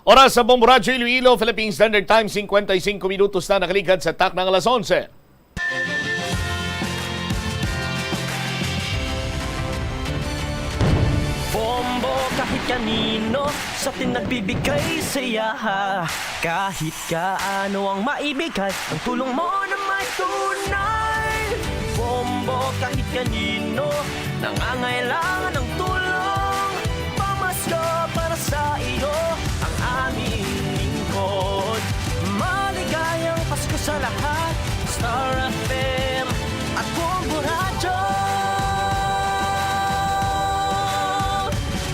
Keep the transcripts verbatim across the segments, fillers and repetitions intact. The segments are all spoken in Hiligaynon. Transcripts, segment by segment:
Oras sa Bombo Radyo Iloilo, Philippine Standard Time, singkwenta y singko minutos na nakaligad sa takna nga alas onse. Bombo kahit kanino sa atin nagbibigay saya. Kahit kaano ang maibigay, ang tulong mo na may tunay. Bombo kahit kanino nangangailangan ng tulong. Pamasko para sa iyo ang aming lingkod. Maligayang Pasko sa lahat. Star F M at Bombo Radyo.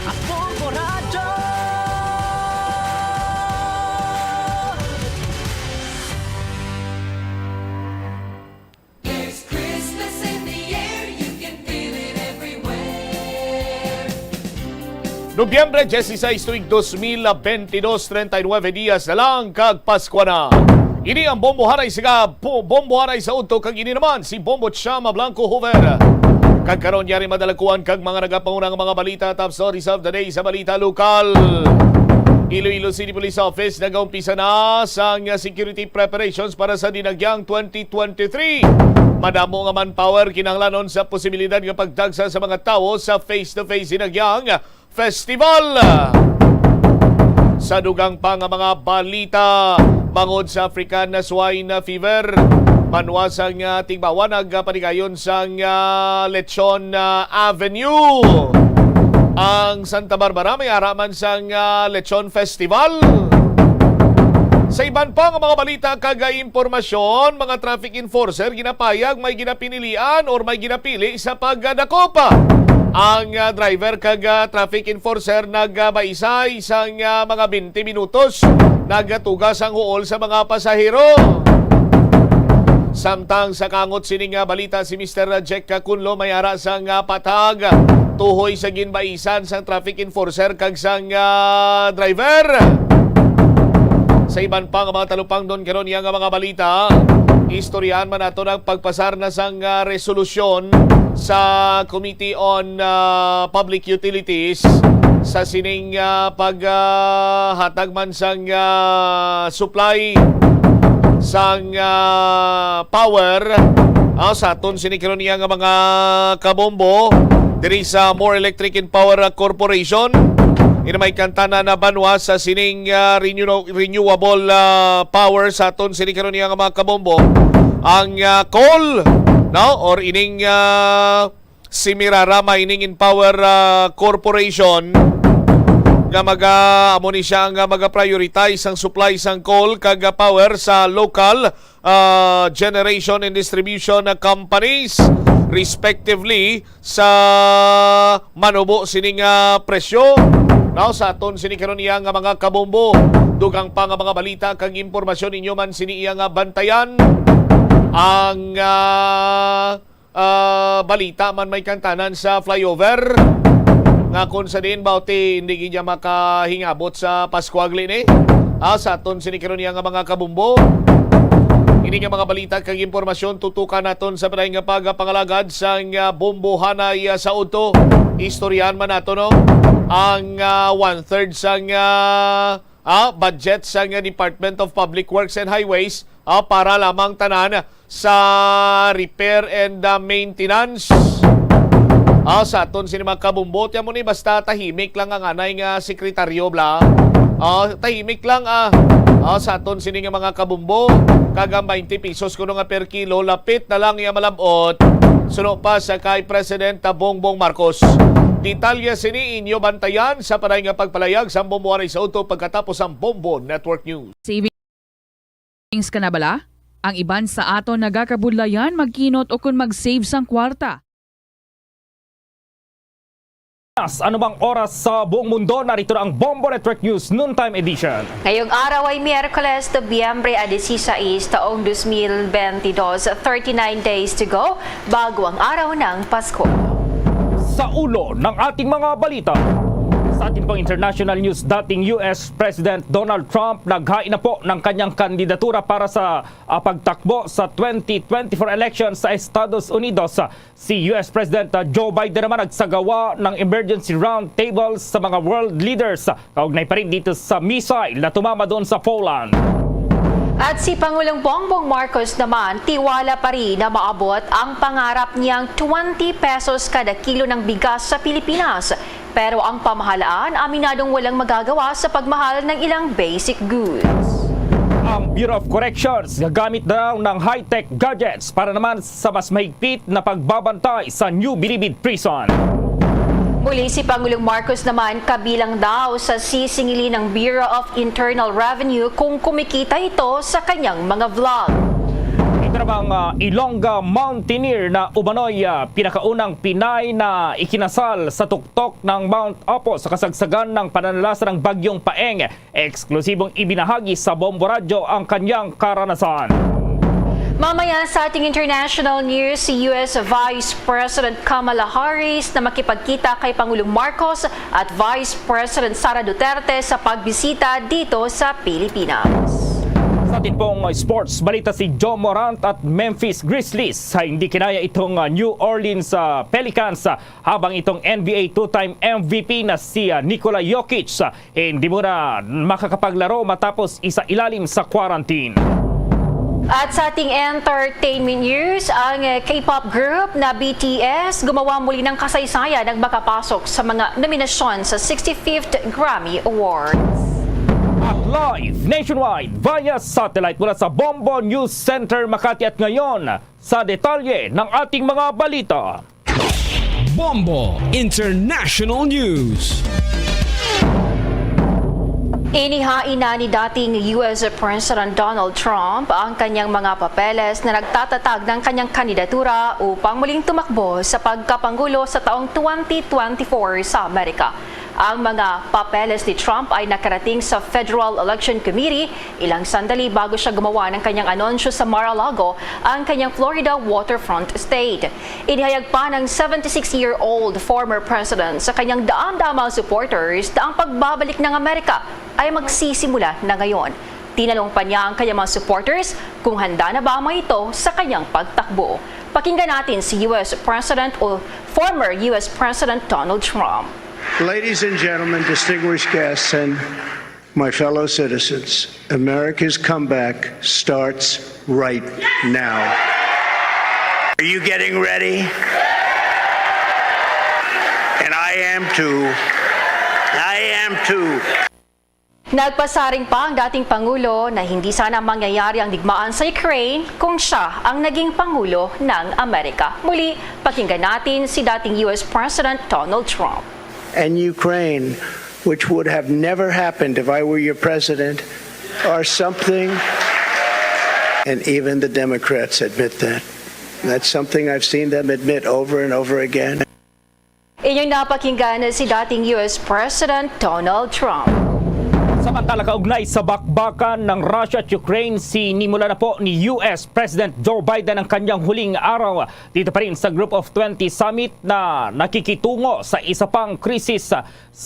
At Bombo Radyo. There's Christmas in the air, you can feel it everywhere. Nobyembre dieciséis, tuig dos mil veintidós, treinta y nueve dias na lang kag Pasko na. Ini ang Bombohanay sa, Bo- Bombohanay sa Udto, kag ini naman si Bombo Chama Blanco Hoover. Kag karon, yari madalakuan kag mga nagapanguna nga mga balita, top stories of the day sa balita lokal. Iloilo City Police Office nagaumpisa na sang security preparations para sa Dinagyang twenty twenty-three. Madamo nga manpower kinahanglanon sa posibilidad nga pagdagsa sa mga tawo sa face-to-face Dinagyang Festival. Sa dugang pa nga mga balita, bangod sa African Swine Fever, banwa sang, ah, Tigbawa nagapanigayon sang, ah, Lechon, ah, Avenue. Ang Santa Barbara may ara man sang, ah, Lechon Festival. Sa iban pa nga mga balita kag impormasyon, mga traffic enforcer ginapayag may ginapinilian or may ginapili sa pagdakop. Ang, ah, driver kag, ah, traffic enforcer nagabaisay sang, ah, mga twenty minutos nagatuga sang huol sa mga pasahero. Samtang sa kangot sining, ah, balita, si Mister Jack Cunlo may ara sang, ah, patag tuhoy sa ginbaisan sang traffic enforcer kag sang, ah, driver. Sa iban pa nga mga talupangdon karon, iya nga mga balita, istoryahan man nato ang pagpasar na sang, ah, resolusyon sa Committee on, ah, Public Utilities sa sining, ah, paghatag man sang, ah, supply sang, ah, power, ah, sa aton sini karon iya nga mga kabombo diri sa More Electric and Power, ah, Corporation. Ini may kantana na banwa sa sining, ah, renew- renewable, ah, power sa aton sini karon iya nga mga kabombo, ang, ah, coal, no, or ining, ah, Semirara Mining and Power, ah, Corporation nga maga amo ni siya nga maga-prioritize ang supply sang coal kag, ah, power sa local, ah, generation and distribution, ah, companies, respectively sa manubo sini nga presyo. Now, sa aton sini karon iya nga mga kabombo, dugang pa nga mga balita kag impormasyon, inyo man sini iya nga bantayan. Ang, ah, ah, balita man may kantanan sa flyover nga kung sa diin ba, ti, hindi gid niya makahingabot sa Pascuagli ni. Ah, sa aton sini karon iya nga mga kabumbo. Ini nga mga balita kag impormasyon tutukan naton sa padayon nga pagpangalagad sang, ah, bombohanay, ah, sa udto. Istoryahan man nato, no, ang, ah, one-third sang, ah, ah, budget sang, ah, Department of Public Works and Highways, ah, para lamang tanan sa repair and, ah, maintenance. Ah, sa aton sini mga kabumbo, tiyan mo ni, basta tahimik lang ang anay nga sekretaryo, bla. Ah, tahimik lang, ah. Ah, sa aton sini nga mga kabumbo, kag ang twenty pesos kuno nga per kilo, lapit na lang iya malab-ot. Suno pa sa kay President Bongbong Marcos. Detalye sini inyo bantayan sa padayon nga pagpalayag sa Bombo Anay sa Udto pagkatapos ang Bombo Network News. Savings ka na bala? Ang iban sa aton nagakabudlayan magkinot ukon mag-save sang kwarta. Ano bang oras sa buong mundo? Narito na ang Bombo Network News Noontime Edition. Ngayong araw ay Miyerkules, Nobyembre a dieciséis, taong dos mil veintidós, thirty-nine days to go bago ang araw ng Pasko. Sa ulo ng ating mga balita, Sa ating pang international news, dating U S President Donald Trump naghain na po ng kanyang kandidatura para sa, ah, pagtakbo sa twenty twenty-four election sa Estados Unidos. Si U S President, ah, Joe Biden naman nagsagawa ng emergency roundtable sa mga world leaders, ah, kaugnay pa rin dito sa missile na tumama doon sa Poland. At si Pangulong Bongbong Marcos naman, tiwala pa rin na maabot ang pangarap niyang twenty pesos kada kilo ng bigas sa Pilipinas. Pero ang pamahalaan, aminadong walang magagawa sa pagmahal ng ilang basic goods. Ang Bureau of Corrections gagamit daw ng high-tech gadgets para naman sa mas mahigpit na pagbabantay sa New Bilibid Prison. Muli si Pangulong Marcos naman kabilang daw sa sisingilin ng Bureau of Internal Revenue kung kumikita ito sa kanyang mga vlog. Ito namang, ah, Ilongga Mountaineer na umano'y, ah, pinakaunang Pinay na ikinasal sa tuktok ng Mount Apo sa kasagsagan ng pananalasa ng Bagyong Paeng. Eksklusibong ibinahagi sa Bombo Radyo ang kanyang karanasan. Mamaya sa ating international news, si U S Vice President Kamala Harris na makipagkita kay Pangulong Marcos at Vice President Sara Duterte sa pagbisita dito sa Pilipinas. Sa atin pong sports balita, si Ja Morant at Memphis Grizzlies ay hindi kinaya itong, ah, New Orleans, ah, Pelicans, ah, habang itong N B A two-time M V P na si, ah, Nikola Jokic, ah, hindi muna makakapaglaro matapos isailalim sa quarantine. At sa ating entertainment news, ang, eh, K-pop group na B T S gumawa muli ng kasaysayan nang makapasok sa mga nominasyon sa sixty-fifth Grammy Awards. At live nationwide via satellite mula sa Bombo News Center Makati. At ngayon, sa detalye ng ating mga balita. Bombo International News. Inihain na ni dating U S President Donald Trump ang kanyang mga papeles na nagtatatag ng kanyang kandidatura upang muling tumakbo sa pagkapangulo sa taong twenty twenty-four sa Amerika. Ang mga papeles ni Trump ay nakarating sa Federal Election Committee ilang sandali bago siya gumawa ng kanyang anunsyo sa Mar-a-Lago, ang kanyang Florida waterfront state. Inihayag pa ng seventy-six-year-old former president sa kanyang daan-daan mga supporters na ang pagbabalik ng Amerika ay magsisimula na ngayon. Tinanong pa niya ang kanyang mga supporters kung handa na ba ang mga ito sa kanyang pagtakbo. Pakinggan natin si U S President o former U S President Donald Trump. Ladies and gentlemen, distinguished guests, and my fellow citizens, America's comeback starts right now. Are you getting ready? And I am too. I am too. Nagpasaring pa ang dating Pangulo na hindi sana mangyayari ang digmaan sa Ukraine kung siya ang naging Pangulo ng Amerika. Muli, pakinggan natin si dating U S President Donald Trump. And Ukraine, which would have never happened if I were your president, are something, and even the Democrats admit that. That's something I've seen them admit over and over again. Inyong napakinggan si dating U S President Donald Trump. Samantala, kaugnay sa bakbakan ng Russia at Ukraine, sinimula na po ni U S President Joe Biden ang kanyang huling araw dito pa rin sa Group of twenty Summit na nakikitungo sa isa pang krisis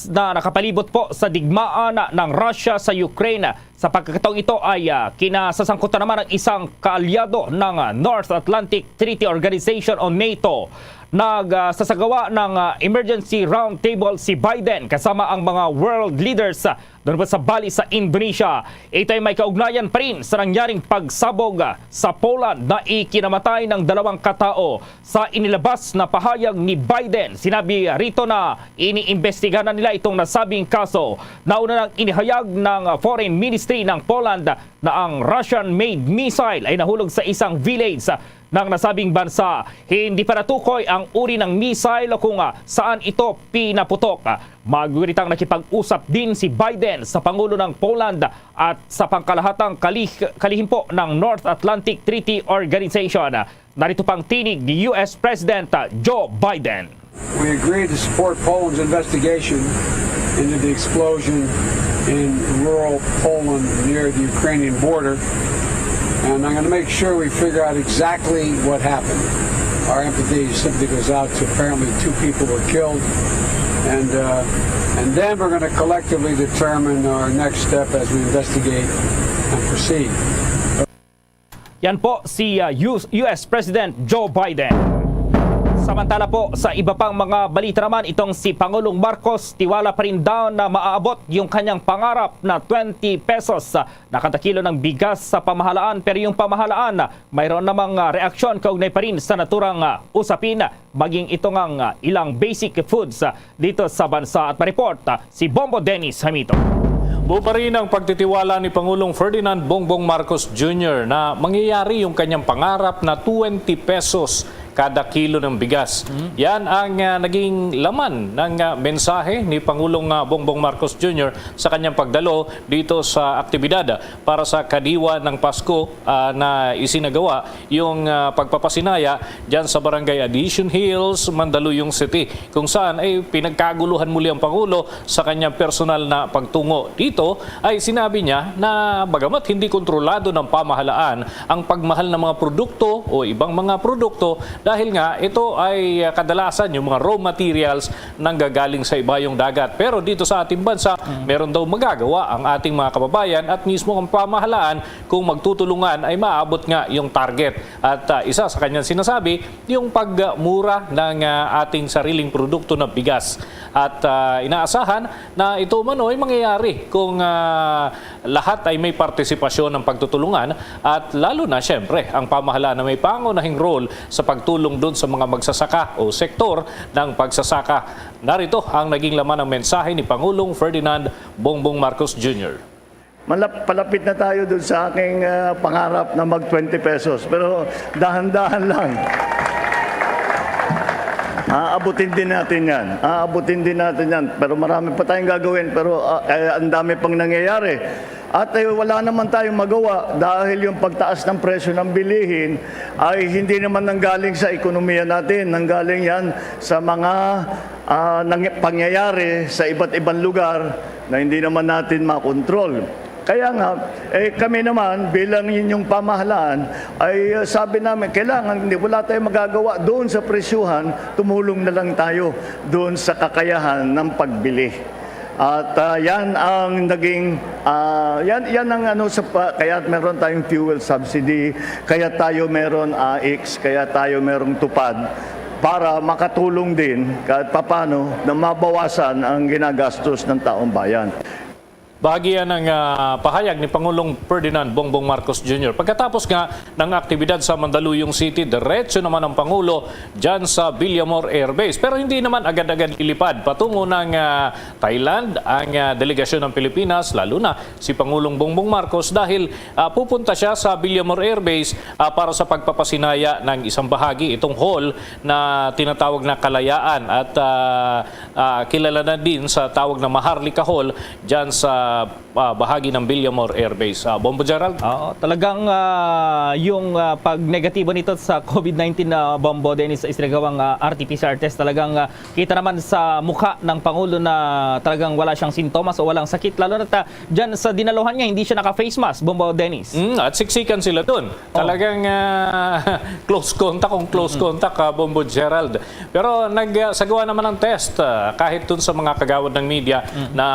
na nakapalibot po sa digmaan ng Russia sa Ukraine. Sa pagkakataong ito ay, ah, kinasasangkutan naman ang isang kaalyado ng, ah, North Atlantic Treaty Organization o NATO. Nagsasagawa ng, ah, emergency roundtable si Biden kasama ang mga world leaders, ah, doon po sa Bali sa Indonesia. Ito ay may kaugnayan pa rin sa nangyaring pagsabog, ah, sa Poland na ikinamatay ng dalawang katao. Sa inilabas na pahayag ni Biden, sinabi rito na iniimbestigahan na nila itong nasabing kaso. Nauna nang inihayag ng Foreign Ministry ng Poland na ang Russian-made missile ay nahulog sa isang village ng nasabing bansa. Hindi pa natukoy ang uri ng missile o kung, ah, saan ito pinaputok. Maguritang nakipag-usap din si Biden sa Pangulo ng Poland at sa pangkalahatang kalih-, kalihim po ng North Atlantic Treaty Organization. Narito pang tinig ni U S President Joe Biden. We agreed to support Poland's investigation into the explosion in rural Poland near the Ukrainian border. And I'm going to make sure we figure out exactly what happened. Our empathy simply goes out to apparently two people were killed. And uh, And then we're going to collectively determine our next step as we investigate and proceed. Yan po si uh, U S President Joe Biden. Samantala po, sa iba pang mga balita naman, itong si Pangulong Marcos tiwala pa rin daw na maaabot yung kanyang pangarap na twenty pesos na kada kilo ng bigas sa pamahalaan. Pero yung pamahalaan, mayroon namang uh, reaksyon kaugnay pa rin sa naturang uh, usapin, maging ito nga uh, ilang basic foods uh, dito sa bansa. At ma-report uh, si Bombo Dennis Hamito. Buo pa rin ang pagtitiwala ni Pangulong Ferdinand Bongbong Marcos Junior na mangyayari yung kanyang pangarap na twenty pesos kada kilo ng bigas. Yan ang uh, naging laman ng uh, mensahe ni Pangulong uh, Bongbong Marcos Junior sa kanyang pagdalo dito sa aktibidad para sa Kadiwa ng Pasko uh, na isinagawa yung uh, pagpapasinaya dyan sa Barangay Addition Hills, Mandaluyong City, kung saan ay pinagkaguluhan muli ang Pangulo sa kanyang personal na pagtungo. Dito ay sinabi niya na bagamat hindi kontrolado ng pamahalaan ang pagmahal ng mga produkto o ibang mga produkto dahil nga ito ay kadalasan yung mga raw materials nanggagaling sa ibayong dagat. Pero dito sa ating bansa, meron daw magagawa ang ating mga kababayan at mismo ang pamahalaan kung magtutulungan ay maabot nga yung target. At uh, isa sa kanyang sinasabi, yung pagmura ng uh, ating sariling produkto na bigas. At uh, inaasahan na ito umano ay mangyayari kung uh, lahat ay may partisipasyon ng pagtutulungan at lalo na siyempre ang pamahalaan na may pangunahing role sa pagtulong doon sa mga magsasaka o sektor ng pagsasaka. Narito ang naging laman ng mensahe ni Pangulong Ferdinand Bongbong Marcos Junior. Malap, palapit na tayo dun sa aking uh, pangarap na mag twenty pesos. Pero dahan-dahan lang. Aabutin din natin yan. Aabutin din natin yan. Pero marami pa tayong gagawin. Pero uh, eh, ang dami pang nangyayari. At eh, wala naman tayong magawa dahil yung pagtaas ng presyo ng bilihin ay hindi naman nanggaling sa ekonomiya natin. Nanggaling yan sa mga uh, pangyayari sa iba't ibang lugar na hindi naman natin makontrol. Kaya nga, eh, kami naman bilang inyong pamahalaan ay uh, sabi namin, kailangan hindi wala tayong magagawa doon sa presyuhan, tumulong na lang tayo doon sa kakayahan ng pagbili. At uh, yan ang naging uh, yan yan ang ano sa pa, kaya meron tayong fuel subsidy, kaya tayo meron AICS, kaya tayo merong tupad para makatulong din kahit papano na mabawasan ang ginagastos ng taong bayan. Bahagi yan ng uh, pahayag ni Pangulong Ferdinand Bongbong Marcos Junior Pagkatapos nga ng aktibidad sa Mandaluyong City, diretso naman ang Pangulo dyan sa Villamor Air Base. Pero hindi naman agad-agad lilipad patungo ng uh, Thailand ang uh, delegasyon ng Pilipinas, lalo na si Pangulong Bongbong Marcos dahil uh, pupunta siya sa Villamor Air Base uh, para sa pagpapasinaya ng isang bahagi itong hall na tinatawag na Kalayaan at uh, uh, kilala na din sa tawag na Maharlika Hall dyan sa uh, bahagi ng Villamor Air Base. Uh, Bombo Gerald? Oo, talagang uh, yung uh, pag-negatibo nito sa COVID nineteen na uh, Bombo Dennis sa isinagawang uh, R T P C R test, talagang uh, kita naman sa mukha ng Pangulo na talagang wala siyang sintomas o walang sakit. Lalo na ta, dyan sa dinaluhan niya, hindi siya naka-face mask, Bombo Dennis. Mm, at siksikan sila doon. Oh. Talagang uh, close contact, kung close mm-hmm. contact, uh, Bombo Gerald. Pero nagsagawa naman ng test uh, kahit dun sa mga kagawad ng media mm-hmm. na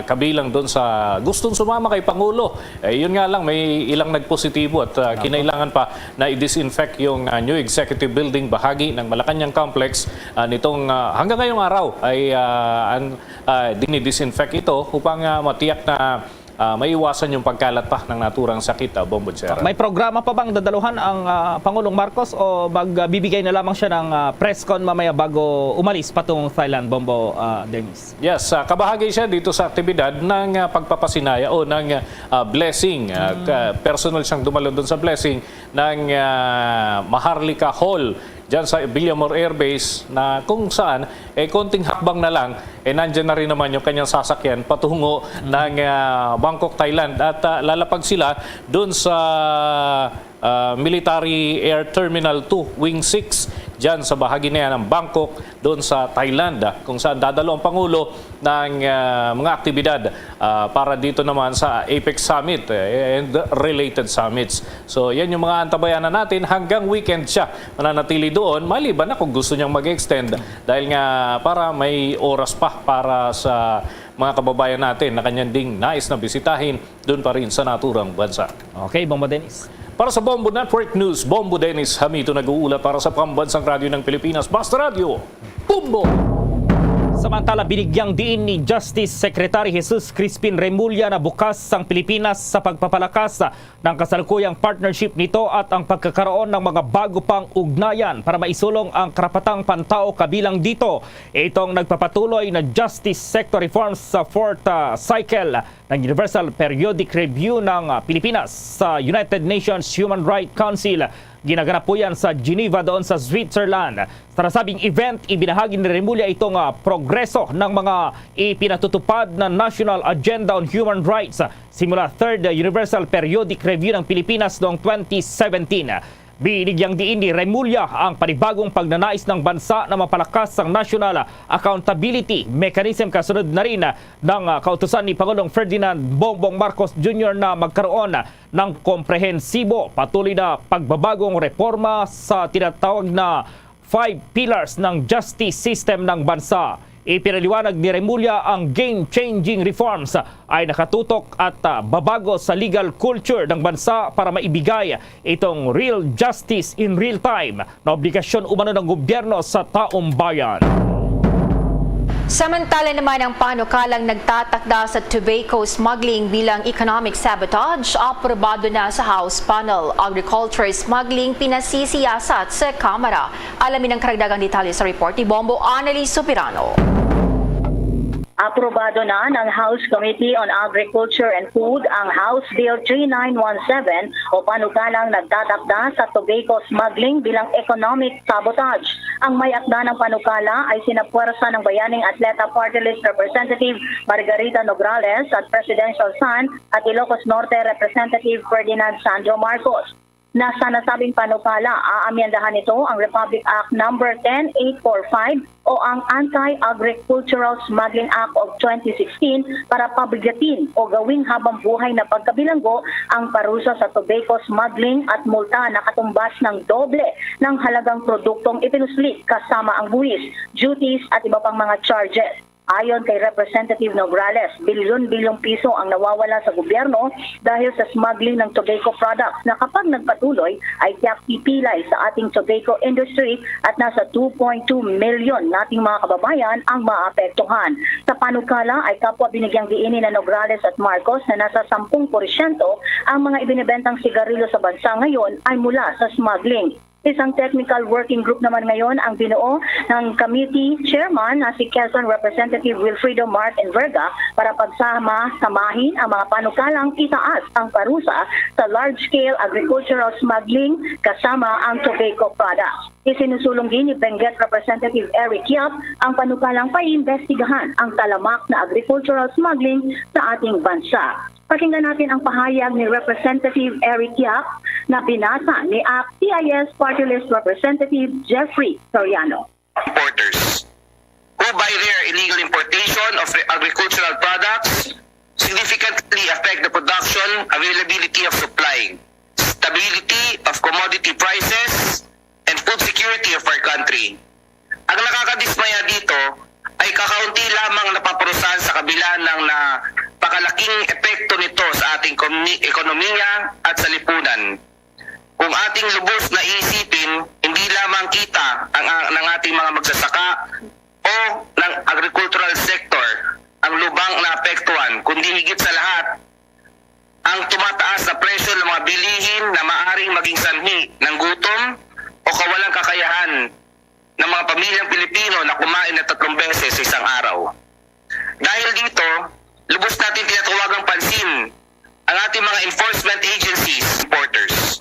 kabilang dun sa gustong sumama kay Pangulo. Eh, yun nga lang, may ilang nagpositibo at uh, kinailangan pa na i-disinfect yung uh, new executive building bahagi ng Malacañang Complex uh, nitong uh, hanggang ngayong araw ay uh, an, uh, dinidisinfect ito upang uh, matiyak na uh, maiwasan yung pagkalat pa ng naturang sakit, uh, Bombo Gerald. May programa pa bang dadaluhan ang uh, Pangulong Marcos o magbibigay na lamang siya ng uh, press con mamaya bago umalis patungong Thailand, Bombo uh, Dennis? Yes, uh, kabahagi siya dito sa aktibidad ng uh, pagpapasinaya o ng uh, blessing. Uh, mm. Personal siyang dumalo doon sa blessing ng uh, Maharlika Hall dyan sa Villamor Air Base na kung saan eh konting hakbang na lang eh nandiyan na rin naman yung kanyang sasakyan patungo mm. ng uh, Bangkok, Thailand at uh, lalapag sila doon sa uh, Military Air Terminal two, Wing six dyan sa bahagi na yan ng Bangkok, doon sa Thailand, ah, kung saan dadalo ang Pangulo ng, ah, mga aktibidad, ah, para dito naman sa APEC Summit, eh, and related summits. So, yan yung mga antabayanan natin. Hanggang weekend siya mananatili doon, maliban na kung gusto niyang mag-extend dahil nga para may oras pa para sa mga kababayan natin na kanyang ding nais na bisitahin doon pa rin sa naturang bansa. Okay, Bombo Dennis. Para sa Bombo Network News, Bombo Dennis Hamito nag-uulat para sa Pambansang Radyo ng Pilipinas, Basta Radyo, Bombo! Samantala, binigyang diin ni Justice Secretary Jesus Crispin Remulla na bukas ang Pilipinas sa pagpapalakas ng kasalukuyang partnership nito at ang pagkakaroon ng mga bago pang ugnayan para maisulong ang karapatang pantao. Kabilang dito itong nagpapatuloy na justice sector reforms sa fourth, ah, cycle ng Universal Periodic Review ng, ah, Pilipinas sa United Nations Human Rights Council. Ginaganap po yan sa Geneva, doon sa Switzerland. Sa nasabing event, ibinahagi ni Remulla itong, ah, progreso ng mga ipinatutupad na National Agenda on Human Rights simula Third Universal Periodic Review ng Pilipinas noong twenty seventeen. Binigyang diin ni Remulla ang panibagong pagnanais ng bansa na mapalakas ang national accountability mechanism, kasunod na rin ng, ah, kautusan ni Pangulong Ferdinand Bongbong Marcos Junior na magkaroon ng komprehensibo, patuloy na pagbabagong reforma sa tinatawag na five pillars ng justice system ng bansa. Ipinaliwanag ni Remulla ang game-changing reforms ay nakatutok at, ah, babago sa legal culture ng bansa para maibigay itong real justice in real time na obligasyon umano ng gobyerno sa taong bayan. Samantala naman, ang panukalang nagtatakda sa tobacco smuggling bilang economic sabotage, aprobado na sa House panel. Agriculture smuggling pinasisiyasat sa Kamara. Alamin ang karagdagang detalye sa report ni Bombo Annalise Soberano. Aprobado na ng House Committee on Agriculture and Food ang House Bill three nine one seven o panukalang nagtatakda sa tobacco smuggling bilang economic sabotage. Ang may akda ng panukala ay sina Puwersa ng Bayaning Atleta Party List Representative Margarita Nograles at Presidential Son at Ilocos Norte Representative Ferdinand Sandro Marcos. Na sa nasabing panukala, aamyendahan nito ang Republic Act Number ten eight four five o ang Anti-Agricultural Smuggling Act of twenty sixteen para pabigatin o gawing habang buhay na pagkabilanggo ang parusa sa tobacco smuggling at multa na katumbas ng doble ng halagang produktong ipinuslit, kasama ang buwis, duties at iba pang mga charges. Ayon kay Representative Nograles, bilyon-bilyong piso ang nawawala sa gobyerno dahil sa smuggling ng tobacco products na kapag nagpatuloy ay tiyak pipilay sa ating tobacco industry at nasa two point two million nating mga kababayan ang maapektuhan. Sa panukala ay kapwa binigyang diin ni Nograles at Marcos na nasa sampung porsyento ang mga ibinibentang sigarilyo sa bansa ngayon ay mula sa smuggling. Isang technical working group naman ngayon ang binuo ng committee chairman na si Quezon Representative Wilfredo Mark Enverga para pagsama-samahin ang mga panukalang itaas ang parusa sa large-scale agricultural smuggling kasama ang tobacco products. Isinusulong din ni Benguet Representative Eric Yap ang panukalang paiimbestigahan ang talamak na agricultural smuggling sa ating bansa. Pakinggan natin ang pahayag ni Representative Eric Yap na binasa ni ACT-CIS Party List Representative Jeffrey Soriano. Importers who, by their illegal importation of re-, agricultural products, significantly affect the production, availability of supply, stability of commodity prices, and food security of our country. Ang nakakadismaya dito ay kakaunti lamang napaparusahan sa kabila ng napakalaking epekto nito sa ating komi-, ekonomiya at sa lipunan. Kung ating lubos na iisipin, hindi lamang kita ang, ang, ng ating mga magsasaka o ng agricultural sector ang lubang naapektuhan, kundi higit sa lahat, ang tumataas na presyo ng mga bilihin na maaring maging sanhi ng gutom o kawalang kakayahan ng mga pamilyang Pilipino na kumain na tatlong beses sa isang araw. Dahil dito, lubos natin tinatawagang pansin ang ating mga enforcement agencies, importers.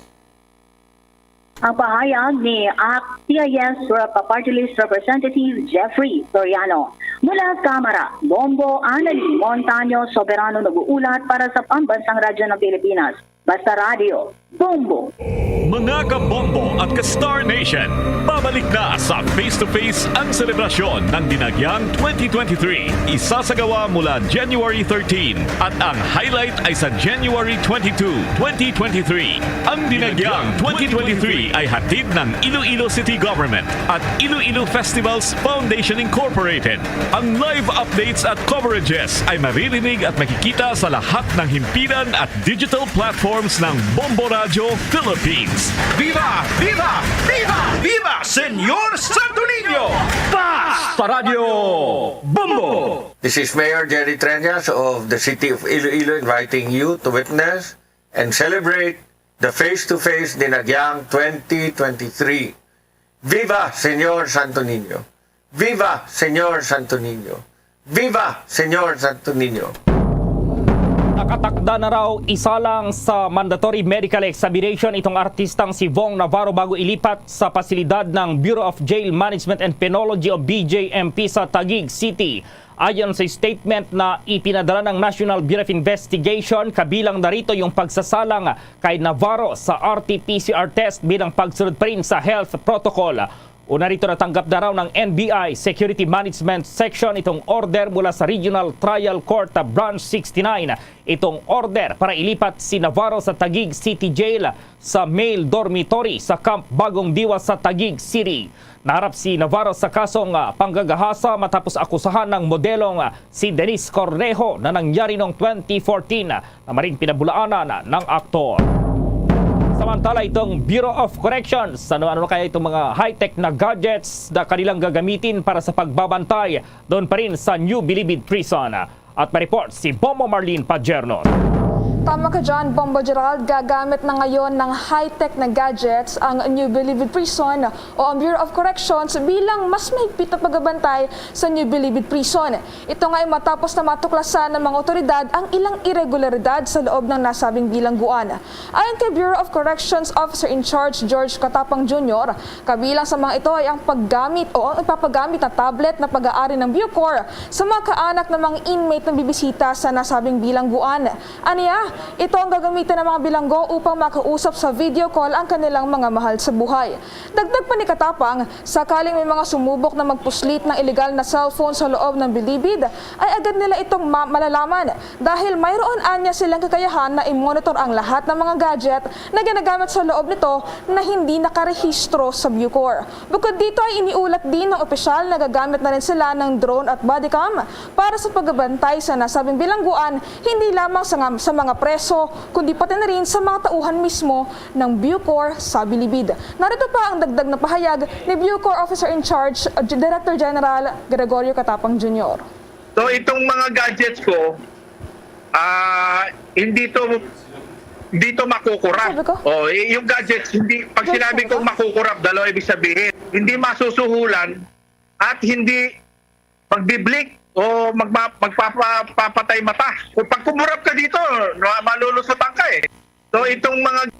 Ang pahayag ni ACT-CIS Rep-, Party List Representative Jeffrey Soriano. Mula Kamara, Bombo Annalyn Montaño Soberano nag-uulat para sa Pambansang Radyo ng Pilipinas. Basta Radio, Bombo! Mga ka-Bombo at ka-Star Nation, babalik na sa Face to Face ang selebrasyon ng Dinagyang twenty twenty-three. Isasagawa mula January thirteen at ang highlight ay sa January twenty-two, twenty twenty-three. Ang Dinagyang twenty twenty-three ay hatid ng Iloilo City Government at Iloilo Festivals Foundation Incorporated. Ang live updates at coverages ay maririnig at makikita sa lahat ng himpilan at digital platforms ng Bombo Radio Philippines. Viva! Viva! Viva! Viva Señor Santo Niño! Basta Radio Bombo! This is Mayor Jerry Treñas of the City of Iloilo inviting you to witness and celebrate the Face to Face Dinagyang twenty twenty-three. Viva Señor Santo Niño! Viva Señor Santo Niño! Viva Señor Santo Niño! Nakatakda na raw isalang sa mandatory medical examination itong artistang si Vong Navarro bago ilipat sa pasilidad ng Bureau of Jail Management and Penology o B J M P sa Taguig City. Ayon sa statement na ipinadala ng National Bureau of Investigation, kabilang na rito yung pagsasalang kay Navarro sa R T P C R test bilang pagsunod pa rin sa health protocol. Una rito, natanggap na raw ng N B I Security Management Section itong order mula sa Regional Trial Court Branch sixty-nine, itong order para ilipat si Navarro sa Taguig City Jail sa male dormitory sa Camp Bagong Diwa sa Taguig City. Naharap si Navarro sa kasong, ah, panggagahasa matapos akusahan ng modelong, ah, si Denise Cornejo na nangyari noong twenty fourteen, ah, na maring pinabulaanan ng aktor. Samantala, itong Bureau of Corrections, ano-ano na kaya itong mga high-tech na gadgets na kanilang gagamitin para sa pagbabantay doon pa rin sa New Bilibid Prison? At may report si Bombo Marlene Pagerno. Tama ka dyan, Bombo Gerald. Gagamit na ngayon ng high-tech na gadgets ang New Bilibid Prison o ang Bureau of Corrections bilang mas mahigpit na pagbabantay sa New Bilibid Prison. Ito nga ay matapos na matuklasan ng mga otoridad ang ilang irregularidad sa loob ng nasabing bilangguan. Ayon kay Bureau of Corrections Officer in Charge George Katapang Junior, kabilang sa mga ito ay ang paggamit o ang ipapagamit na tablet na pag-aari ng Bucor sa mga kaanak ng mga inmate na bibisita sa nasabing bilangguan. Aniya, ito ang gagamitan ng mga bilanggo upang makausap sa video call ang kanilang mga mahal sa buhay. Dagdag pa ni Katapang, sakaling may mga sumubok na magpuslit ng iligal na cellphone sa loob ng bilibid, ay agad nila itong ma-, malalaman dahil mayroon anya silang kakayahan na i-monitor ang lahat ng mga gadget na ginagamit sa loob nito na hindi nakarehistro sa Bucor. Bukod dito ay iniulat din ng opisyal na gagamit na rin sila ng drone at bodycam para sa pagbabantay sa nasabing bilangguan, hindi lamang sa, nga- sa mga preso, kundi pati na rin sa mga tauhan mismo ng Bucor sa bilibid. Narito pa ang dagdag na pahayag ni Bucor Officer in Charge, uh, Director General Gregorio Katapang Junior. So, itong mga gadgets ko, ah, hindi to, hindi to makukurap. Sabi ko? Oh, y- yung gadgets, hindi, pag Yes, sinabi sabi kong ko. Makukurap, dalawa ibig sabihin. Hindi masusuhulan at hindi magbiblik o magpa-, magpapapatay mata. Kung pag kumurap ka dito, no, malulusutan ka eh. So, itong mga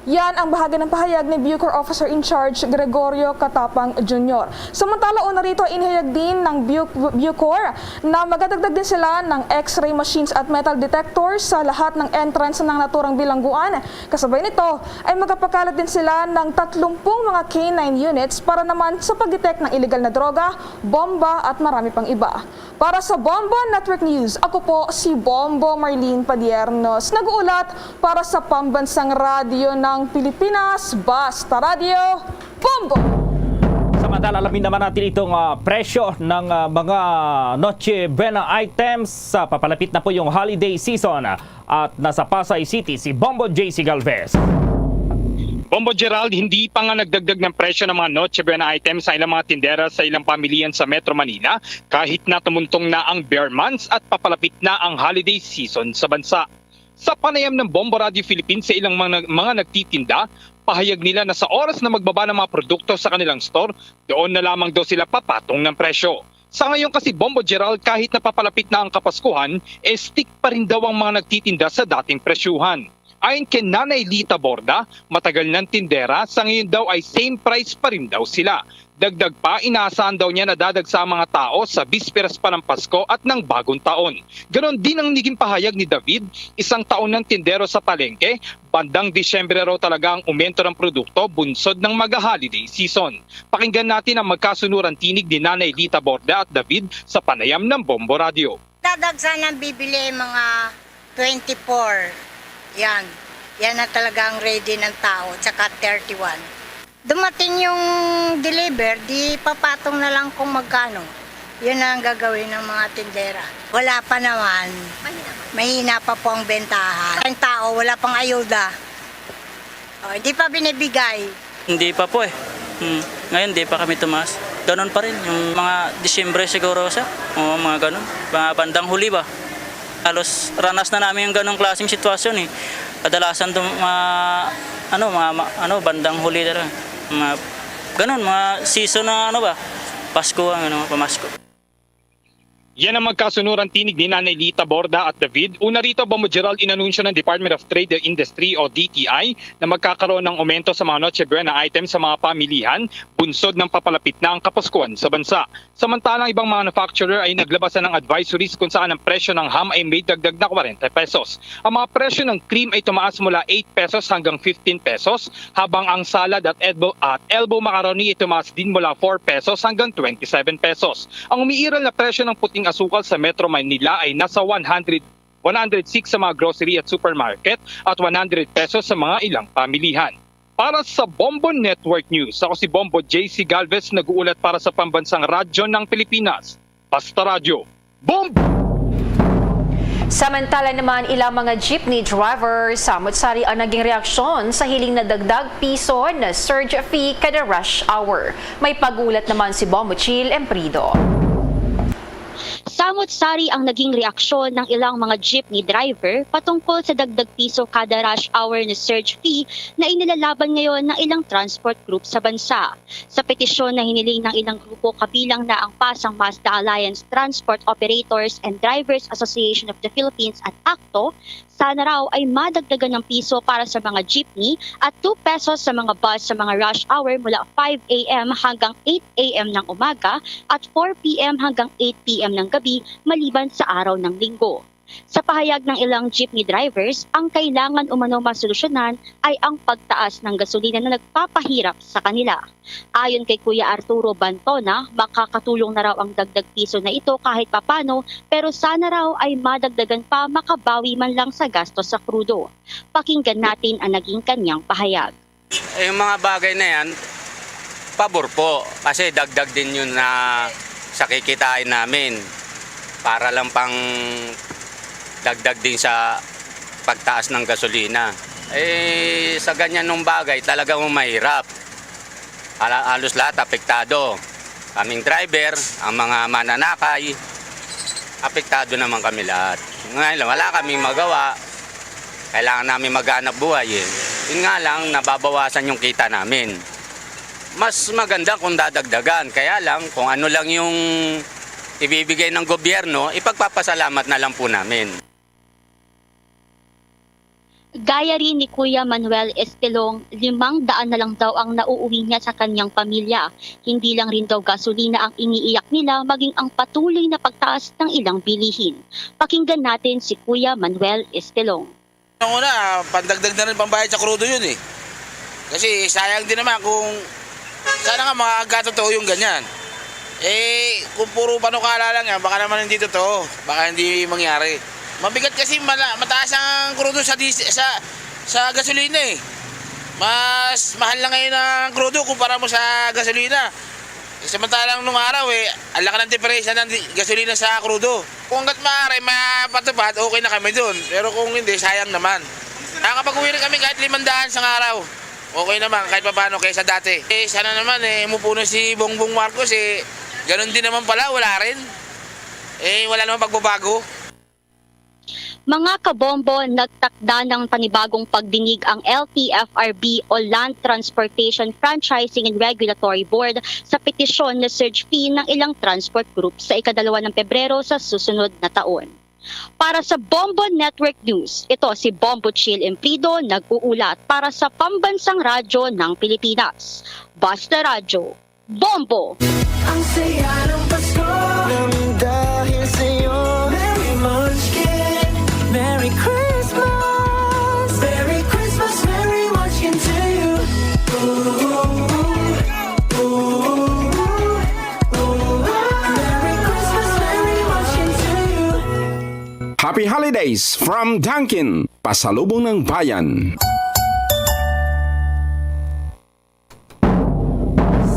Yan ang bahagi ng pahayag ni Bucor Officer in Charge Gregorio Katapang Junior. Samantala, una rito, inihayag din ng Bu-, Bucor na magdadagdag din sila ng X-ray machines at metal detectors sa lahat ng entrance ng naturang bilangguan. Kasabay nito ay magpapakalat din sila ng tatlumpung mga K nine units para naman sa pag-detect ng iligal na droga, bomba at marami pang iba. Para sa Bombo Network News, ako po si Bombo Marlene Padiernos, nag-uulat para sa Pambansang Radyo ng Pilipinas, Basta Radyo, Bombo! Samantala, alamin naman natin itong, ah, presyo ng, ah, mga Noche Buena items. Sa papalapit na po yung holiday season, ah, at nasa Pasay City si Bombo J C Galvez. Bombo Gerald, hindi pa nga nagdagdag ng presyo ng mga Noche Buena items sa ilang mga tindera sa ilang pamilihan sa Metro Manila, kahit na tumuntong na ang ber months at papalapit na ang holiday season sa bansa. Sa panayam ng Bombo Radio Philippines sa ilang mga, mga nagtitinda, pahayag nila na sa oras na magbaba ng mga produkto sa kanilang store, doon na lamang daw sila papatong ng presyo. Sa ngayon kasi, Bombo Gerald, kahit napapalapit na ang Kapaskuhan, eh, stick pa rin daw ang mga nagtitinda sa dating presyuhan. Ayon kay Nanay Lita Borda, matagal ng tindera, sa ngayon daw ay same price pa rin daw sila. Dagdag pa, inaasahan daw niya na dadagsa ang mga tao sa bisperas pa ng Pasko at ng Bagong Taon. Ganon din ang naging pahayag ni David, isang taon ng tindero sa palengke. Bandang Disyembre raw talaga ang umento ng produkto bunsod ng mag-holiday season. Pakinggan natin ang magkasunurang tinig ni Nanay Lita Borda at David sa panayam ng Bombo Radio. Dadagsa ng bibili mga twenty-four. Yan. Yan na talaga ang ready ng tao, tsaka thirty-one. Dumating yung deliver, di papatong na lang kung magkano. Yun ang gagawin ng mga tindera. Wala pa naman. Mahina pa. Mahina pa po ang bentahan. Ang tao, wala pang ayuda. O, hindi pa binibigay. Hindi pa po eh. Hmm. Ngayon, di pa kami tumaas. Ganun pa rin. Yung mga Disyembre siguro siya. O, mga ganun. Mga bandang huli ba? Halos ranas na namin yung ganung klaseng sitwasyon eh. Kadalasan dum-, mga, ano, mga, ma-, ano, bandang huli talaga. Mga, ganun, mga season na ano ba? Pasko, ang ano, pamasko. Yan ang magkasunurang tinig ni Nanay Lita Borda at David. Una rito, Bombo Gerald, inanunsyo ng Department of Trade and Industry o D T I na magkakaroon ng aumento sa mga Noche Buena items sa mga pamilihan, bunsod ng papalapit na ang Kapaskuhan sa bansa. Samantalang ibang manufacturer ay naglabas na ng advisories kung saan ang presyo ng ham ay may dagdag na kwarenta pesos. Ang mga presyo ng cream ay tumaas mula eight pesos hanggang fifteen pesos, habang ang salad at elbow, at elbow macaroni ay tumaas din mula four pesos hanggang twenty-seven pesos. Ang umiiral na presyo ng puting asukal sa Metro Manila ay nasa one hundred, one hundred six sa mga grocery at supermarket at one hundred pesos sa mga ilang pamilihan. Para sa Bombo Network News, ako si Bombo J C Galvez, nag-uulat para sa Pambansang Radyo ng Pilipinas, Basta Radyo. Bombo! Samantala naman, ilang mga jeepney driver samot-sari ang naging reaksyon sa hiling na dagdag piso na surge fee kada rush hour. May pag-ulat naman si Bombo Chill Emprido. Samot-sari ang naging reaksyon ng ilang mga jeepney driver patungkol sa dagdag piso kada rush hour na surge fee na inilalaban ngayon ng ilang transport group sa bansa. Sa petisyon na hiniling ng ilang grupo, kabilang na ang PASANG, Mazda Alliance, Transport Operators and Drivers Association of the Philippines at ACTO, sana raw ay madagdagan ng piso para sa mga jeepney at two pesos sa mga bus sa mga rush hour mula five a m hanggang eight a m ng umaga at four p m hanggang eight p m ng gabi maliban sa araw ng Linggo. Sa pahayag ng ilang jeepney drivers, ang kailangan umano masolusyonan ay ang pagtaas ng gasolina na nagpapahirap sa kanila. Ayon kay Kuya Arturo Bantona, makakatulong na raw ang dagdag piso na ito kahit papano, pero sana raw ay madagdagan pa makabawi man lang sa gasto sa krudo. Pakinggan natin ang naging kanyang pahayag. Yung mga bagay na yan, pabor po. Kasi dagdag din yun na sa kikitain namin. Para lang pang dagdag din sa pagtaas ng gasolina. Eh, sa ganyan nung bagay, talagang mahirap. Ala-, halos lahat apektado. Kaming driver, ang mga mananakay, apektado naman kami lahat. Ngayon, wala kaming magawa. Kailangan namin maghanap buhay eh. Yun nga lang, nababawasan yung kita namin. Mas maganda kung dadagdagan. Kaya lang, kung ano lang yung ibibigay ng gobyerno, ipagpapasalamat na lang po namin. Gaya rin ni Kuya Manuel Estelong, limang daan na lang daw ang nauuwi niya sa kanyang pamilya. Hindi lang rin daw gasolina ang iniiyak nila, maging ang patuloy na pagtaas ng ilang bilihin. Pakinggan natin si Kuya Manuel Estelong. Ang una, pandagdag na rin pambayad sa krudo yun eh. Kasi sayang din naman kung sana nga makakatotoo yung ganyan. Eh, kung puro panukala lang yan, baka naman hindi totoo. Baka hindi mangyari. Mabigat kasi mala-, mataas ang krudo sa dis-, sa, sa gasolina eh. Mas mahal na ngayon ang krudo kumpara mo sa gasolina. Eh, samantalang nung araw eh, ang laki ng diferensya ng di-, gasolina sa krudo. Kung hanggat maaari mapatupad, okay na kami dun. Pero kung hindi, sayang naman. Nakakapag-uwi rin kami kahit limandaan sa araw. Okay naman, kahit papaano kaysa dati. Eh, sana naman eh, umupo na si Bongbong Marcos eh, ganun din naman pala, wala rin. Eh, wala naman pagbabago. Mga kabombo, nagtakda ng panibagong pagdinig ang L T F R B o Land Transportation Franchising and Regulatory Board sa petisyon na surge fee ng ilang transport group sa ikadalawa ng Pebrero sa susunod na taon. Para sa Bombo Network News, ito si Bombo Chill Emplido nag-uulat para sa Pambansang Radyo ng Pilipinas. Basta Radyo, Bombo! Ang saya ng Pasko. Nang dahil sa'yo, Merry Munchkin. Merry Christmas. Merry Christmas, Merry Munchkin to you. Ooh, ooh, ooh, ooh. Merry Christmas, Merry Munchkin to you. Happy Holidays from Dunkin, Pasalubong ng Bayan.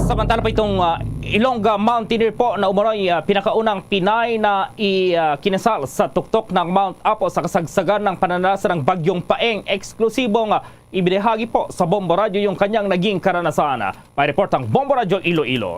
Samantala pa itong, ah, Ilongga Mountaineer po na umano'y, ah, pinakaunang Pinay na i, ah, kinasal sa tuktok ng Mount Apo sa kasagsagan ng pananalasa ng Bagyong Paeng. Eksklusibong, ah, ibinahagi po sa Bombo Radyo yung kanyang naging karanasan. May report ang Bombo Radyo Iloilo.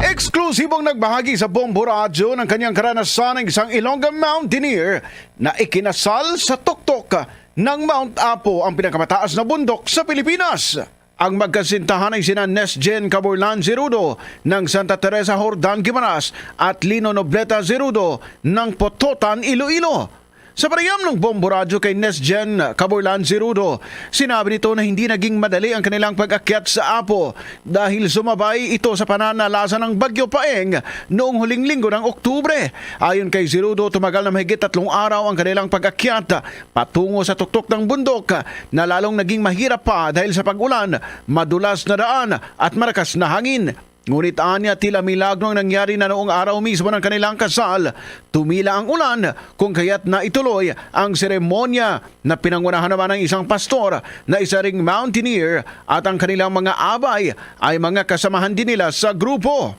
Eksklusibong nagbahagi sa Bombo Radyo ng kanyang karanasan ang isang Ilongga Mountaineer na ikinasal sa tuktok ng Mount Apo, ang pinakamataas na bundok sa Pilipinas. Ang magkasintahan ay sina Nesjen Caborlan Zerudo ng Santa Teresa, Jordan, Guimaras at Lino Nobleta Zerudo ng Pototan, Iloilo. Sa panayam ng Bombo Radyo kay Nesjen Caborlan Zerudo, sinabi nito na hindi naging madali ang kanilang pag-akyat sa Apo dahil sumabay ito sa pananalasa ng Bagyo Paeng noong huling linggo ng Oktubre. Ayon kay Zerudo, tumagal na mahigit tatlong araw ang kanilang pag-akyat patungo sa tuktok ng bundok na lalong naging mahirap pa dahil sa pag-ulan, madulas na daan at malakas na hangin. Ngunit anya, tila milagro ang nangyari na noong araw mismo ng kanilang kasal. Tumila ang ulan, kung kaya't naituloy ang seremonya na pinangunahan naman ng isang pastor na isa ring mountaineer, at ang kanilang mga abay ay mga kasamahan din nila sa grupo.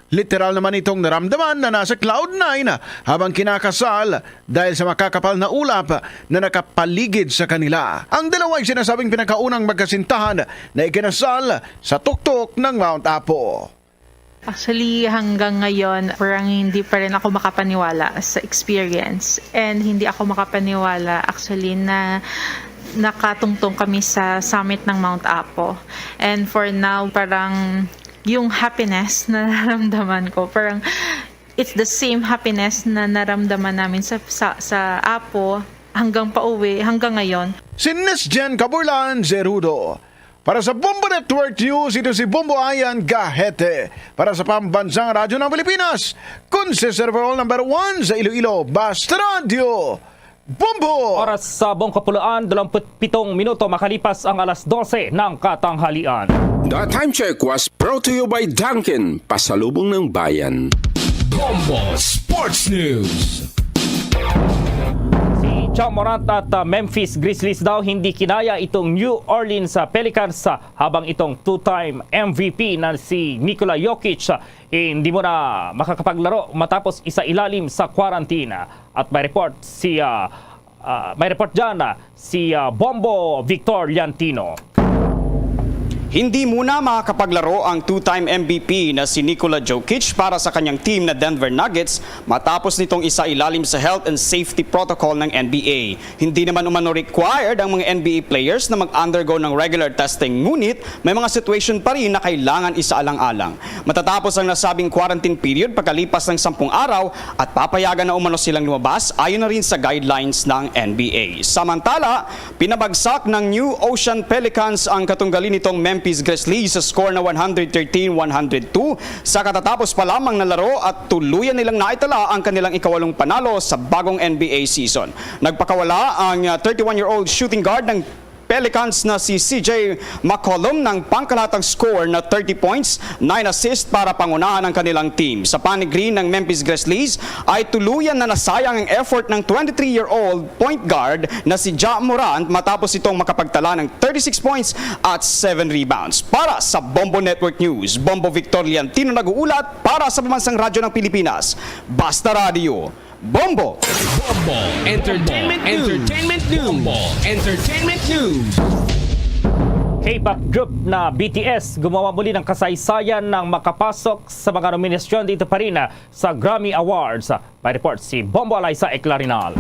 Literal naman itong naramdaman na nasa cloud nine habang kinakasal dahil sa makakapal na ulap na nakapaligid sa kanila. Ang dalawa ay sinasabing pinakaunang magkasintahan na ikinasal sa tuktok ng Mount Apo. Actually, hanggang ngayon, parang hindi pa rin ako makapaniwala sa experience. And hindi ako makapaniwala, actually, na nakatungtong kami sa summit ng Mount Apo. And for now, parang yung happiness na nararamdaman ko, parang it's the same happiness na naramdaman namin sa, sa, sa Apo hanggang pauwi, hanggang ngayon. Si Nesjen Caborlan Zerudo. Para sa Bombo Network News, ito si Bombo Ayan Gahete. Para sa Pambansang Radyo ng Pilipinas, Consistent Overall number one sa Iloilo, Basta Radyo, Bombo! Oras sa Bong Kapuloan, dalawamput pitong minuto makalipas ang alas dose ng katanghalian. The time check was brought to you by Dunkin, Pasalubong ng Bayan. Bombo Sports News. Si Ja Morant at, ah, Memphis Grizzlies daw hindi kinaya itong New Orleans, ah, Pelicans, ah, habang itong two-time M V P na si Nikola Jokic, ah, hindi muna makakapaglaro matapos isailalim sa quarantine. At may report si, ah, ah, may report dyan, ah, si, ah, Bombo Victor Liantino. Hindi muna makakapaglaro ang two-time M V P na si Nikola Jokic para sa kanyang team na Denver Nuggets matapos nitong isailalim sa health and safety protocol ng N B A. Hindi naman umano required ang mga N B A players na mag-undergo ng regular testing, ngunit may mga situation pa rin na kailangan isaalang-alang. Matatapos ang nasabing quarantine period pagkalipas ng sampung araw at papayagan na umano silang lumabas ayon na rin sa guidelines ng N B A. Samantala, pinabagsak ng New Ocean Pelicans ang katunggali nitong Memphis Grizzlies sa score na one hundred thirteen one hundred two sa katatapos pa lamang na laro at tuluyan nilang naitala ang kanilang ikawalong panalo sa bagong N B A season. Nagpakawala ang, ah, thirty-one-year-old shooting guard ng Pelicans na si C J McCollum ng pangkalahatang score na thirty points, nine assists para pangunahan ang kanilang team. Sa panig rin ng Memphis Grizzlies ay tuluyan na nasayang ang effort ng twenty-three-year-old point guard na si Ja Morant matapos itong makapagtala ng thirty-six points at seven rebounds. Para sa Bombo Network News, Bombo Victor Liantino nag-uulat para sa Pambansang Radyo ng Pilipinas, Basta Radyo, Bombo! Bombo Entertainment News. Entertainment News. Bombo Entertainment News. K-pop group na B T S gumawa muli ng kasaysayan ng makapasok sa mga nominasyon dito pa rin, ah, sa Grammy Awards. May report si Bombo Alaysa Eclarinal.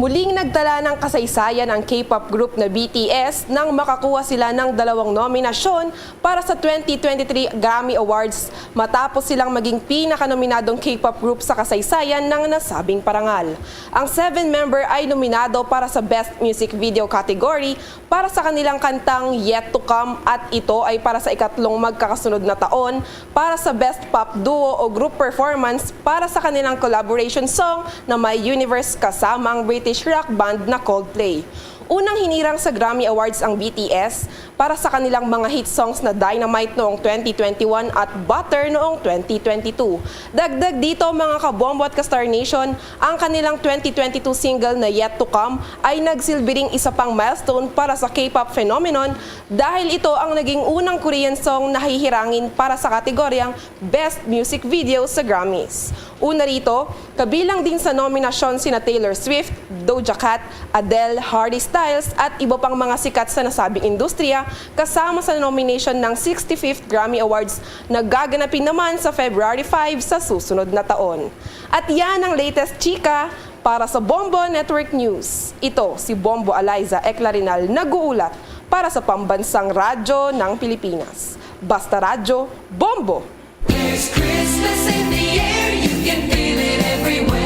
Muling nagtala ng kasaysayan ang K-pop group na B T S nang makakuha sila ng dalawang nominasyon para sa twenty twenty-three Grammy Awards matapos silang maging pinakanominadong K-pop group sa kasaysayan ng nasabing parangal. Ang seven-member ay nominado para sa Best Music Video category para sa kanilang kantang Yet to Come, at ito ay para sa ikatlong magkakasunod na taon para sa Best Pop Duo o Group Performance para sa kanilang collaboration song na My Universe kasama ang British rock band na Coldplay. Unang hinirang sa Grammy Awards ang B T S para sa kanilang mga hit songs na Dynamite noong twenty twenty-one at Butter noong twenty twenty-two. Dagdag dito, mga kabombo at ka-Star Nation, ang kanilang twenty twenty-two single na Yet to Come ay nagsilbi ring isa pang milestone para sa K-pop phenomenon dahil ito ang naging unang Korean song na hihirangin para sa kategoryang Best Music Video sa Grammys. Una rito, kabilang din sa nominasyon sina Taylor Swift, Doja Cat, Adele, Harry Styles at iba pang mga sikat sa nasabing industriya, kasama sa nomination ng sixty-fifth Grammy Awards na gaganapin naman sa February five sa susunod na taon. At yan ang latest chika para sa Bombo Network News. Ito si Bombo Eliza Eclarinal nag-uulat para sa Pambansang Radyo ng Pilipinas. Basta Radyo, Bombo! There's Christmas in the air, you can feel it everywhere.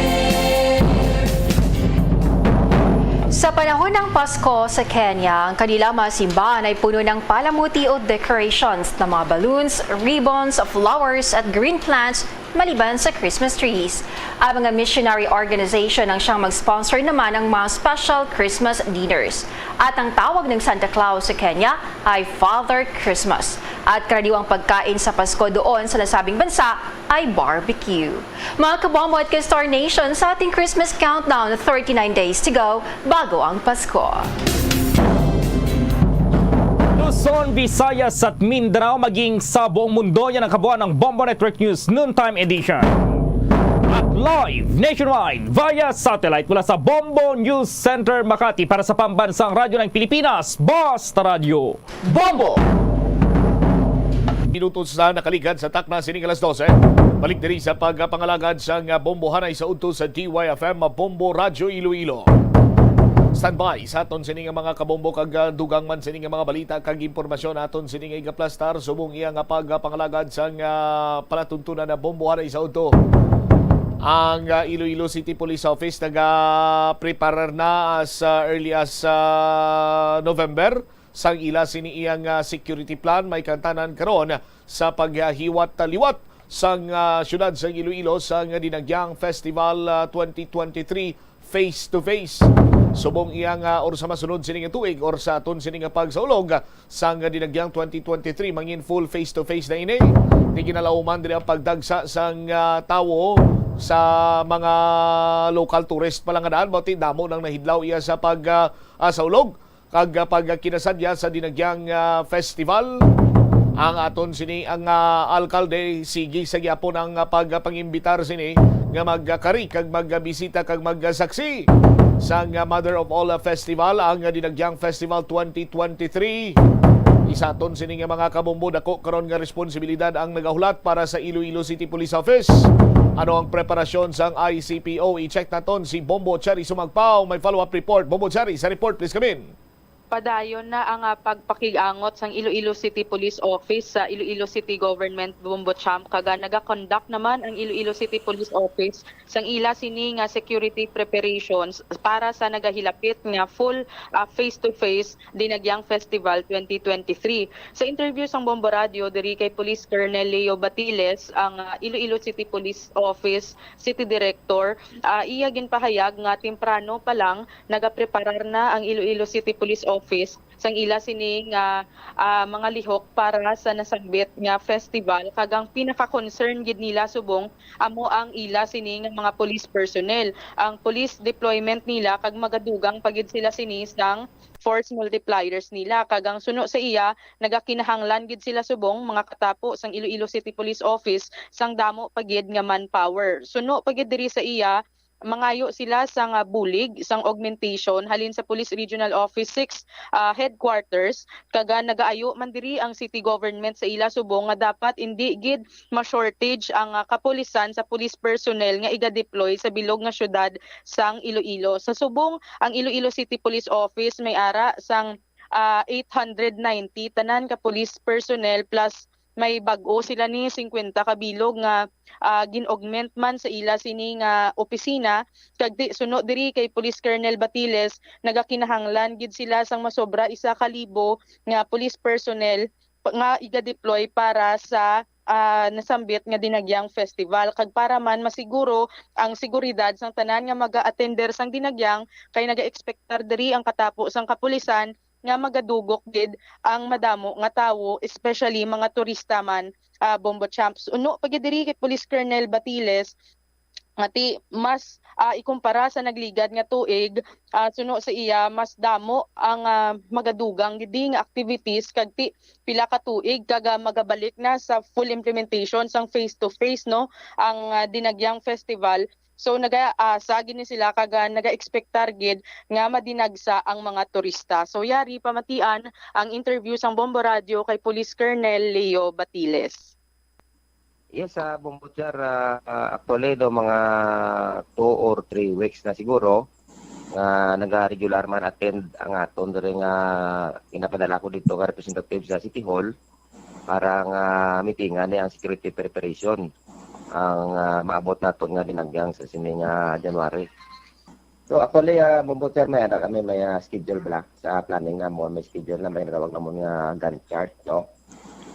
Sa panahon ng Pasko sa Kenya, ang kanilang mga simbahan ay puno ng palamuti o decorations ng mga balloons, ribbons, flowers at green plants maliban sa Christmas trees. Ang mga missionary organization ang siyang mag-sponsor naman ng mga special Christmas dinners. At ang tawag ng Santa Claus sa Kenya ay Father Christmas. At karaniwang pagkain sa Pasko doon sa nasabing bansa ay barbecue. Mga kabombo at ka-Star Nation, sa ating Christmas countdown, thirty-nine days to go bago ang Pasko. Luzon, Visayas at Mindanao, maging sa buong mundo, yan ang kabuuan ng Bombo Network News Noontime Edition. At live nationwide via satellite mula sa Bombo News Center Makati para sa Pambansang Radyo ng Pilipinas, Basta Radyo. Bombo! Minutos na nakaligad sa takna sining alas dose. Balik diri sa pagpangalagad sang bombohanay sa udto sa D Y F M Bombo Radyo Iloilo. Standby sa aton sini nga mga kabombo kag ah, dugang man sini nga mga balita kag impormasyon aton sini nga igaplastar subong iya nga pagpangalagad sang ah, palatuntunan na bombohanay sa udto. Ang ah, Iloilo City Police Office nagapreparar na as ah, early as ah, November sang ila sini iyang ah, security plan, may kantanan karon sa paghiwat-liwat sang ah, siyudad sang Iloilo sang Dinagyang Festival ah, twenty twenty-three face to face. Subong iyang ah, or sa masunod sini nga tuig or sa aton sini nga pagsaulog sang Dinagyang twenty twenty-three, mangin full face to face na ini. Di ginalauman diri ang pagdagsa sang ah, tawo sa mga local tourist pa lang nga daan, bawti damo nang nahidlaw iya sa pag ah, ah, saulog kag ah, pagkinasadya sa Dinagyang ah, Festival. Ang aton sini ang ah, alkalde, sige sa gyapon ang ah, pagpangimbitar sini nga magkari kag magbisita kag magsaksi sang ah, Mother of All ah, Festival, ang ah, Dinagyang Festival twenty twenty-three. Isaton sini nga mga kabombo, dako karon nga responsibilidad ang nagahulat para sa Iloilo City Police Office. Ano ang preparasyon sang I C P O? I-check naton si Bombo Cherry Sumagpao. May follow-up report. Bombo Cherry, sa report, please come in. Padayon na ang ah, pagpakig-angot sang Iloilo City Police Office sa Iloilo City Government Bombo Champ, kag ah, naga-conduct naman ang Iloilo City Police Office sang ila sini nga security preparations para sa nagahilapit nga full ah, face-to-face Dinagyang Festival twenty twenty-three. Sa interview sang Bombo Radio diri kay Police Colonel Leo Batiles, ang ah, Iloilo City Police Office City Director, ah, iya ginpahayag nga temprano pa lang nagapreparar na ang Iloilo City Police Office sang ila sini nga ah, mga lihok para sa nasambit nga festival, kag ang pinaka-concern gid nila subong amo ang ila sini nga mga police personnel, ang police deployment nila, kag magadugang pa gid sila sini sang force multipliers nila, kag ang suno sa iya, nagakinahanglan gid sila subong mga katapo sang Iloilo City Police Office sang damo pa gid nga manpower. Suno pa gid diri sa iya, mangayo sila sang, ah, bulig sang augmentation halin sa Police Regional Office six, ah, headquarters, kag, ah, nagaayo man diri ang city government sa ila subong nga dapat indi gid ma-shortage ang, ah, kapulisan sa police personnel nga iga-deploy sa bilog nga syudad sang Iloilo. Sa subong, ang Iloilo City Police Office may ara sang, ah, eight hundred ninety tanan ka police personnel, plus may bag-o sila ni fifty ka bilog nga, ah, gin-augment man sa ila sini nga opisina. Kag di, suno diri kay Police Colonel Batiles, nagakinahanglan gid sila sang masobra isa ka libo nga police personnel pa, nga iga-deploy para sa, ah, nasambit nga Dinagyang Festival, kag para man masiguro ang seguridad sang tanan nga maga-attender sang Dinagyang, kay naga-ekspektar diri ang katapo sang kapulisan nga magadugok gid ang madamo nga tawo, especially mga turista man, ah, Bombo Champs. Uno pa gid diri kay Police Colonel Batiles, nga ti mas, ah, ikumpara sa nagligad nga tuig, ah, suno sa iya, mas damo ang, ah, magadugang gid nga activities, kag ti pila ka tuig kag, ah, magabalik na sa full implementation sang face to face, no, ang, ah, Dinagyang Festival. So, nagaasa gid ni sila kag, ah, nagaekspektar gid nga madinagsa ang mga turista. So, yari pamatian ang interview sang Bombo Radio kay Police Colonel Leo Batiles. Yes, sa Bombo Char, ah, ah, actually, do mga two or three weeks na siguro nga naga-regular man attend ang aton diri nga ginapadala ko dito nga representative sa City Hall para nga meetingan ni ang security preparation ang, ah, maabot naton nga Dinagyang sa sini nga January. So, actually, ah, Bombo Char, may ada kami, may, ah, schedule bala sa planning namon, may schedule na may natawag namon nga Gantt chart, no?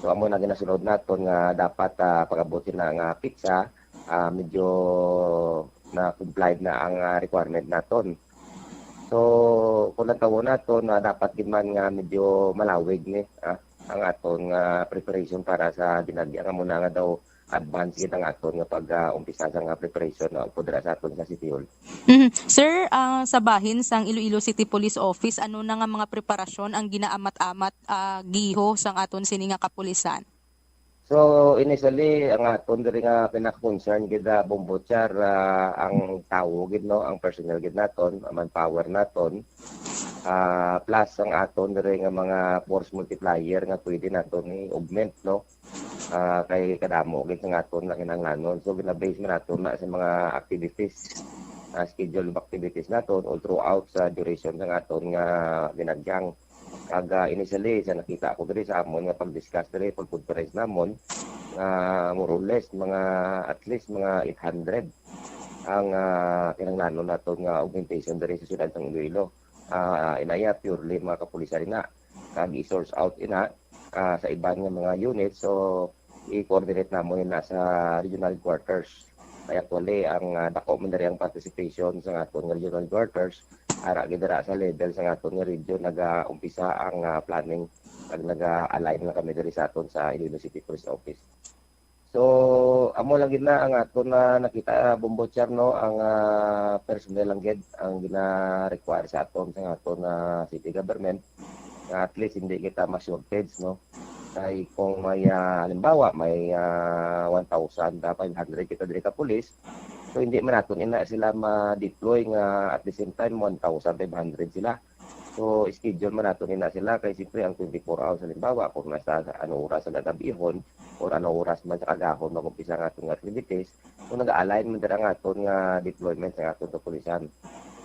So, amo na ginasunod naton nga dapat, ah, pag-abot na nga petsa, ah, medyo na-complied na ang, ah, requirement naton. So, kung nagtawo naton, ah, dapat gid man nga medyo malawig ni, ah, ang aton nga preparation para sa Dinagyang. Amo na nga daw advance gid ang aton nga pag, ah, umpisa sa nga preparation na upod dira sa aton sa City Hall. Mhm. Sir, ah, sa bahin sang Iloilo City Police Office, ano na nga mga preparasyon ang ginaamat-amat, ah, giho sang aton sini nga kapulisan? So, initially, ang aton diri nga pinaka-concern gid, ah, Bombo Char, ah, ang tawo gid, no, ang personnel gid naton, ang manpower naton, ah, plus ang aton diri nga mga force multiplier nga pwede naton i-augment, no, ah, kay kadamo gid sa aton nga kinahanglanon. So, gina-base man naton na sa mga activities, ah, schedule of activities naton all throughout sa duration sa aton nga Dinagyang. Kag, ah, initially, sa nakita ko diri sa amon nga pag-discuss diri, pag-conference namon, nga more or less, mga, at least, mga eight hundred ang, ah, kinahanglanon naton nga augmentation diri sa siyudad sang Iloilo. Ah, inaya, purely mga kapulisan ina. Kag i-source out ina, ah, sa iban nga mga units. So, i-coordinate namon ina sa regional headquarters. Kay actually, ang, ah, dako man diri ang participation sa aton nga regional headquarters. Ara gid dira sa level sa aton nga region, naga-umpisa ang, ah, planning. Kag naga-align na kami diri sa aton sa Iloilo City Police Office. So, amo lang gid na ang aton na nakita, Bombo Char, no, ang, ah, personnel lang gid ang gina-require sa aton, sa aton na city government, nga at least hindi kita ma-shortage, no. Kay kung may, ah, halimbawa, may, ah, one thousand five hundred kita diri ka pulis, so hindi man naton ina sila ma-deploy nga at the same time one thousand five hundred sila. So, schedule man naton ina sila kay siyempre ang twenty-four hours, halimbawa, kung nasa ano oras sa gagabihon or ano oras man sa kagahon mag-umpisa ang aton nga activities, kung nag-align man dira ang aton nga deployment sa aton kapulisan.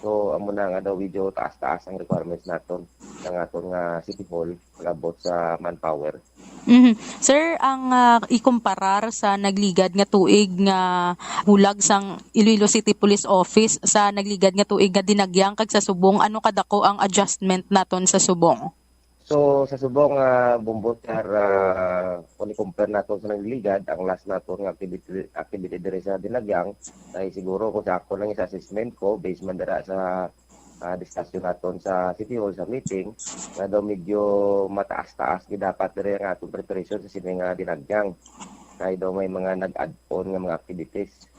So, amo na nga daw, medyo taas-taas ang requirements naton sa aton nga City Hall pag-abot sa manpower. Mhm. Sir, ang, ah, ikumparar sa nagligad nga tuig nga bulag sang Iloilo City Police Office sa nagligad nga tuig nga Dinagyang kag sa Subong, ano kadako ang adjustment naton sa Subong? So, sa Subong, ah, Bombo Char, ah, kung i-compare naton sa nagligad, ang last naton nga activity, activity diri sa Dinagyang, ay siguro kung sa ako lang sa assessment ko, based man dira sa, ah, discussion naton sa City Hall sa meeting, nga daw medyo mataas-taas gid dapat diri ang atong preparation sa sini nga Dinagyang. Kay daw may mga nag-add-on nga mga activities.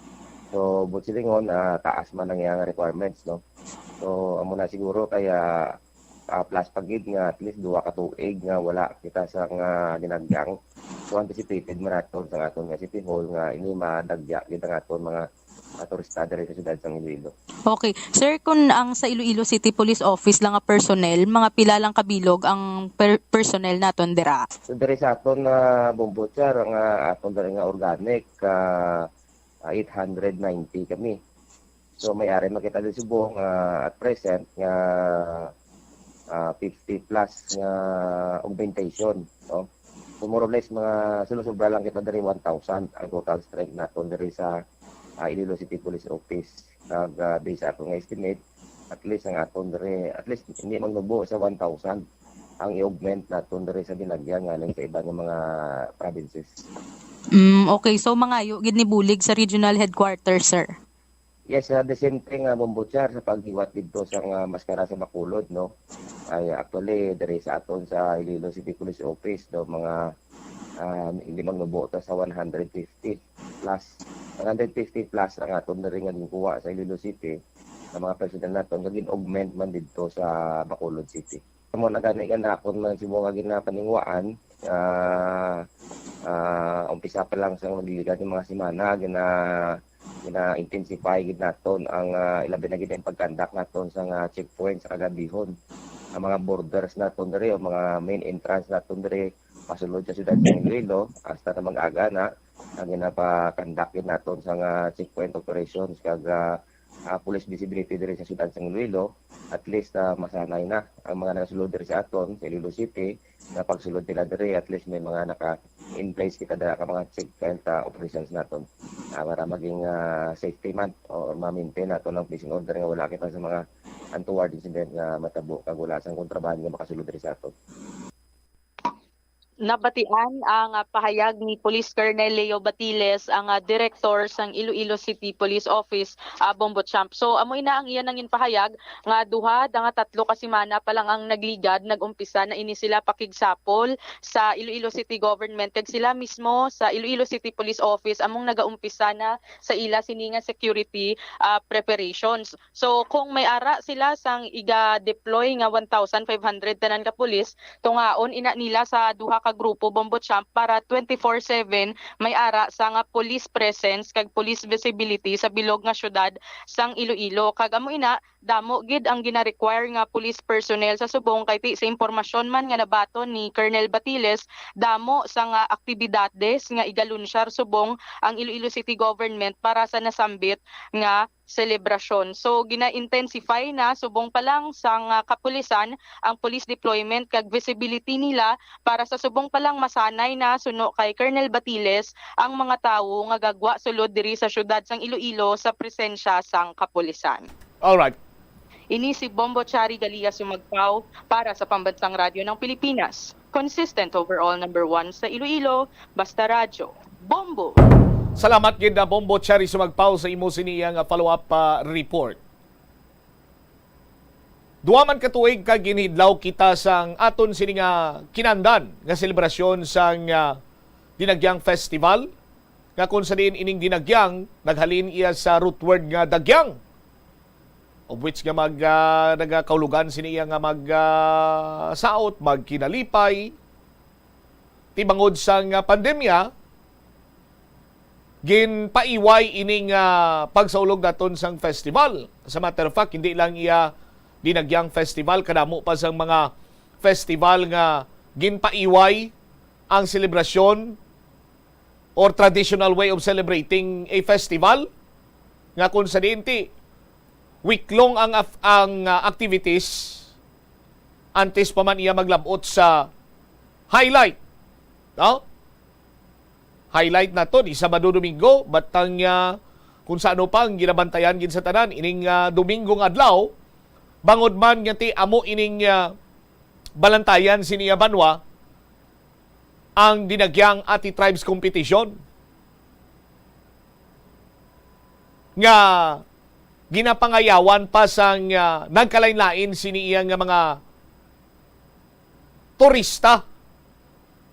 So, buot silingon, ah, taas man ang iyang requirements, no? So, amo na siguro kaya, ah, plus pa gid nga at least duha ka tuig nga wala kita sa nga Dinagyang. So, anticipated man naton sa aton nga City Hall nga ini madagya gid ang aton mga ah, turista diri sa siyudad sang Iloilo. Okay. Sir, kun ang sa Iloilo City Police Office lang nga personnel, mga pila lang kabilog ang per-, personnel naton dira? So, diri sa aton nga Bombo, sir, nga aton diri nga organic, ah, ah, eight hundred ninety kami. So, may ari makita din subong, ah, at present nga, ah, fifty plus nga augmentation, no? So, more or less, mga sumusobra lang kita diri one thousand ang total strength naton diri sa, ah, Iloilo City Police Office. Nag, ah, base ako nga estimate, at least ang aton diri, at least hindi magnubo sa one thousand ang i-augment naton diri sa Dinagyang ngan sa iba nga mga provinces. Mm, okay. So, mangayo gid ni bulig sa regional headquarters, sir? Yes, ah, the same thing, ah, Bombo, sir, sa paghiwat didto sa nga maskara sa Bacolod, no? Ay, actually, diri sa aton sa Iloilo City Police Office, no, mga, ah, hindi magnubo ta sa one hundred fifty plus. One hundred fifty plus ang aton diri nga ginkuha sa Iloilo City, ang mga personnel naton nga gin-augment man didto sa Bacolod City. Amo na gani nga na akon man simo nga ginapaningwaan, ah, ah, umpisa pa lang sa mga dili gani mga semana, gina-, gina-intensify gid naton ang, ah, ilabi na gid ang pag-conduct naton sa nga checkpoint sa kagabihon. Ang mga borders naton diri o mga main entrance naton diri, pasulod sa siyudad sa Iloilo, hasta na mag-aga na, ang ginapa-conduct gid naton sa nga checkpoint operations kag, ah, ah, police visibility diri sa siyudad sa Iloilo, at least, ah, masanay na ang mga nagasulod diri sa aton sa Iloilo City, nga pagsulod nila diri, at least may mga naka in place kita dira ka mga checkpoint, ah, operations naton, ah, para maging, ah, safety man o ma-maintain naton ang peace and order nga wala kita sa mga untoward incident nga matabo kag wala sang kontrabahan nga makasulod diri sa aton. Nabatian ang, ah, pahayag ni Police Colonel Leo Batiles, ang, ah, direktor sang Iloilo City Police Office, ah, Bombo Champ. So, amo ina ang iya nangin pahayag nga duha da nga tatlo ka semana pa lang ang nagligad, nag-umpisa na ini sila pakigsapol sa Iloilo City Government, kag sila mismo sa Iloilo City Police Office among nagaumpisa na sa ila sini nga security, ah, preparations. So, kung may ara sila sang iga-deploy nga one thousand five hundred tanan ka pulis, tungaon ina nila sa duha ka grupo, Bombo Champ, para twenty-four seven may ara sa nga police presence kag police visibility sa bilog nga syudad sang Iloilo. Kag amo ina, damo gid ang gina-require nga police personnel sa subong, kay ti sa impormasyon man nga nabaton ni Colonel Batiles, damo sa nga aktibidades nga igalunsyar subong ang Iloilo City Government para sa nasambit nga selebrasyon. So, gina-intensify na subong pa lang sang, ah, kapulisan ang police deployment kag visibility nila para sa subong pa lang masanay na suno kay Colonel Batiles ang mga tawo nga gagwa sulod diri sa siyudad sang Iloilo sa presensya sang kapulisan. Alright. Ini si Bombo Chari Galia Sumagpaw para sa Pambansang Radyo ng Pilipinas. Consistent overall number one sa Iloilo, basta radyo. Bombo! Salamat gid na Bombo Chari Sumagpaw sa imo siniya nga follow-up, ah, report. Duha man ka tuig kag ginhidlaw kita sang aton sini nga kinandan nga selebrasyon sang, ah, Dinagyang Festival, nga kung sa diin ining Dinagyang naghalin iya sa root word nga Dagyang, of which nga mag, ah, nagakahulugan sini iya nga mag, ah, saot, magkinalipay. Ti bangod sang, ah, pandemya, ginpaiway ining, ah, pagsaulog naton sang festival. As a matter of fact, hindi lang iya Dinagyang Festival, kadamo pa sang mga festival nga ginpaiway ang selebrasyon or traditional way of celebrating a festival, nga kung sa diin ti week-long ang af-, ang, ah, activities antes pa man iya maglab-ot sa highlight, no? Highlight naton ni Sabado, Domingo, but ang, ah, kung sa ano pa ang ginabantayan gid sa tanan ining, ah, Domingo nga adlaw, bangod man nga ti amo ining, ah, balantayan sini nga banwa, ang Dinagyang Ati Tribes Competition nga ginapangayawan pa sang, ah, nagkalain-lain sini iya nga mga turista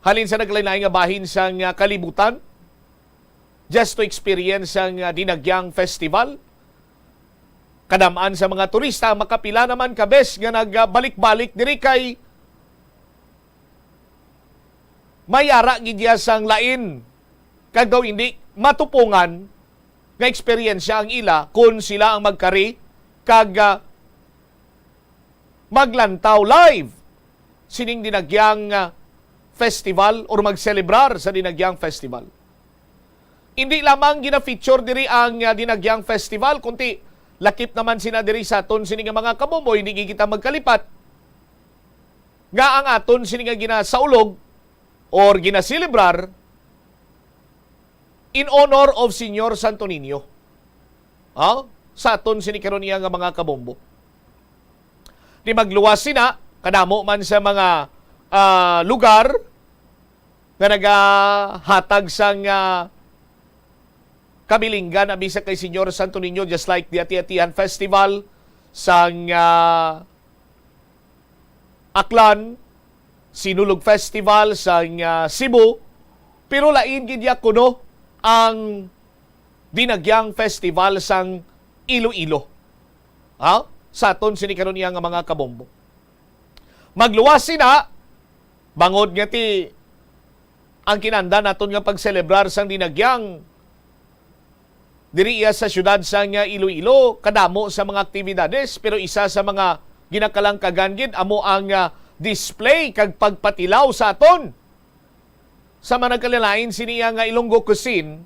halin sa nagkalain-lain nga bahin sang, ah, kalibutan just to experience ang, ah, Dinagyang Festival. Kadam-an sa mga turista, makapila naman ka bes nga nagbalik-balik diri kay may ara gid iya sang lain, kag daw hindi matupungan nga eksperyensya ang ila kon sila ang magkari kag, ah, maglantaw live sining dinagyang, ah, festival or magselebrar sa dinagyang festival. Hindi lamang gina-feature diri ang, ah, dinagyang festival, kundi lakip naman sina diri sa aton sini nga mga kabombo, hindi gid kita magkalipat nga ang aton sini nga ginasaulog or ginaselebrar in honor of Señor Santo Niño. Ha? Sa aton sini karon iya nga mga kabombo. Di magluwas sina, kadamo man sa mga, ah, lugar nga nagahatag sang, ah, kabilinggan abi sa kay Señor Santo Niño, just like the Ati-Atihan Festival sang, ah, Aklan, Sinulog Festival sang, ah, Cebu, pero lain gid ya kuno ang Dinagyang Festival sang Iloilo. Ha? Sa aton sini karon iya nga mga kabombo. Magluwas sina, bangod nga ti ang kinahanglan naton nga pagselebrar sang Dinagyang diri iya sa siyudad sang, ah, Iloilo, kadamo sa mga aktibidades, pero isa sa mga ginakalangkagan gid amo ang, ah, display kag pagpatilaw sa aton sa mga nagkalain-lain sini iya nga Ilonggo cuisine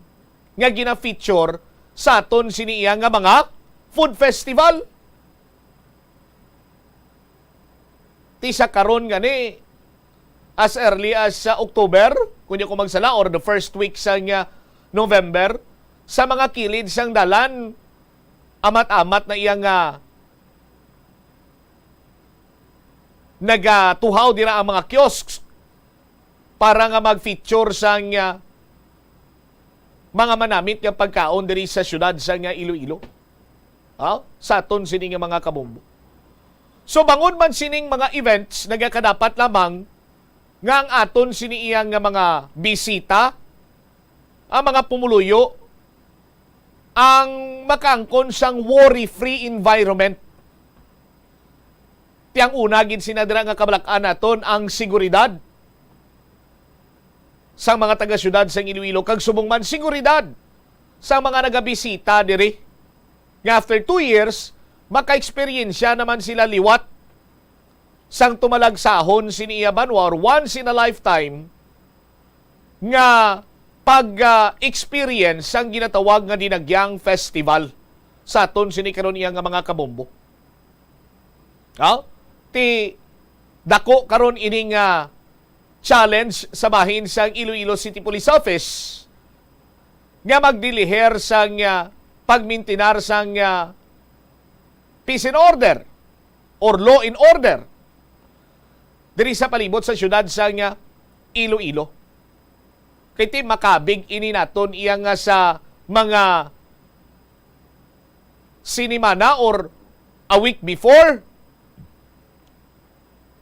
nga gina-feature sa aton sini iya nga mga food festival. Ti sa karon gani, as early as, uh, October, kung di ako magsala, or the first week sang, uh, November, sa mga kilid sang dalan, amat-amat na iya nga nagatuhaw dira ang mga kiosks para nga mag-feature sang, uh, mga manamit nga pagkaon diri sa siyudad sang, uh, Iloilo. Ha? Sa aton sini nga mga kabombo. So, bangod man sining mga events, nagakadapat lamang nga ang aton sini iya nga mga bisita, ang mga pumuluyo, ang makaangkon sang worry-free environment. Ti ang una gid sina dira nga kabalak-an naton ang seguridad sang mga taga-siyudad sang Iloilo, kag subong man seguridad sang mga nagabisita diri, nga after two years, maka-eksperyensya naman sila liwat sang tumalagsahon sini iya banwa, or once in a lifetime nga pag, ah, experience sang ginatawag nga Dinagyang Festival sa aton sini karon iya nga mga kabombo. Ha? Ti dako karon ini nga challenge sa bahin sang Iloilo City Police Office nga magdiliher sang, ah, pagmintinar sang, ah, peace and order or law and order diri sa palibot sa siyudad sang, ah, Iloilo. Kay ti makabig ini naton iya nga sa mga sinimana or a week before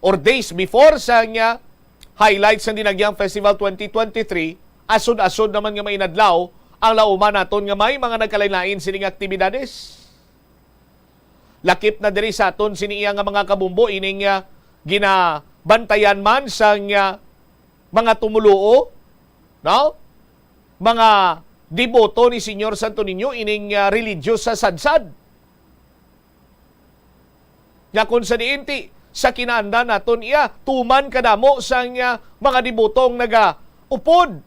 or days before sang, ah, highlights sang Dinagyang Festival twenty twenty-three, asod-asod naman nga mainadlaw ang lauman naton nga may mga nagkalain-lain sining aktibidades. Lakip na diri sa aton sini iya nga mga kabombo ining, ah, ginabantayan man sang, ah, mga tumuluo, no? Mga deboto ni Señor Santo Niño ining, ah, religious sa sadsad. Nga kung sa diin ti sa kinaandan naton iya, tuman kadamo sang, ah, mga debotong nagaupod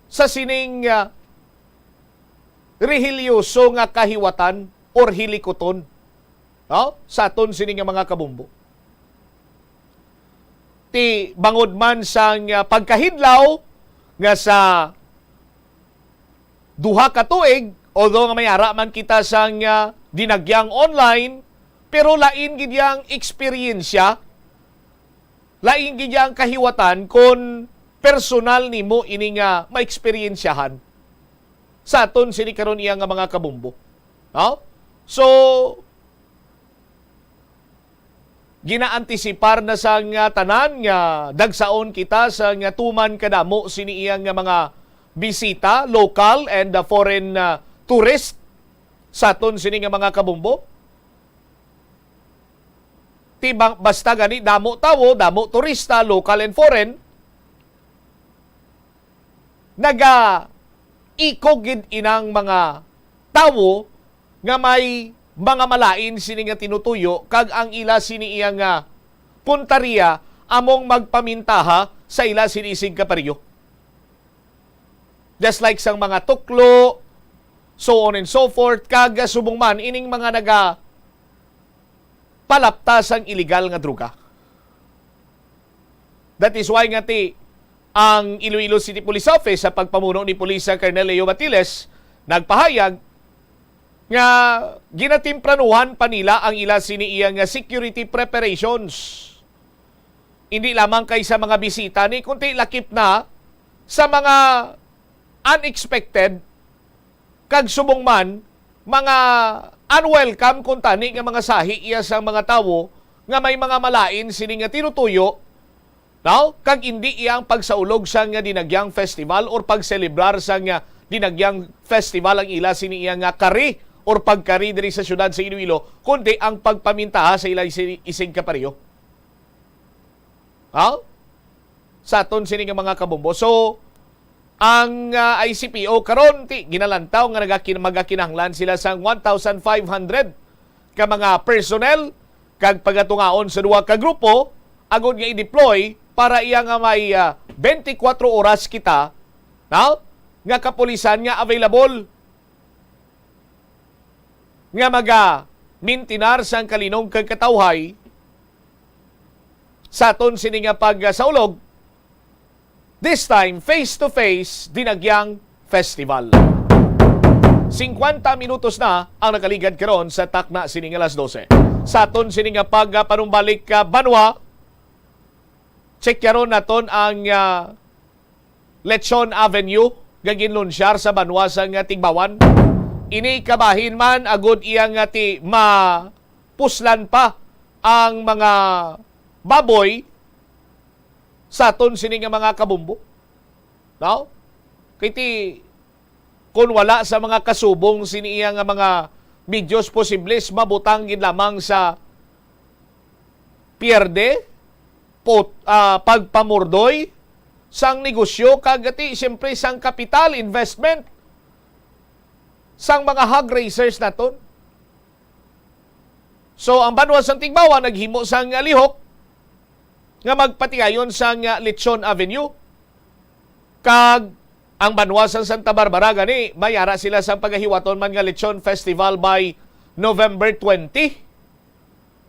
sa sining, ah, rehilyoso nga kahiwatan or hilikuton, no? Sa aton sini nga mga kabombo. Ti bangod man sang, ah, pagkahidlaw nga sa duha ka tuig, although nga may ara man kita sang, ah, Dinagyang online, pero lain gid yang eksperyensya, lain gid yang kahiwatan kon personal nimo ini nga maeksperiensyahan sa aton sini karon iya nga mga kabombo. No? So, ginaantisipar na sang, ah, tanan nga dagsaon kita sang, ah, tuman kadamo sini iya nga mga bisita, local and, ah, foreign, ah, tourist sa aton sini nga mga kabombo. Ti bang, basta gani damo tawo, damo turista, local and foreign, naga ikog gid inang mga tawo nga may mga malain sini nga tinutuyo, kag ang ila sini iya nga puntarya among magpamintaha sa ila sini isig kapareho. Just like sang mga tuklo, so on and so forth, kag subong man ining mga nagapalapta sang iligal nga droga. That is why nga ti ang Iloilo City Police Office sa pagpamuno ni Police Colonel Leo Batiles nagpahayag nga ginatempranuhan pa nila ang ila sini iya nga security preparations. Hindi lamang kay sa mga bisita ni, kundi lakip na sa mga unexpected kag subong man mga unwelcome kuntani nga mga sahi iya sang mga tawo nga may mga malain sini nga tinutuyo, no? Kag indi iya ang pagsaulog sang Dinagyang Festival or pagselebrar sang Dinagyang Festival ang ila sini iya nga kari or pagkari diri sa siyudad sa Iloilo, kundi ang pagpamintaha sa ila isi-, isig kapareho. Ha? Sa aton sini nga mga kabombo. So, ang, ah, I C P O karon ti ginalantaw nga nagakin-, magakinahanglan sila sang one thousand five hundred ka mga personnel kag pagatungaon sa duha ka grupo agod nga i-deploy para iya nga may, ah, twenty-four oras kita, no? Nga kapulisan nga available nga maga-mintinar sang kalinog kag katawhay sa aton sini nga pagsaulog, this time face to face, Dinagyang Festival. Singkwenta minutos na ang nakaligad karon sa takna sini nga alas dose. Sa aton sini nga pagpanumbalik ka banwa, checkyaron naton ang, ah, Lechon Avenue nga ginlunsyar sa banwa sang Tigbawan. Ini kabahin man agud iya nga ti mapuslan pa ang mga baboy sa aton sini nga mga kabombo. No? Kay ti, kun wala sa mga kasubong sini iya nga mga medios, posibles mabutang gid lamang sa pierde, pot-, ah, pagpamurdoy sang negosyo, kag ti, siyempre, sang kapital, investment sang mga hog raisers naton. So, ang banwa sang Tigbawan naghimo sang lihok nga magpatigayon sang Lechon Avenue. Kag ang banwa sang Santa Barbara gani, may ara sila sang pagahiwaton man nga Lechon Festival by November twenty.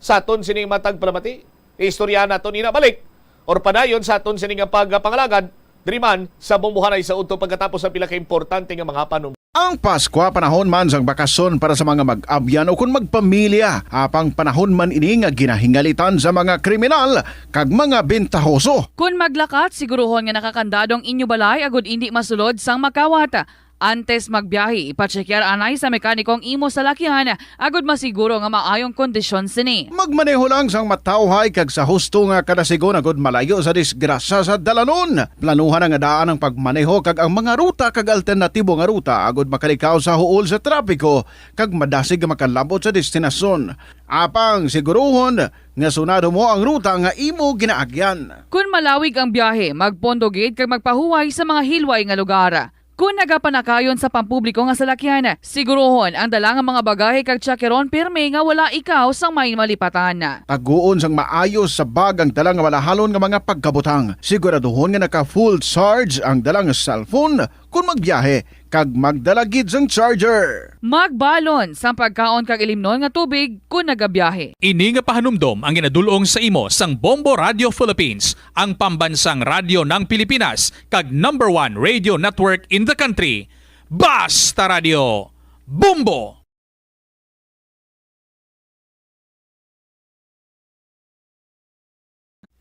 Sa aton sini matag palamati, istoryahan naton ina balik or padayon sa aton sini nga pagpangalagad diri man sa Bombohanay sa udto pagkatapos ang pila ka importante nga mga panum- Ang Paskwa panahon man sang bakasyon para sa mga mag-abyan o kon magpamilya, apang panahon man ini nga ginahingalitan sa mga kriminal kag mga bentahoso. Kon maglakat, siguruhon nga nakakandado ang inyo balay agud indi masulod sang makawat. Antes magbiyahe, ipatsekyar anay sa mekaniko ang imo salakyan agud masiguro nga maayong kondisyon sini. Magmaneho lang sang matawhay kag sa husto nga kadasigon agud malayo sa disgrasya sa dalanon. Planuhan nga daan ang pagmaneho kag ang mga ruta kag alternatibo nga ruta agud makalikaw sa huol sa trapiko kag madasig nga makalabot sa destinasyon. Apang siguruhon nga sunado mo ang ruta nga imo ginaagyan. Kon malawig ang biyahe, magpondo gid kag magpahuway sa mga hilway nga lugar. Kon nagapanakayon sa pampubliko nga salakyan, siguruhon ang dala nga mga bagahe kag tsakeron pirme nga wala ikaw sang may malipatan. Taguon sang maayo sa bag ang dala nga malahalon nga mga pagkabutang. Siguraduhon nga naka full charge ang dala nga cellphone kon magbiyahe, kag magdala gid sang charger. Magbalon sang pagkaon kag ilimnon nga tubig kon nagabiyahe. Ini nga pahanumdom ang ginadul-ong sa imo sang Bombo Radio Philippines, ang pambansang radyo ng Pilipinas, kag number one radio network in the country. Basta Radio, Bombo!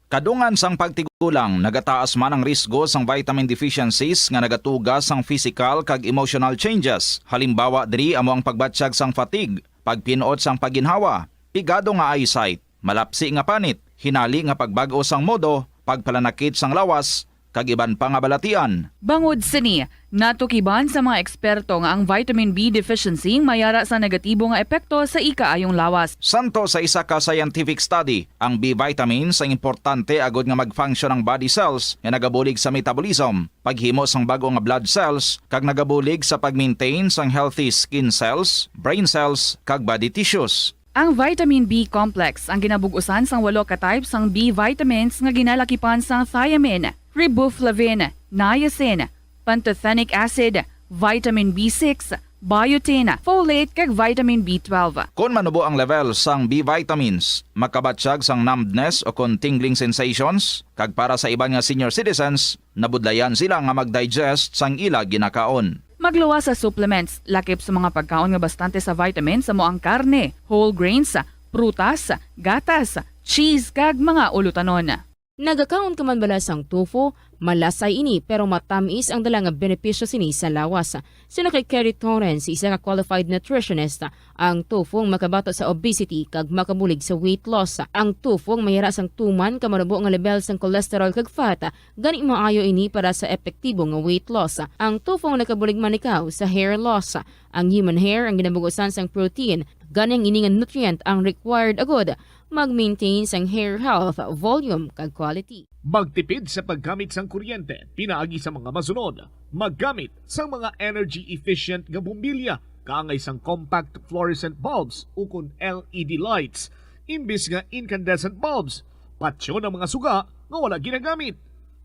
Kadungan sang pagtigulang, nagataas man ang risgo sang vitamin deficiencies nga nagatuga sang physical kag emotional changes. Halimbawa diri amo ang pagbatyag sang fatigue, pagpin-ot sang pagginhawa, pigado nga eyesight, malapsi nga panit, hinali nga pagbag-o sang modo, pagpalanakit sang lawas, kag iban pa nga balatian. Bangod sini, natukiban sa mga eksperto nga ang vitamin B deficiency may ara sa negatibo nga epekto sa ikaayong lawas. Santo sa isa ka scientific study, ang B vitamins ang importante agod nga mag-function ang body cells nga nagabulig sa metabolism, paghimo sang bag-o nga blood cells, kag nagabulig sa pag-maintain sang healthy skin cells, brain cells, kag body tissues. Ang vitamin B complex ang ginabug-usan sang walo ka type sang B vitamins nga ginalakipan sang thiamine, riboflavin, niacin, pantothenic acid, vitamin B six, biotin, folate, kag vitamin B twelve. Kon manubo ang level sang B vitamins, makabatyag sang numbness o kon tingling sensations, kag para sa iban nga senior citizens, nabudlayan sila nga mag-digest sang ila ginakaon. Magluwas sa supplements, lakip sa mga pagkaon nga bastante sa vitamins amo ang karne, whole grains, prutas, gatas, cheese, kag mga ulutanon. Nagakaon ka man bala sang tofu? Malasay ini, pero matamis ang dala nga benepisyo sini sa lawas. Suno kay Kerry Torrens, isa ka qualified nutritionist, ang tofu ang makabato sa obesity kag makabulig sa weight loss. Ang tofu ang may ara sang tuman ka manubo nga level sang cholesterol kag fat, gani maayo ini para sa epektibo nga weight loss. Ang tofu ang nakabulig man ikaw sa hair loss. Ang human hair ang ginabug-usan sang protein, gani ang ini nga nutrient ang required agud mag-maintain sang hair health, volume, kag quality. Magtipid sa paggamit sang kuryente pinaagi sa mga masunod. Maggamit sang mga energy-efficient nga bombilya kaangay sang compact fluorescent bulbs ukon L E D lights imbis nga incandescent bulbs. Patyon ang mga suga nga wala ginagamit.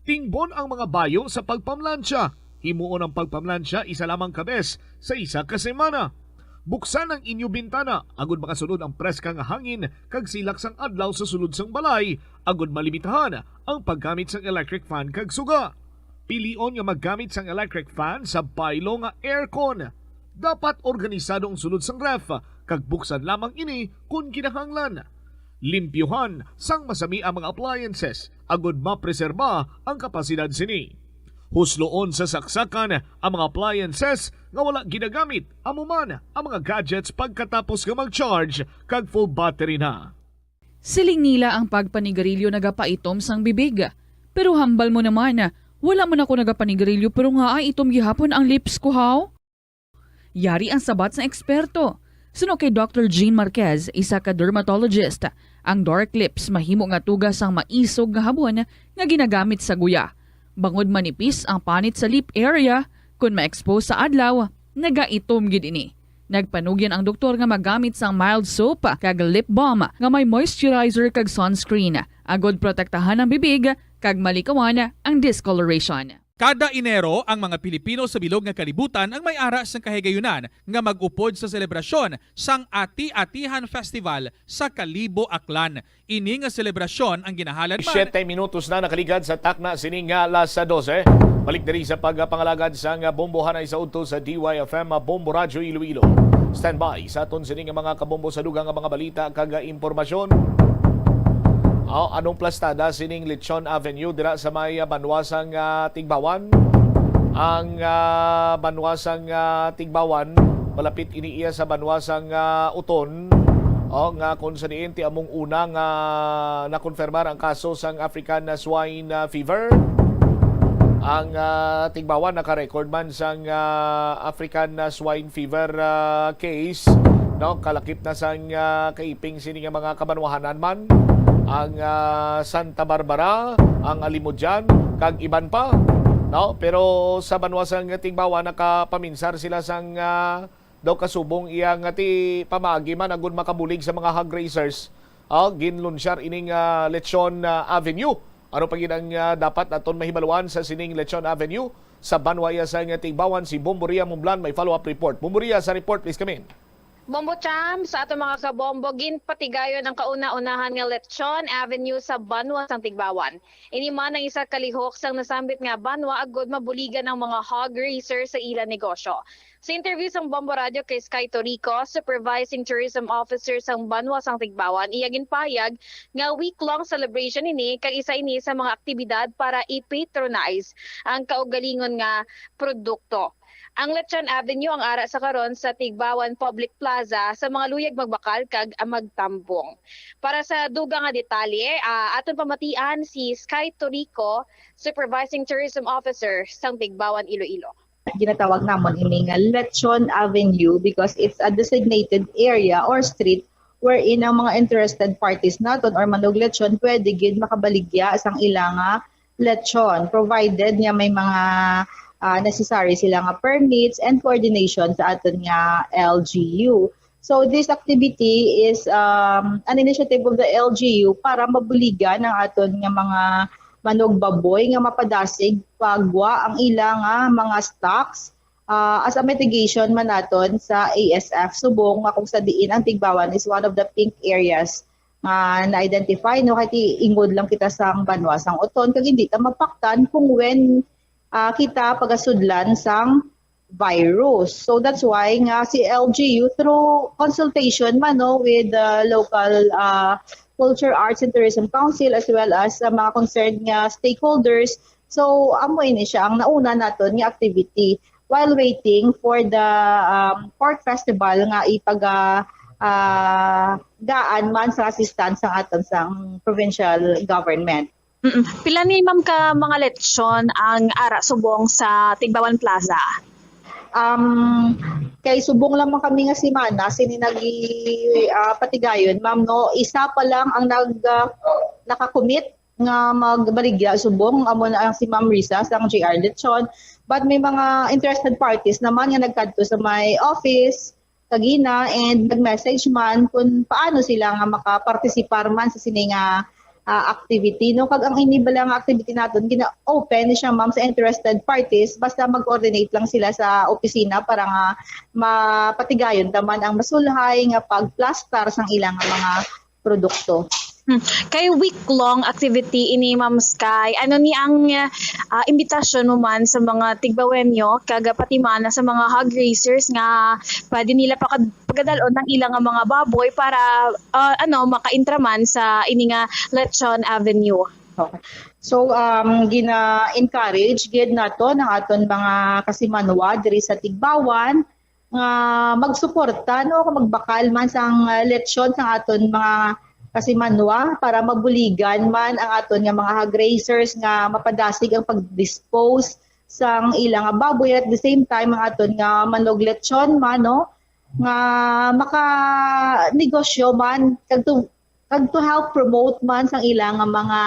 Tingbon ang mga bayo sa pagpamlansya. Himuon ang pagpamlansya isa lamang ka bes sa isa ka semana. Buksan ang inyo bintana agud makasulod ang preska nga hangin kag silak sang adlaw sa sulod sang balay, agud malimitahan ang paggamit sang electric fan kag suga. Pilion nga maggamit sang electric fan sa baylo nga aircon. Dapat organisado ang sulod sang ref kag buksan lamang ini kon kinahanglan. Limpyuhan sang masami ang mga appliances agud mapreserba ang kapasidad sini. Husloon sa saksakan ang mga appliances nga wala ginagamit, amo man ang mga gadgets pagkatapos nga mag-charge kag full battery na. Siling nila ang pagpanigarilyo nagapaitom sang bibig. Pero hambal mo naman, wala man ako nagapanigarilyo pero nga ay itom gihapon ang lips ko, haw? Yari ang sabat sang eksperto. Suno kay Doctor Jean Marquez, isa ka dermatologist, ang dark lips mahimo nga tuga sang maisog nga habon nga ginagamit sa guya. Bangod manipis ang panit sa lip area, kon ma-expose sa adlaw, nagaitom gid ini. Nagpanugyan ang doktor nga magamit sang mild soap kag lip balm nga may moisturizer kag sunscreen, agod protektahan ang bibig kag malikawan ang discoloration. Kada Enero, ang mga Pilipino sa bilog nga kalibutan ang may ara sang kahigayunan nga mag-upod sa selebrasyon sang Ati-Atihan Festival sa Kalibo, Aklan. Ini nga selebrasyon ang ginahalad man. Siyete minutos na nakaligad sa takna sini nga alas dose. Balik diri sa pagpangalagad sang bombohanay sa udto sa D Y F M, Bombo Radyo Iloilo. Standby sa aton sini nga mga kabombo sa dugang nga mga balita kag impormasyon. Aw, anong plastada sining Lechon Avenue dira sa may, ah, banwa sang, ah, Tigbawan? Ang, ah, banwa sang, ah, Tigbawan, malapit ini iya sa banwa sang, ah, Uton. O, nga kung sa diin ti among una nga nakonfirmar ang kaso sang African, ah, swine, ah, fever. Ang, ah, Tigbawan naka-record man sang, ah, African, ah, swine fever, ah, case, no? Kalakip na sang, ah, kaiping sini nga mga kabanwahanan man, ang, ah, Santa Barbara, ang Alimodian, kag iban pa, no? Pero sa banwa sang Tigbawan, nakapaminsar sila sang, ah, daw kasubong iya nga ti pamaagi man agud makabulig sa mga hog raisers. Ah, ginlunsyar ining, ah, Lechon, ah, Avenue. Ano pa gid ang, ah, dapat naton mahibaluan sa sining Lechon Avenue? Sa banwa iya sang Tigbawan, si Bombo Ria Mumlan may follow-up report. Bombo Ria, sa report, please come in. Bombo Cham, sa aton mga kabombo, ginpatigayon ang kauna-unahan nga Lechon Avenue sa banwa sang Tigbawan. Ini man ang isa ka lihok sang nasambit nga banwa agud mabuligan ang mga hog raiser sa ila negosyo. Sa interview sang Bombo Radio kay Sky Torico, Supervising Tourism Officer sang banwa sang Tigbawan, iya ginpahayag nga week-long celebration ini kag isa ini sa mga aktibidad para i-patronize ang kaugalingon nga produkto. Ang Lechon Avenue ang ara sa karon sa Tigbawan Public Plaza sa mga luyag magbakal kag, ah, magtambong. Para sa dugang nga detalye, ah, aton pamatian si Sky Torico, Supervising Tourism Officer sang Tigbawan, Iloilo. Ginatawag namon ini nga Lechon Avenue because it's a designated area or street wherein ang mga interested parties naton or manuglechon pwede gid makabaligya sang ila nga lechon, provided nga may mga, ah, necessary sila nga permits and coordination sa aton nga L G U. So this activity is, um, an initiative of the L G U para mabuligan ang aton nga mga manugbaboy nga mapadasig pagwa ang ila nga mga stocks, ah, as a mitigation man naton sa A S F Subong, nga kung sa diin ang Tigbawan is one of the pink areas nga na-identify, no, kay ti-, ingod lang kita sang banwa sang Oton kag hindi ta mapaktan kung when, ah, kita pagasudlan sang virus. So that's why nga si L G U, through consultation man, no, with the local, ah, Culture, Arts, and Tourism Council as well as sa mga concerned nga stakeholders. So amo ini siya ang nauna naton nga activity while waiting for the, um, pork festival nga ipaga-, ah, gaan man sa assistance sang aton sang provincial government. Mm. Pila ni, ma'am, ka mga lechon ang ara subong sa Tigbawan Plaza? Um, kay subong lang man kami nga semana sini nagi, ah, patigayon, ma'am, no? Isa pa lang ang nag, ah, nakakommit nga magbaligya subong, amo na ang si Ma'am Risa sang J R Lechon. But may mga interested parties naman nga nagkadto sa may office kagina and nag-message man kung paano sila nga makapartisipar man sa sini nga, ah, activity, no? Kag ang ini bala nga activity naton, gina-open siya, ma'am, sa interested parties, basta mag-coordinate lang sila sa opisina para nga mapatigayon ta man ang masulhay nga pagplastar sang ilang mga produkto. Hmm. Kay week-long activity ini, Ma'am Sky. Ano ni ang, ah, imbitasyon mo man sa mga tigbawenyo kag pati man sa mga hog raisers nga pwede nila pakad-, pagadal-on ang ilang mga baboy para, ah, ano, makaintra man sa ini nga Lechon Avenue? Okay. So, um, gina-encourage gid nato ang aton mga kasimanwa diri sa Tigbawan nga magsuporta, no, kung magbakal man sang, ah, lechon sang aton mga kasimanwa para mabuligan man ang aton nga mga hog raisers nga mapadasig ang pag-dispose sang ila nga baboy, at the same time ang aton nga manuglechon man, no, nga makanegosyo man kag to, kag to help promote man sang ila nga mga,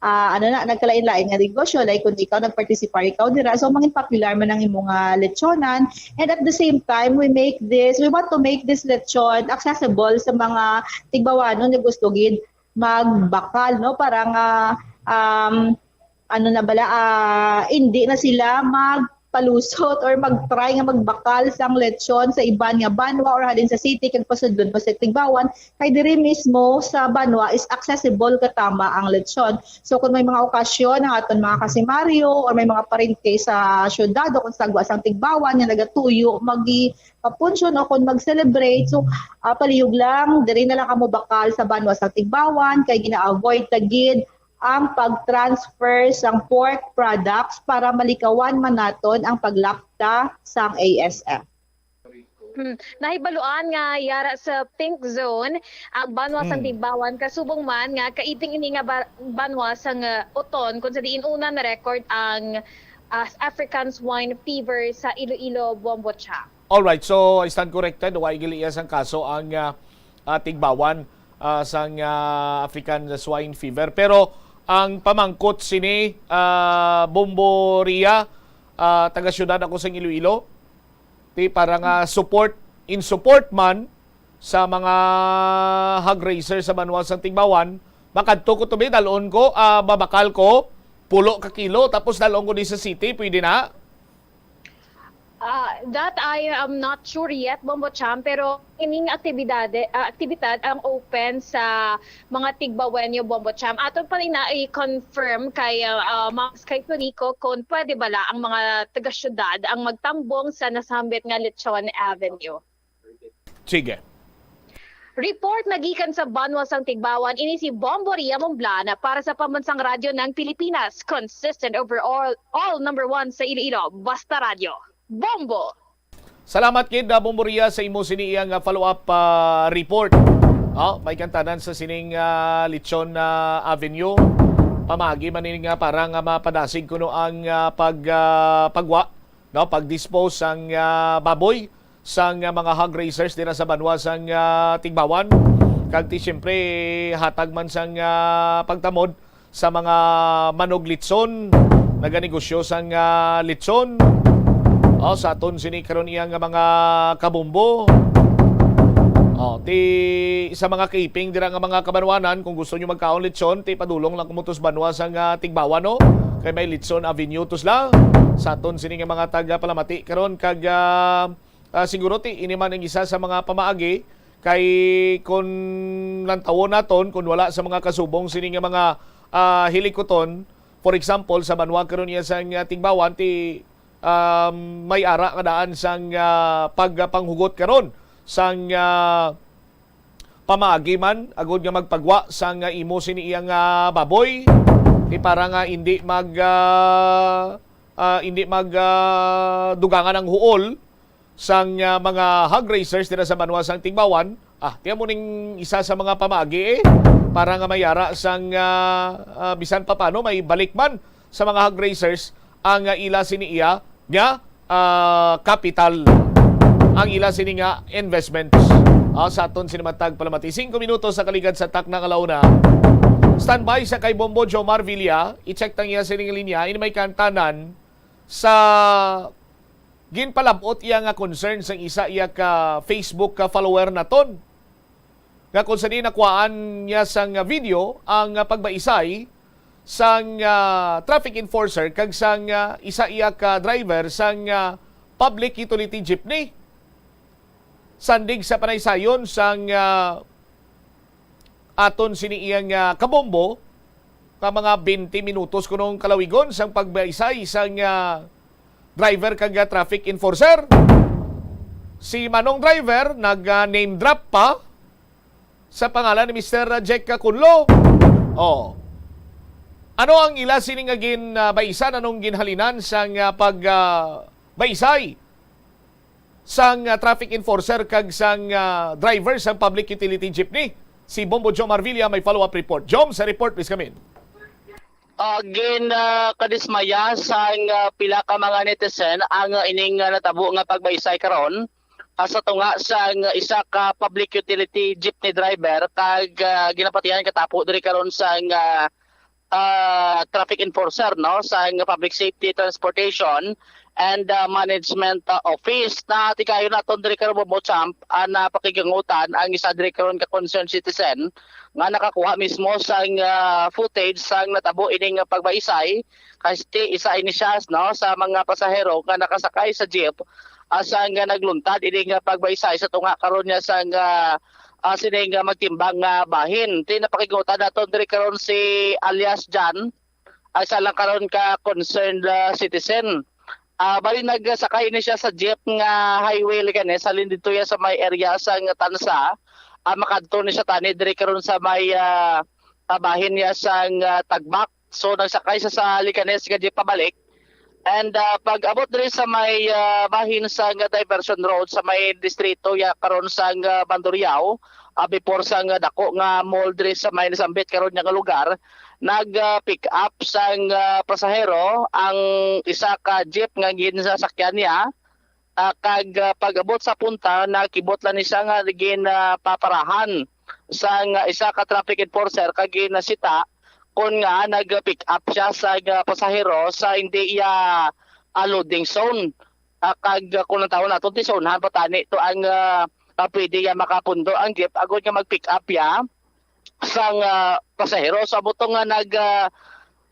ah, ano na, nagkalain-lain nga negosyo, like kung ikaw nagparticipar ikaw dira, so mangin popular man ang imo nga lechonan. And at the same time, we make this, we want to make this lechon accessible sa mga Tigbawanon nga gusto gid magbakal, no, para nga, um, ano na bala, ah, hindi na sila magpalusot or mag-try nga magbakal sang lechon sa iban nga banwa or halin sa city kag pasudlon pa sa Tigbawan, kay diri mismo sa banwa is accessible katama ang lechon. So kung may mga okasyon ang aton mga kasimaryo or may mga parente sa syudad o kung sa gwa sang Tigbawan nga nagatuyo magi papunson o kung mag-celebrate, so, ah, palihog lang, diri na lang kamo bakal sa banwa sa Tigbawan kay gina-avoid ta gid ang pag-transfer sang pork products para malikawan man naton ang paglapta sang A S F. Hmm. Nahibaluan nga yara sa pink zone ang banwa sang Hmm. Tigbawan, kasubong man nga kaiping ini nga ba-, banwa sang, uh, Oton, kung sa diin una na-record ang, uh, African swine fever sa Iloilo, Bombo Cham. Alright, so I stand corrected, wa gili iya sang kaso ang, ah, ah, Tigbawan, ah, sang, ah, African swine fever. Pero ang pamangkot sini, ah, Bombo Ria, ah, taga siyudad ako sang Iloilo. Ti para nga support, in support man sa mga hog raiser sa banwa sang Tigbawan, makadto ko to, bi, dalon ko, ah, babakal ko pulo ka kilo tapos dalon ko di sa city, pwede na? Ah, that I am not sure yet, Bombo Cham, pero ining aktibidade-, ah, aktibidad ang open sa mga Tigbawenyo, Bombo Cham. Aton pa rin na i-confirm kay, ah, ah, Ma'am Sky Torico kung pwede bala ang mga taga-syudad ang magtambong sa nasambit nga Lechon Avenue. Sige. Report na gikan sa banwa sang Tigbawan, ini si Bombo Ria Momblana para sa Pambansang Radyo ng Pilipinas, consistent overall, all number one sa Iloilo, Basta Radyo. Bombo. Salamat gid, uh, Bombo Ria, sa imo sini iyang, uh, follow-up, uh, report. Oh, may kantanan sa sining, uh, Lechon, uh, Avenue. Pamagi man ini nga para nga mapadasig kuno ang, uh, pag, uh, pagwa, no, pag-dispose sang, uh, baboy sang, uh, mga hog raisers dira sa banwa sang, uh, Tigbawan. Kag ti siyempre hatag man sang, uh, pagtamod sa mga manuglitson, naganegosyo sang, ah, litson. Oh, sa aton sini karon iya nga mga kabombo. Oh, ti sa mga keeping dira nga mga kabanwanan, kung gusto nyo magkaon litson, ti padulong lang kumutos banwa sang, ah, Tigbawan, no? Kay may Litson Avenue to sila. Sa aton sini nga mga taga Palamati karon kag, ah, ah, siguro ti ini man ang isa sa mga pamaagi kay kun lantawon naton, kun wala sa mga kasubong sini nga mga, ah, hilikuton, for example, sa banwa karon iya sang, ah, Tigbawan, ti, um, may ara nga daan sang, ah, pagpanghugot karon sang, ah, pamaagi man agud nga magpagwa sang, ah, imo sini iya nga baboy, ti para nga indi mag, ah, ah, indi mag, ah, dugangan ang huol sang, ah, mga hog raisers dira sa banwa sang Tigbawan. Ah, tiyan mo ning isa sa mga pamaagi, eh, para nga mayara sang, ah, ah, bisan pa paano may balik man sa mga hog raisers ang, ah, ila sini iya nga, ah, kapital, ang ila sini nga investments. Ah, sa aton sini matag Palamati. Singko minutos sa kaligad sa takna nga launa. Standby sa kay Bombo Jomar Villa, i-check tang iya sining linya, ini may kantanan sa ginpalabot iya nga concern sang isa iya ka Facebook ka follower naton, nga kung sa diin nakuhaan niya sang video ang, ah, pagbaisay sang, ah, traffic enforcer kag sang, ah, isa iya ka driver sang, ah, public utility jeepney. Sandig sa panaysayon sang, ah, aton sini iyang, ah, kabombo, nga mga twenty minutos kunong kalawigon sang pagbaisay sang, ah, driver kag, ah, traffic enforcer. Si Manong Driver nag, ah, name drop pa sa pangalan ni Mister Jack Cunlo. Oh. Ano ang ila sini nga gin, ah, baisan? Anong ginhalinan sang, ah, pag, ah, baisay sang, ah, traffic enforcer kag sang, ah, driver sang public utility jeepney? Si Bombo Jom Arvilla may follow-up report. Jom, sa report, please come in. Ah, gin, ah, kadismaya sang, ah, pila ka mga netizen ang, ah, ining, ah, natabo nga pagbaisay karon, ah, sa tunga sang isa ka public utility jeepney driver kag, ah, ginapatihan katapo diri karon sang, ah, ah, traffic enforcer, no, sang Public Safety, Transportation and, ah, Management, ah, Office. Na tigayon naton diri karon, Bombo Champ, ah, napakigangutan ang isa diri karon ka concerned citizen nga nakakuha mismo sang, ah, footage sang natabo ining pagbaisay. Kay ti isa ini siya, no, sa mga pasahero nga nakasakay sa jeep, ah, sang nagluntad ining pagbaisay sa tunga karon niya sang, ah, ah, sining, ah, magtimbang nga bahin. Ti napakigangutan naton diri karon si alias Jan, ah, isa lang karon ka concerned, ah, citizen. Ah, bali nagsakay ni siya sa jeep nga highway, Leganes, halin didto ya sa may area sang Tansa. Ah, makadto ni siya tani diri karon sa may, ah, ah, bahin niya sang, ah, Tagbak. So nagsakay siya sa Leganes nga jeep pabalik. And, ah, pag-abot diri sa may, ah, bahin sang diversion road sa may distrito ya karon sang, ah, Banduriao, ah, before sang, ah, dako nga mall diri sa may nasambit karon niya nga lugar, nag, ah, pick up sang, ah, pasahero ang isa ka jeep nga ginsasakyan niya, ah, kag, ah, pag-abot sa punta, nakibot lang ni siya nga gin, ah, paparahan sang, ah, isa ka traffic enforcer kag ginasita kon nga nag-pick up siya sa, ah, pasahero sa hindi iya, ah, loading zone. Ah, kag, ah, kung ang tawon nato, ti sa unahan pa tani to ang, ah, ah, pwede iya makapundo ang jeep agud nga mag-pick up iya sang, ah, pasahero. So, amo to nga nag, ah,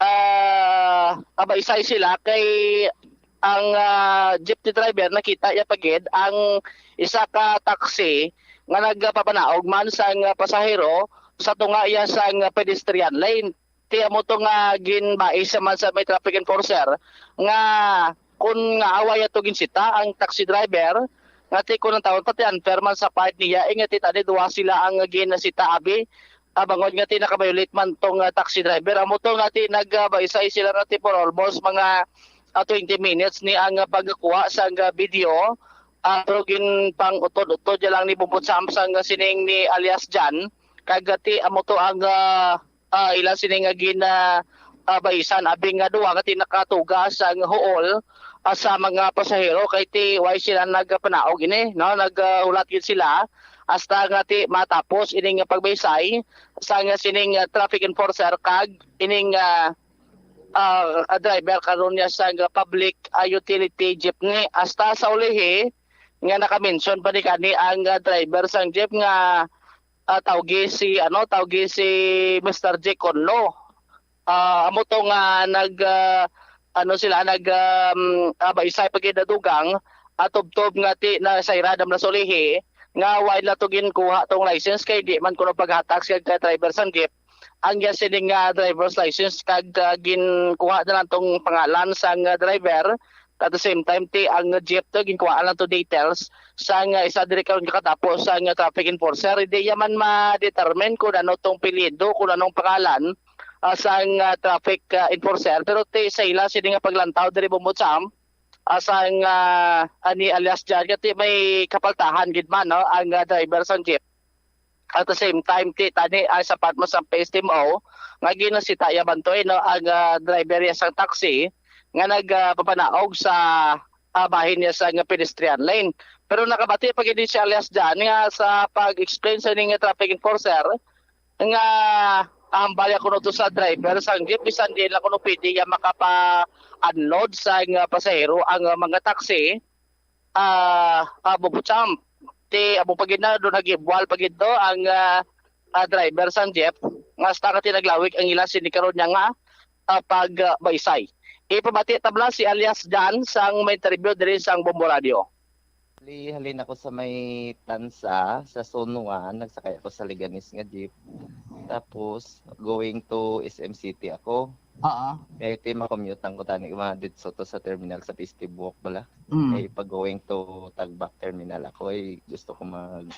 ah, kabaisay sila kay ang, ah, jeepney driver nakita iya pa gid ang isa ka taxi nga nagpapanaog man sang, ah, pasahero sa tunga iya sang pedestrian lane. Ti amo to nga ginbais man sa may traffic enforcer nga kun nga away ato ginsita ang taxi driver nga ti kun ang tawon pati unfair man sa part niya, eh, nga ti tani duha sila ang ginsita abi, ah, bangod nga ti naka-violate man tong, ah, taxi driver. Amo to nga ti nagbaisay sila nga ti for almost mga ah, twenty minutes ni ang, ah, pagkuha sang, ah, video. Ah, pero ginpang-utod-utod ya lang ni Bumbot Sam sang, ah, sining ni alias Jan. Kag, ah, ti amo to ang, ah, ah, ila sini nga gin, ah, ah, baisan abi nga duha ka ti nakatuga sang huol, ah, sa mga pasahero kay ti way sila nagpanaog ini, no, naghulat gid sila hasta nga ti matapos ining pagbaysay sang sining, ah, traffic enforcer kag ining, ah, ah, ah, driver karon niya sa public, ah, utility jeepney. Hasta sa ulihi nga naka-mention pa ni kani ang, ah, driver sang jeep nga, ah, tawgi si, ano, tawgi si Mister J Conlo. Ah, amo to nga nag, ah, ano sila, nag, um, ah, baysay pa gid na dugang, ah, tubtob nga ti na sa irada man sa ulihi nga wa nila to ginkuha tong license kay di man kuno paghatag sa driver sang jeep ang iya sining nga driver's license kag, ah, ginkuha na lang tong pangalan sang, ah, driver. At the same time, ti ang jeep to ginkuha lang to details sang, ah, isa diri karon kakatapos sang, ah, traffic enforcer. Hindi ya man ma-determine kung ano tong apelyido, kung anong pangalan, ah, sang, ah, traffic, ah, enforcer. Pero ti sa ila sini nga paglantaw diri, Bumbot Sam, ah, sang, ah, ani alias Jan, kay ti may kapaltahan gid man, no, ang, ah, driver sang jeep. At the same time, ti tani ang sapat mo sa P S T M O nga ginasita ya bantoy, no, ang, ah, driver ya sang taxi nga nagpapanaog sa, ah, bahin niya sa nga pedestrian lane. Pero nakabati pa gid si alias Jan nga sa pag-explain sa ning traffic enforcer nga hambal ya kuno to sa driver sang jeep, bisan di lang kuno pwede ya makapa-unload sa nga pasahero ang, ah, mga taxi. Ah, ah, Bumbot Sam, ti amo pa gid na do nagibwal pa gid do ang, ah, ah, driver sang jeep nga hasta nga ti naglawig ang ila sini karon niya nga, ah, pag, ah, baysay. Ipamati ta bala si alias Jan sang may interview diri sang Bombo Radio. Li, halin ako sa may Tansa, sa Zone one, nagsakay ako sa Leganes nga jeep. Tapos, going to S M City ako. Oo. Kaya ito yung makommute ko tani, mga ditso to sa terminal sa P S T Buwok bala. Mm. Kaya pag going to Tagbak terminal ako, ay gusto ko mag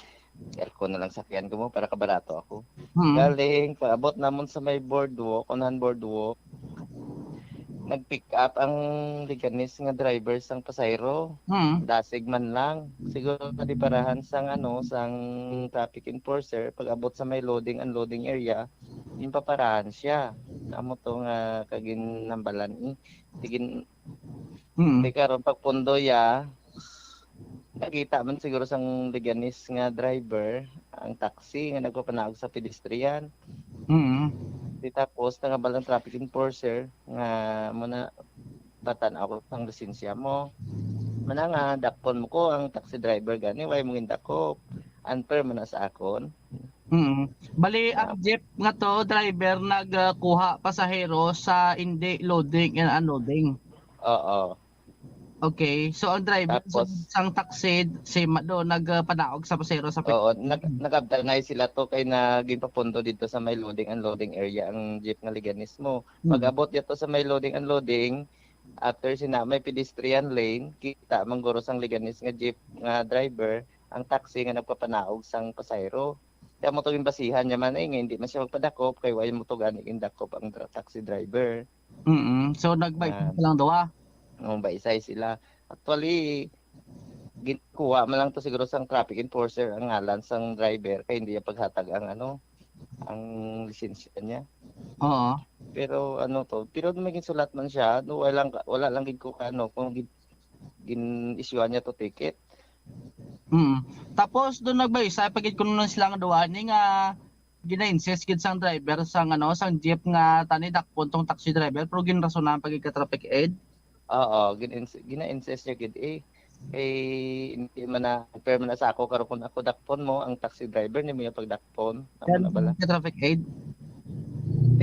aircon na lang sakyan ko mo para kabarato ako. Mm. Galing, paabot namon sa may boardwalk, unahan boardwalk, nag-pick up ang Leganes nga driver sang pasahero. Mm. Dasig man lang. Siguro na di parahan sang ano, sang traffic enforcer, pag abot sa may loading unloading area, yung paparahan siya. Amo to nga kaginambalan eh. Tigin, Mm. di karon pag pundo ya, nakita man siguro sang Leganes nga driver ang taxi nga nagpapanaog sa pedestrian. Mm. Di tapos nangabal ang traffic enforcer nga muna patan ako ang lisensya mo. Mana nga dakpon mo ko ang taxi driver gani, why mo gindakop? Unfair man na sa akon. Mm. Bali, ang jeep nga to, driver nagkuha pasahero sa hindi loading and unloading. Oo. Okay. So, ang driver sa Tapos? sang taxi, si Mado, nagpanaog sa pasahero sa Oo, nag nagabtanay sila to kay naging papundo dito sa may loading unloading area ang jeep nga Leganes mo. Hmm. Pag-abot dito sa may loading unloading, after sina may pedestrian lane, kita man guro sang Leganes nga jeep nga driver ang taxi nga nagpapanaog sang pasahero. Kaya mo to yung basihan niya man eh, nga hindi man siya magpadakop kay why mo to gani gindakop ang dra- taxi driver. Mm. So, nagbaysay Ah. silang duha. Ang baysay sila. Actually, ginkuha man lang to siguro sang traffic enforcer ang ngalan sang driver kay hindi niya paghatag ang ano, ang lisensya niya. Oo. Pero ano to, pero may ginsulat man siya, no, wala lang, wala lang gid ko ano kung gin, gin-issuehan niya to ticket. Mm. Tapos, doon nagbaysay pa gid kuno na sila nga duha ni nga gina-insist gid sang driver sang ano, sang jeep nga tani dakpon tong taxi driver, pero ginrasonan pa gid ka traffic aid. Oo, gin-ins- gina-insist niya gid eh. Kay hindi man na, fair man na sa ako, karon kung ako dakpon mo, ang taxi driver ni mo yung pagdakpon. Amo na bala. Ka traffic aid.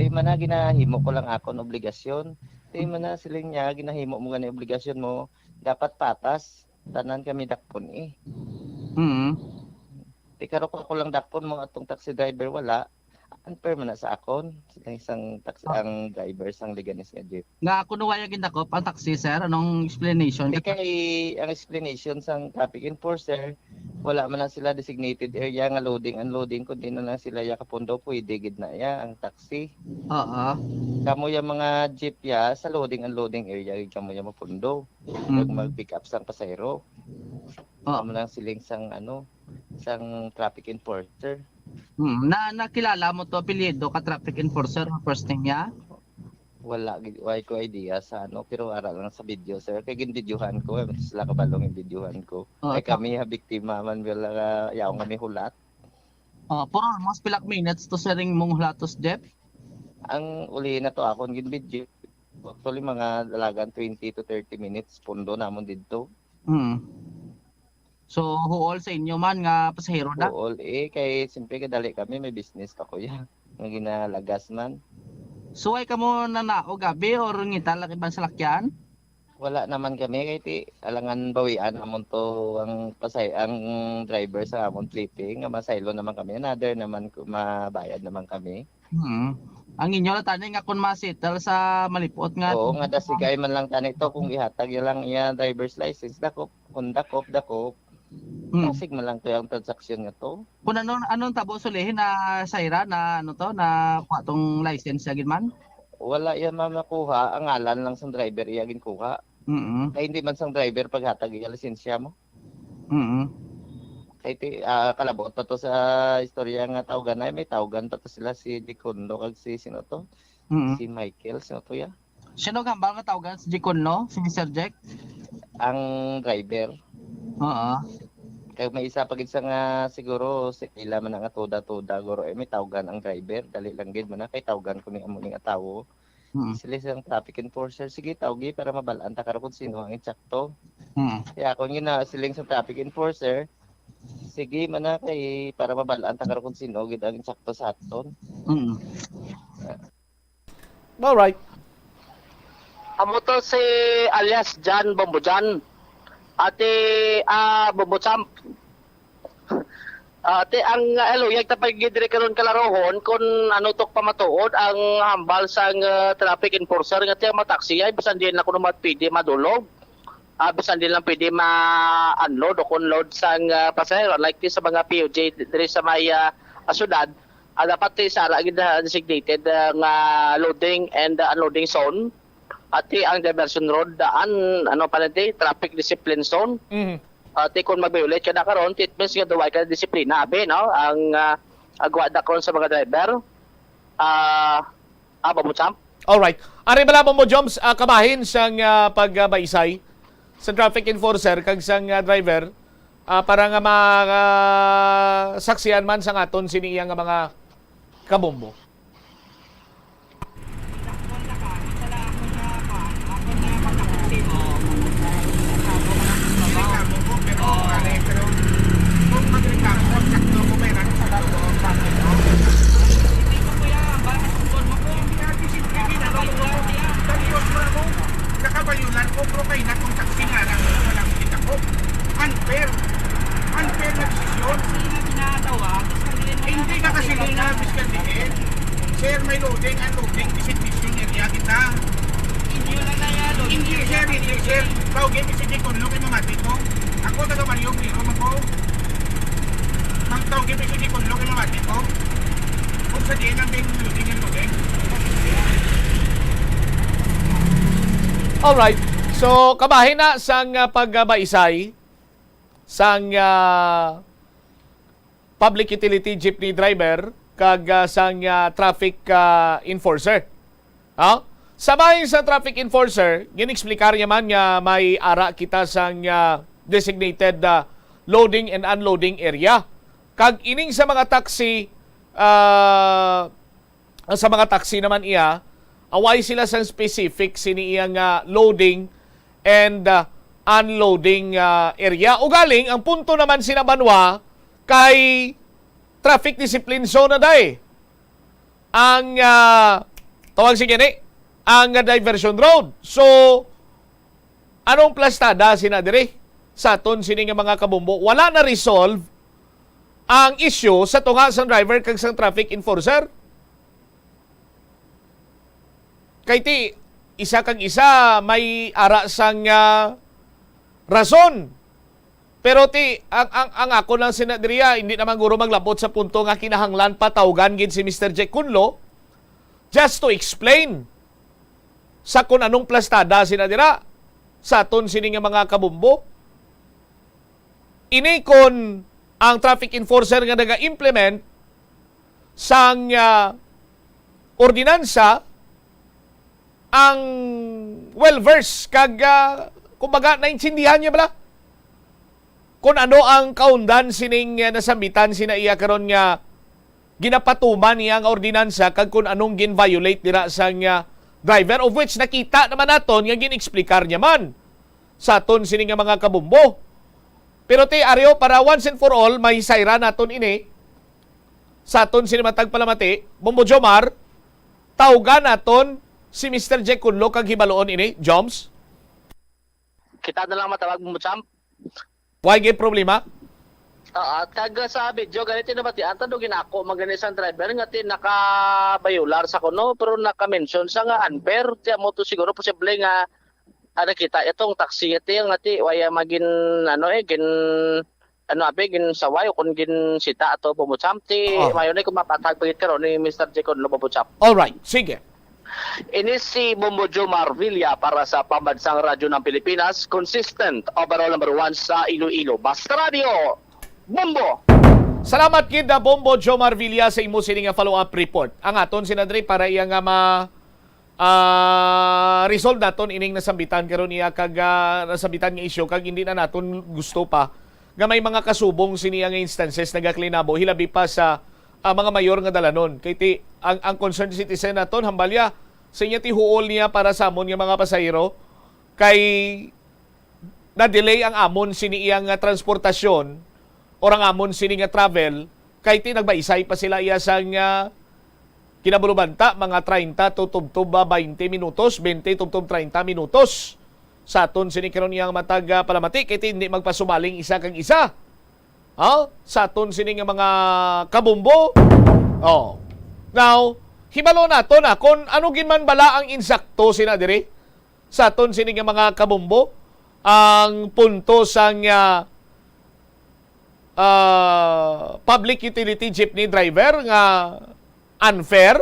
Di man na ginahimo ko lang akon obligasyon. Di man na siling niya, ginahimo mo gani obligasyon mo. Dapat patas. Tanan kami dakpon eh. Mm. Di karon ko lang dakpon mo atong taxi driver wala. Unfair man na sa akon. Sa isang taxi, Ah. ang driver sang Leganes nga jeep. Nga ako no waya gindakop ang taxi, sir. Anong explanation? Di kay ang explanation sang traffic enforcer, Wala man na sila designated area nga loading, unloading, kundi na lang sila ya kapundo, pwede gid na ya ang taxi. Oo. Kamo ya mga jeep ya, sa loading, unloading area gid kamo ya mapundo. Pag Mm. mag-pick up sang pasahero. Oo. Kamo lang siling sang, ano, sang traffic enforcer. Hmm, na, nakilala mo to, apelyido ka traffic enforcer, ang first name niya? Wala gid, wala ko idea sa ano, pero ara lang sa video, sir. Kay ginbidyuhan ko, eh, sila kabalo nga ginbidyuhan ko. Oo, Ay, ta- kami, ha, biktima man, wala ka, yaong kami hulat. Oh, pero almost pila ka minutes to, sir, ring mong hulatos, Jeff? Ang uli na to, akon ginbidyo. Actually, mga dalagan twenty to thirty minutes, pundo namon didto. Hmm. So, huol sa inyo man nga pasahero na? Huol, eh, kay siyempre kadali kami, may business pa ko ya, nga ginalagas man. So, ay kamo nanao gabi or ngita lang ibang salakyan? Wala naman kami, kay ti, alangan bawian namon to ang pasay-, ang driver sa amon fleeting, nga masaylo naman kami, another naman ko, mabayad naman kami. Hmm. Ang inyo na tani nga kung ma-settle sa malipot nga Oo, nga dasigay man lang tani to kung ihatag niya lang iya driver's license, dakop, kung dakop, dakop. Hmm. Dasig man lang to yung transaksyon nga to. Kung ano, anong tabo sulihin na Saira na ano to, na kuha tong license niya gid man? Wala yan, ma'am, nakuha. Ang ngalan lang sang driver iya ginkuha. Mm. Kay hindi man sang driver paghatag iya lisensya mo. Mm. Kay ti, ah, kalabot pa to sa istorya nga tawgan ay may tawgan pa to sila si Dicondo kag si sino to? Mm. Si Michael, sino to ya? Sino ang hambal nga tawgan si Dicondo? Si Mister Jack? Ang driver. Oo. Kay may isa pa gid sa nga siguro si ila man ang atuda-tuda, guro, eh, may tawgan ang driver. Dali lang gid man na kay tawgan ko ni amo ning atawo. Mm. Sila sang traffic enforcer, "Sige, tawgi para mabal-an ta karo kung sino ang insakto." Mm. Kaya ako nga siling sa traffic enforcer, "Sige man na kay para mabal-an ta karo kung sino gid ang insakto sa aton." Mm. All right. Amo to si alias John Bombo John. Ate, ah, Bombo Champ. Ah, ti ang, ah, luyag ta pag diri karon kalarohon kung ano to pamatuod ang hambal sang, ah, traffic enforcer nga ti ang mga taxi ay bisan diin na kuno mat-, pwede madulog. Ah, bisan diin lang pwede ma-unload o unload sang, ah, pasahero, like ti sa mga P U J diri sa may, ah, ah, syudad, ah, dapat ti sa ara gid, ah, designated, ah, nga loading and, ah, unloading zone. Ati ang diversion road daan, ano pa na ti, traffic discipline zone. Mhm. Ati kung mag-violate ka na karon, it means nga duway ka na disiplina, abi, no? Ang, ah, agwa da karon sa mga driver. Ah, ah, Babucham? Alright. Ari bala mo, Joms, ah, kabahin sang, ah, pagbaisay sa traffic enforcer kag sang, ah, driver, ah, para nga ma-, ah, saksihan man sang aton sini iya nga mga kabombo. Nakabayulan ko, pero kay na kung taxi nga lang, wala akong kita ko. Unfair. Unfair na desisyon. Hindi ka kasi nga biskan diin. Sir, may loading, unloading, disinfection area kita. Hindi, sir, hindi, sir. Tawag yung sige kung ano kay mamati ko. Ako, taga Barrio Obrero man ko. Ang tawag yung sige kung ano kay mamati ko. Kung sa diin ang loading, unloading. Alright. So, kabahin na sang, ah, pagbaisay sang, ah, public utility jeepney driver kag, ah, sang, ah, traffic, ah, enforcer. Ha? Sa bahin sa traffic enforcer, gin-explicar niya man nga may ara kita sang, ah, designated, ah, loading and unloading area. Kag ining sa mga taxi, ah, sa mga taxi naman iya, away sila sang specific sini iya nga loading and, ah, unloading, ah, area. Ugaling, ang punto naman sina Banwa kay traffic discipline zone na day ang, ah, tawag sa gani, ang, ah, diversion road. So, anong plastada sina diri sa aton sini nga mga kabombo? Wala na resolve ang issue sa tunga sang driver kag sang traffic enforcer. Kay ti, isa kag isa may ara sang, ah, rason Pero ti, ang, ang, ang ako lang sina diriya, hindi naman guro maglabot sa punto nga kinahanglan patawgan gid si Mister Jack Kunlo just to explain sa kun anong plastada sina dira sa aton sini nga mga kabumbo. Ini kon ang traffic enforcer nga naga-implement sang, ah, ordinansa ang well-versed kag, ah, kumbaga, naintindihan niya bala kung ano ang kaundan sining, ah, nasambitan sina iya karon nga ginapatuman niya nga ordinansa kag kung anong gin-violate dira sang, ah, driver, of which nakita naman naton nga gin-explicar niya man sa aton sini nga mga kabumbo. Pero ti, Ario, para once and for all, mahisayra naton ini sa aton sini matag palamati, Bombo Jomar, tawgan naton si Mister Jack Kunlo kag hibaluon ini, Joms. Kita na lang matawag mo, champ. Why gay problema? Ah, kag sa video gani tinabatian ta do ginako magani sang driver nga ti nakabayular sa kuno, pero naka-mention sa nga unfair. Ti amo to siguro posible nga, ah, nakita itong taxi ti nga ti waya magin ano eh gin ano abi gin saway o kung gin sita ato bumucham ti Oo. Mayo na kung mapatag pagit karon ni Mister Jekon lo bumucham. All right, sige. Ini si Bombo Jomar Villa para sa Pambansang Radyo ng Pilipinas, consistent, overall number one sa Iloilo. Basta Radyo, Bombo! Salamat gid na Bombo Jomar Villa sa imo sini nga follow-up report. Ang aton si Nadri para iya nga ma ah, resolve naton ining nasambitan karon iya kag ah, nasambitan nga isyu kag hindi na naton gusto pa nga may mga kasubong sini nga instances nagaklinabo hilabi pa sa ah, mga mayor nga dalanon. Kay ti ang, ang concerned citizen naton hambalya sa iya ti huol niya para sa amon nga mga pasahero kay na-delay ang amon sini iya nga transportasyon or ang amon sini nga travel kay ti nagbaisay pa sila iya sang ah, kinabulubanta mga treinta to tubtob ba twenty minutos, twenty tubtob treinta minutos. Sa aton sini karon iyang matag ah, palamati kay ti hindi magpasubaling isa kag isa. Ha? Sa aton sini nga mga kabumbo. Oh. Now, hibalo nato na kung ano gid man bala ang insakto sina diri sa aton sini nga mga kabumbo, ang punto sang ah, ah, public utility jeepney driver nga unfair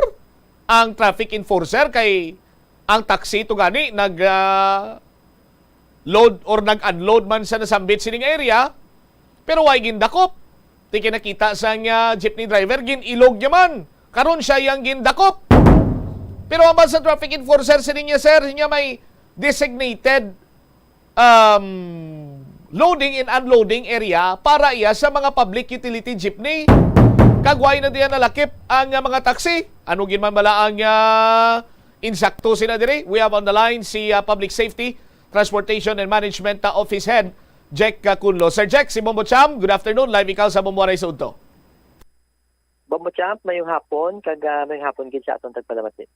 ang traffic enforcer kay ang taxi to gani nag ah, load or nag-unload man sa nasambit sining area pero way gindakop. Ti kinakita sang ah, jeepney driver gin-ilog niya man. Karon siya yang gindakop. Pero ang sa traffic enforcer sining niya, sir, niya may designated um, loading and unloading area para iya sa mga public utility jeepney. Kag way na diyan nalakip ang uh, mga taxi. Ano gid man bala ang uh, insakto sina diri? We have on the line si uh, Public Safety, Transportation and Management uh, Office Head Jack uh, Kunlo. Sir Jack, si Bombo Cham, good afternoon. Live ikaw sa Bombo Aray sa Udto. Bombo Champ, mayong hapon, kag ah, mayong hapon gid sa aton tagpalamati.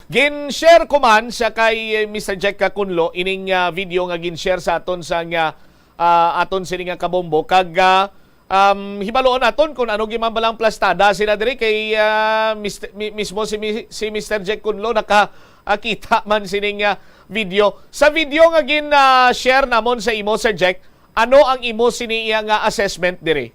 Gin-share ko man sa kay Mister Jack Kunlo ining ah, video nga gin-share sa aton sa nga ah, aton sini nga kabombo kag ah, um, hibaluon naton kung ano gid man balang plastada sila diri kay ah, Mister, mi- mismo si Mi- si Mister Jack Kunlo nakakita man sining ah, video. Sa video nga gin-share namon sa imo, Sir Jack, ano ang imo sini iya nga assessment diri?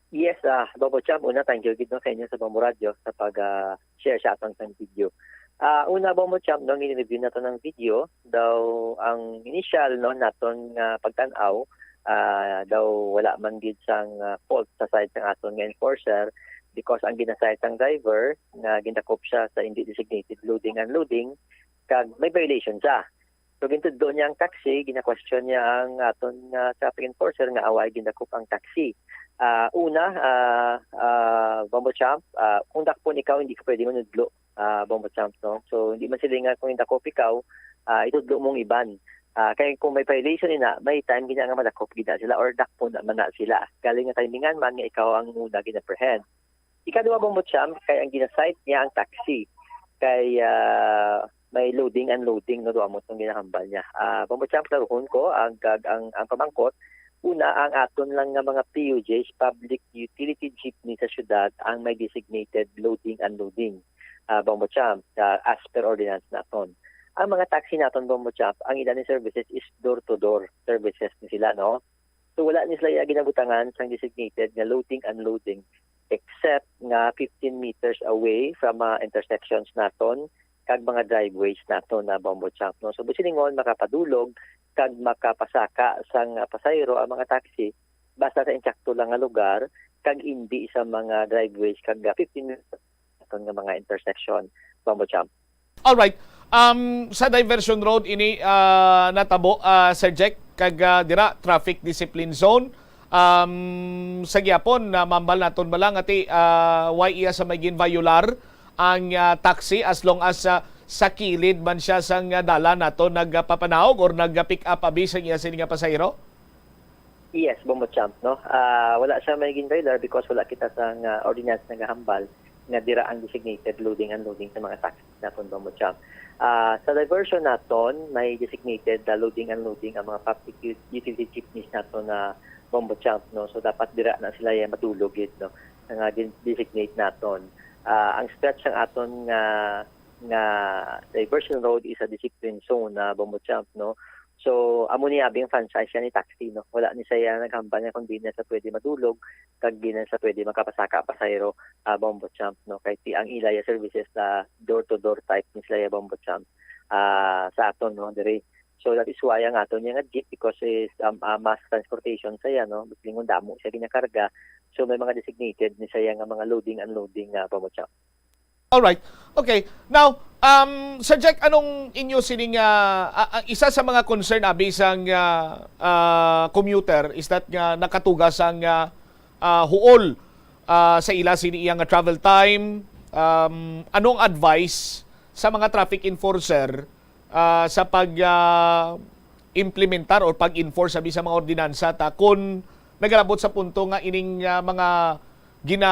Yes, ah, Bombo Champ, una, thank you gid no, sa inyo sa Bombo Radio sa pag ah, share sa aton sang video. Ah, una, Bombo Champ, no, gini-review nato ng video, daw ang initial no naton nga pagtan-aw, ah, daw wala man gid sang ah, fault sa side sang aton nga enforcer because ang ginaside sang driver nga gindakop siya sa hindi designated loading unloading kag may violation siya. So gintudlo niya ang taxi, gina-question niya ang aton nga traffic enforcer nga away gindakop ang taxi. Ah, una, ah, ah, Bombo Champ, ah, kung dakpon ikaw, hindi ka pwede manudlo, ah, Bombo Champ, no? So hindi man sila nga kung indakop ikaw, ah, itudlo mong iban. Ah, kay kung may violation ina, may time gina nga madakop gid na sila or dakpon na man na sila. Galing nga timingan man nga ikaw ang una gin-apprehend. Ikaduha, Bombo Champ, kay ang ginaside niya ang taxi kay ah, may loading unloading no, duha mo itong ginahambal niya. Ah, Bombo Champ, klaruhon ko ang kag ang, ang pamangkot. Una, ang aton lang nga mga P U Js, public utility jeepney sa syudad, ang may designated loading unloading. Ah, Bombo Champ, ah, as per ordinance naton. Ang mga taxi naton, Bombo Champ, ang ila ni services is door to door services ni sila, no? So wala ni sila iya ginabutangan sang designated nga loading, unloading, except nga fifteen meters away from mga intersections naton kag mga driveways naton na, Bombo Champ, no? So, busilingon, makapadulog kag makapasaka sang, ah, pasahero ang mga taxi basta sa insakto lang nga lugar kag indi sa mga driveways kag, ah, fifteen meters naton nga mga intersection, Bombo Champ. Alright. Um, sa diversion road ini, ah, natabo, ah, Sir Jack, kag, ah, dira traffic discipline zone. Um, sa gihapon, na mambal naton bala nga ti, ah, why iya sa may ginviolar ang, ah, taxi as long as, ah, sa kilid man siya sang, ah, dalan nato nagpapanaog or nagpick up abi sa iya sini nga pasahero? Yes, Bombo Champ, no? Ah, wala siya may ginviolar because wala kita sang, ah, ordinance nagahambal nga dira ang designated loading, unloading sa mga taxi naton, Bombo Champ. Ah, sa diversion naton, may designated, ah, loading, unloading ang mga public ut-, utility jeepneys naton na, Bombo Champ, no? So, dapat dira na sila, eh, madulog gid, no? Sa nga din-, designate naton. Ah, ang stretch sang aton nga, nga diversion road is a discipline zone na, Bombo Champ, no? So, amo ni abi ang franchise siya ni taxi, no? Wala ni siya naghambal nga kung di na sa pwede madulog, kag di na sa pwede makapasaka pasahero, ah, Bombo Champ, no? Kay ti ang ila ya services sa door-to-door type ni sila ya, Bombo Champ, ah, sa aton, no, diri. So, that is why ang aton niya nga jeep, because is, um, ah, mass transportation sa iya, no? Lingon damo siya ginakarga. So, may mga designated ni sa iya nga mga loading, unloading nga, Bombo Champ. Alright. Okay. Now, um, Sir Jack, anong inyo sining, ah, ah, ah, isa sa mga concern abi sang, ah, ah, commuter is that nga nakatuga sang, ah, ah, huol, ah, sa ila sini iya nga travel time. Um, anong advice sa mga traffic enforcer, ah, sa pag, ah, implementar or pag-enforce abi sa mga ordinansa ta kun nagalabot sa punto nga ining, ah, mga gina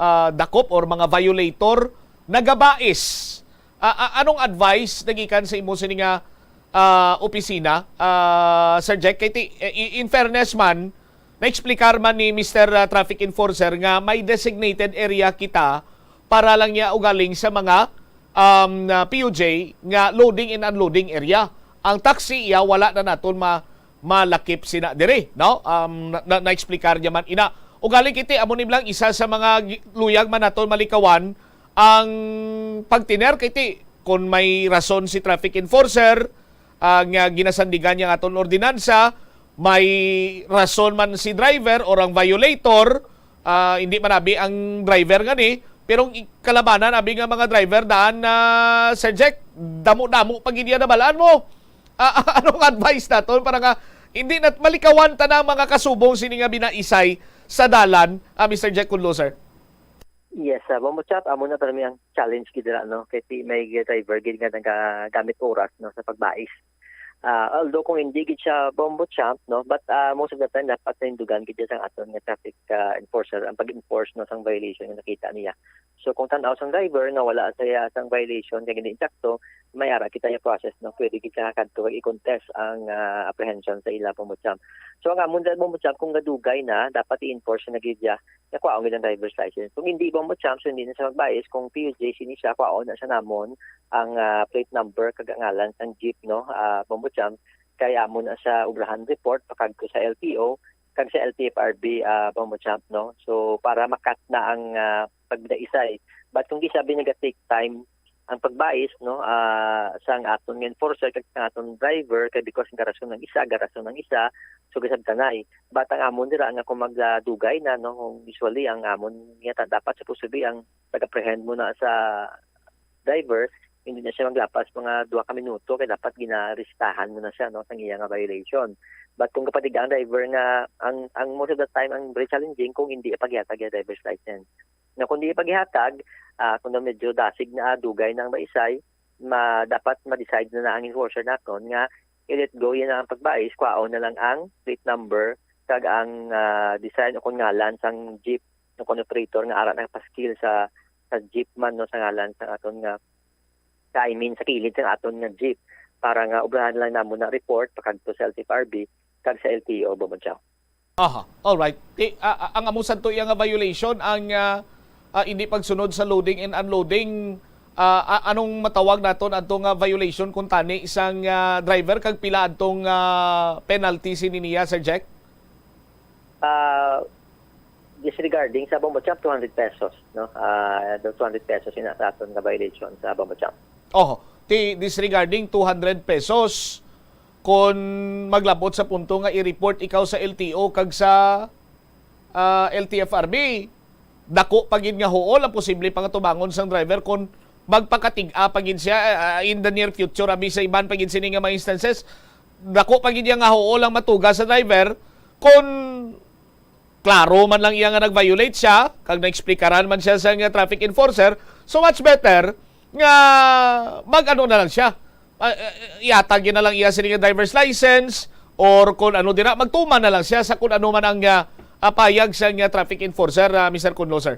ah, dakop or mga violator nagabais. Ah, ah, anong advice nagikan sa imo sini nga, ah, opisina, ah, Sir Jack? Kay ti-, eh, i-, in fairness man, na-explicar man ni Mister, ah, Traffic Enforcer nga may designated area kita para lang niya ugaling sa mga, um, na P U J nga loading and unloading area. Ang taxi iya wala na naton ma-, malakip sina diri, no? Um, na, na, na-explicar niya man ina. Ugaling kiti, amo ni lang isa sa mga gi-, luyag man naton malikawan ang pagtiner kiti. Kung may rason si traffic enforcer, ah, nga ginasandigan niya ang aton ordinansa, may rason man si driver or ang violator, ah, hindi man abi ang driver nga ni, pero ang i-, kalabanan abi nga mga driver daan na, Sir Jack, damo-damo pa gid iya nabalaan mo. Ah, anong advice naton para nga hindi na malikawan ta na ang mga kasubong sini nga binaisay sa dalan, ah, Mister Jack Cunlo, sir? Yes, ah, Bombo Champ, amo na para mi ang challenge gid dira, no? Kay ti may driver gid nga nagagamit oras, no, sa pagbais. Ah, although kung hindi gid siya, Bombo Champ, no, but, ah, most of the time dapat nahindugan gid siya sang aton nga traffic, ah, enforcer ang pag-enforce, no, sang violation nga nakita niya. So kung tan-aw sang driver nga wala siya sang violation kay hindi insakto, may ara kita nga process, no, pwede gid siya kadto kag i-contest ang, ah, apprehension sa ila, Bombo Champ. So ang amon dyan, Bombo Champ, kung gadugay na, dapat i-enforce na gid siya nga kwaon gid ang driver's license. Kung hindi, Bombo Champ, so hindi na siya magbais. Kung P U J sini siya, kwaon na siya namon ang, ah, plate number kag ang ngalan sang jeep, no, ah, Bombo Champ, kay amo na siya obrahan report pakadto sa L T O kag sa L T F R B, ah, Bombo Champ, no. So para makat na ang, ah, pagdaisay. But kung di sabi naga-take time ang pagbais, no, ah, sang aton nga enforcer kag sang aton driver, kay because garason ang isa, garason ang isa, so gasabtanay. But ang amon dira nga kung magdugay na, no, kung usually ang amon nga ta-, dapat supposed to be ang nag-apprehend mo na sa driver, hindi na siya maglapas mga duha ka minuto, kay dapat ginaristahan mo na siya, no, sa iya nga violation. But kung kapatiga ang driver nga, ang, ang most of the time, ang very challenging kung hindi ipaghatag yung driver's license. Na kung di ipaghatag, ah, kung na medyo dasig na, dugay na ang baisay, ma-, dapat ma-decide na, na ang enforcer naton nga i-let go yan ang pagbais, kwaon na lang ang plate number kag ang, ah, design o kung ngalan sang jeep o kung operator nga ara nakapaskil sa, sa jeep man, no, sa ngalan sa aton nga, sa, I mean, sa kilid sa aton nga jeep para nga obrahan lang namon na report pakadto sa L T F R B kag sa L T O, Bombo Champ. Aha, all right. Ti, a-, a-, ang amo sad to iya nga violation, ang, ah, ah, hindi pagsunod sa loading and unloading, ah, a-, anong matawag naton adto nga violation kung tani isang, ah, driver kag pila adtong, ah, penalty sini niya, Sir Jack? Ah, disregarding sa Bombo Champ, two hundred pesos, no? Ah, the two hundred pesos ina sa aton nga violation sa Bombo Champ. Oh, ti disregarding two hundred pesos, kon maglabot sa punto nga i-report ikaw sa L T O kag sa, ah, L T F R B, dako pa gid nga huol ang posible pangatubangon sang driver kon magpakatig-a pa gid siya, ah, in the near future, abi sa iban pa gid sini nga mga instances, dako pa gid iya nga huol ang matuga sa driver kon klaro man lang iya nga nag-violate siya, kag naeksplikaran man siya sa nga traffic enforcer, so much better nga mag-ano na lang siya. Ah, eh, ihatag na lang iya sini nga driver's license or kung ano dira, magtuman na lang siya sa kung ano man ang, ah, ah, payag sa nga traffic enforcer, ah, Mister Kunlo, sir.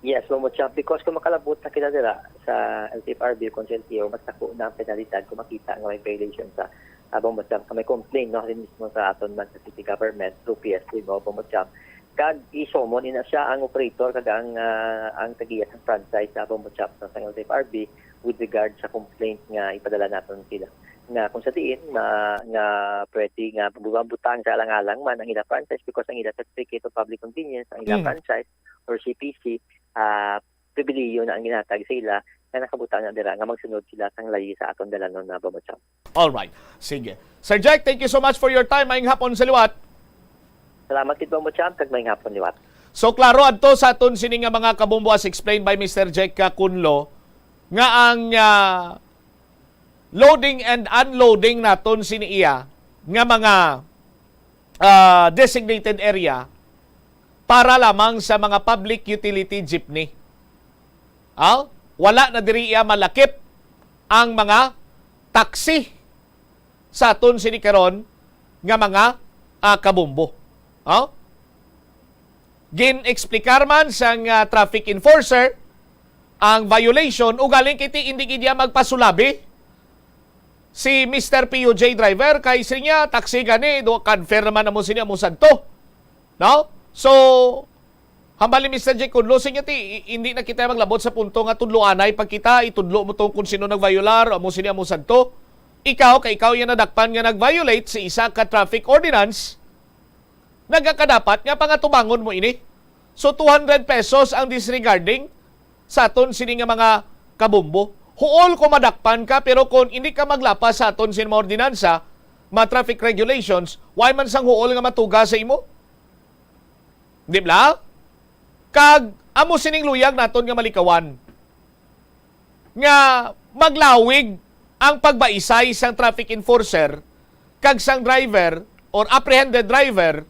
Yes, Bombo Champ, because kung makalabot na kita dira sa L T F R B o kung sa L T O, mas dako na ang penalidad kung makita nga may violation sa, ah, Bombo Champ, kung may complaint, no, mismo sa aton man sa city government through P S T, no, Bombo Champ. Kag i-summon ina siya ang operator kag ang, ah, ang tagiya sang franchise sa Bombo Champ, no, sa L T F R B with regard sa complaint nga ipadala naton sila, nga kung sa diin ma, nga pwede nga butang sa alang-alang man ang ila franchise because ang ila certificate of public convenience, ang ila Mm. franchise or C P C, ah, pribilehiyo na ang ginhatag sa ila nga nakabutang na dira nga magsunod sila sang layi sa aton dalanon na Bombo Champ. All right. Sige. Sir Jack, thank you so much for your time. Maayong hapon sa liwat. Salamat gid, Bombo Champ, kag maayong hapon liwat. So, klaro adto sa aton sini nga mga kabombo, as explained by Mister Jack, ah, Kunlo, nga ang, ah, loading and unloading naton sini iya nga mga, ah, designated area para lamang sa mga public utility jeepney. Ah, wala na diri iya malakip ang mga taxi sa aton sini karon nga mga, ah, kabombo. Ah? Gin-explicar man sang, ah, traffic enforcer ang violation, ugaling kiti indi gid iya magpasulabi si Mister P U J driver kay siling niya, taxi gani, do, unfair naman amo sini amo sadto. No? So, hambal ni Mister J Kunlo, siling niya ti, i-, hindi na kita maglabot sa punto nga tudloanay pag kita, itudlo mo tong kung sino nag-violar, amo sini amo sadto. Ikaw, kay ikaw iya nadakpan nga nag-violate sa isa ka traffic ordinance, nagakadapat nga pangatubangon mo ini. So, two hundred pesos ang disregarding sa aton sini nga mga kabombo. Huol ko madakpan ka, pero kung hindi ka maglapas sa aton sini mga ordinansa, mga traffic regulations, why man sang huol nga matuga sa imo? Di ba? Kag amo sining luyag naton nga malikawan nga maglawig ang pagbaisay sang traffic enforcer kag sang driver or apprehended driver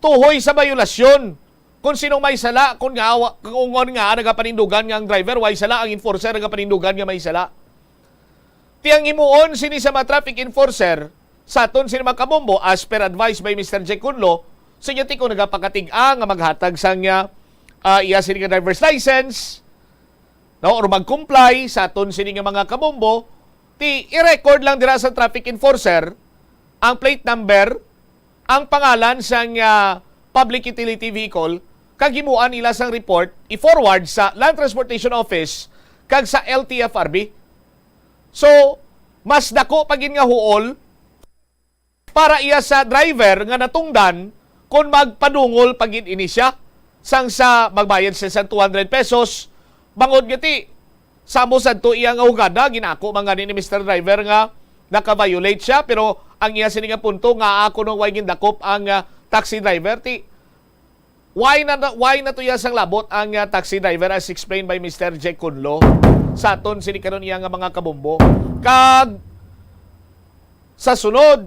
tuhoy sa bayolasyon. Kung sino may sala, kung nga, kung nga nagapanindugan nga ang driver way sala, ang enforcer nagapanindugan nga may sala. Ti ang himuon sini sa mga traffic enforcer sa aton sini mga kabombo, as per advice by Mister Jack Kunlo, sa inyo ti kung nagapakatig-a nga maghatag sang, ah, ah, iya sini nga driver's license, no, or mag-comply sa aton sini nga mga kabombo, ti i-record lang dira sa traffic enforcer ang plate number, ang pangalan sang, ah, public utility vehicle, kag himuan nila sang report, i-forward sa Land Transportation Office kag sa L T F R B. So, mas dako pa gid nga huol para iya sa driver nga natungdan kon magpadungol pa gid ini siya sang sa magbayad siya sang two hundred pesos, bangod nga ti sa amo sadto iya nga hugada, ginako man gani ni Mister Driver nga naka-violate siya, pero ang iya sini nga punto nga ako nung way gindakop ang, ah, taxi driver, ti why na, why na to iya sang labot ang, ah, taxi driver, as explained by Mister Jack Kunlo sa aton sini karon iya nga mga kabombo. Kag sa sunod,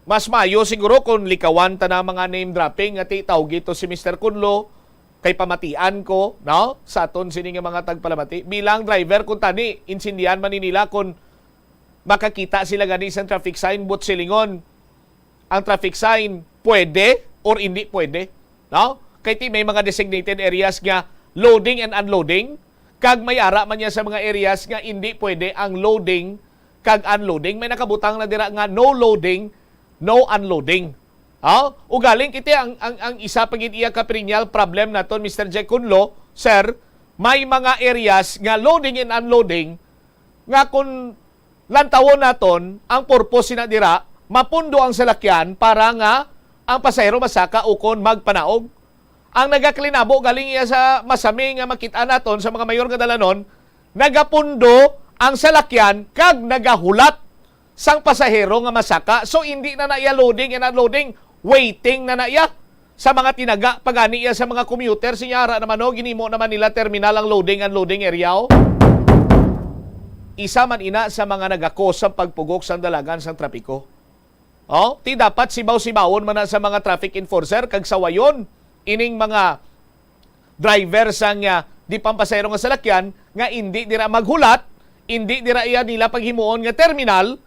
mas maayo siguro kung likawan ta na mga name dropping nga ti tawgi to si Mister Kunlo kay pamatian ko, no? Sa aton sini nga mga tagpalamati. Bilang driver, kung tani, insindihan man ni nila kung makakita sila gani sa traffic sign, but silingon ang traffic sign, pwede or hindi pwede, no? Kay ti may mga designated areas nga loading and unloading, kag may ara man niya sa mga areas nga hindi pwede ang loading kag unloading. May nakabutang na dira nga no loading, no unloading. Ha? Ugaling kiti ang, ang, ang isa pa gid iya ka perennial problem naton, Mister Jack Kunlo, sir, may mga areas nga loading and unloading nga kung lantawon naton, ang purpose sina dira, mapundo ang salakyan para nga ang pasahero masaka ukon magpanaog. Ang nagaklinabo galing iya sa masami nga makit-an naton sa mga mayor nga dalanon, nagapundo ang salakyan kag nagahulat sang pasahero nga masaka. So, hindi na na iya loading and unloading, waiting na na iya. Sa mga tinaga pa gani iya sa mga commuter, sinyara naman, no, ginimo naman nila terminal ang loading unloading area, oh. Isa man ina sa mga nagakos sa pagpugok sang dalagan sang trapiko. Oh, ti dapat sibaw-sibawon man na sa mga traffic enforcer kag sawayon ining mga driver sang, ah, di pampasahero nga salakyan nga indi dira maghulat, indi dira iya nila paghimuon nga terminal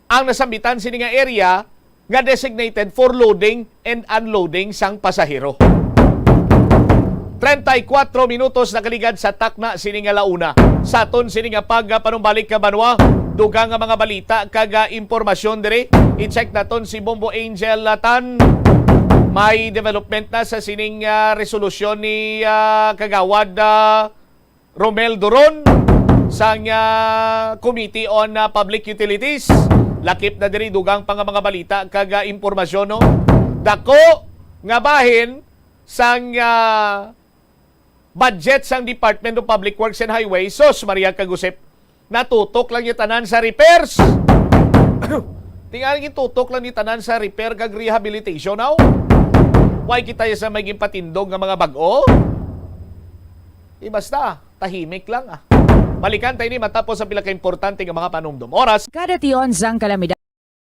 ang nasambitan sini nga area nga designated for loading and unloading sang pasahero. Treinta y cuatro minutos nakaligad sa takna sini nga la una. Sa aton sini nga pagpanumbalik ka banwa, dugang nga mga balita kag, ah, impormasyon diri. I-check naton si Bombo Angel Latan. May development na sa sining, ah, resolusyon ni, ah, Kagawad, ah, Romel Duron sang, ah, Committee on, ah, Public Utilities. Lakip na diri dugang pa nga mga balita kag, ah, impormasyon, no? Dako nga bahin sang, ah, budget sang Department of Public Works and Highways, sus, Maria kag Josep, natutok lang niya tanan sa repairs. Tingali, gitutok lang ni tanan sa repair kag rehabilitation, aw. Why kita sa may ginpatindog nga mga bag-o? Di basta, tahimik lang, ah. Balikan tayo ni matapos ang pila ka importante nga mga panumdom. Oras. Kada tion sang kalamidad,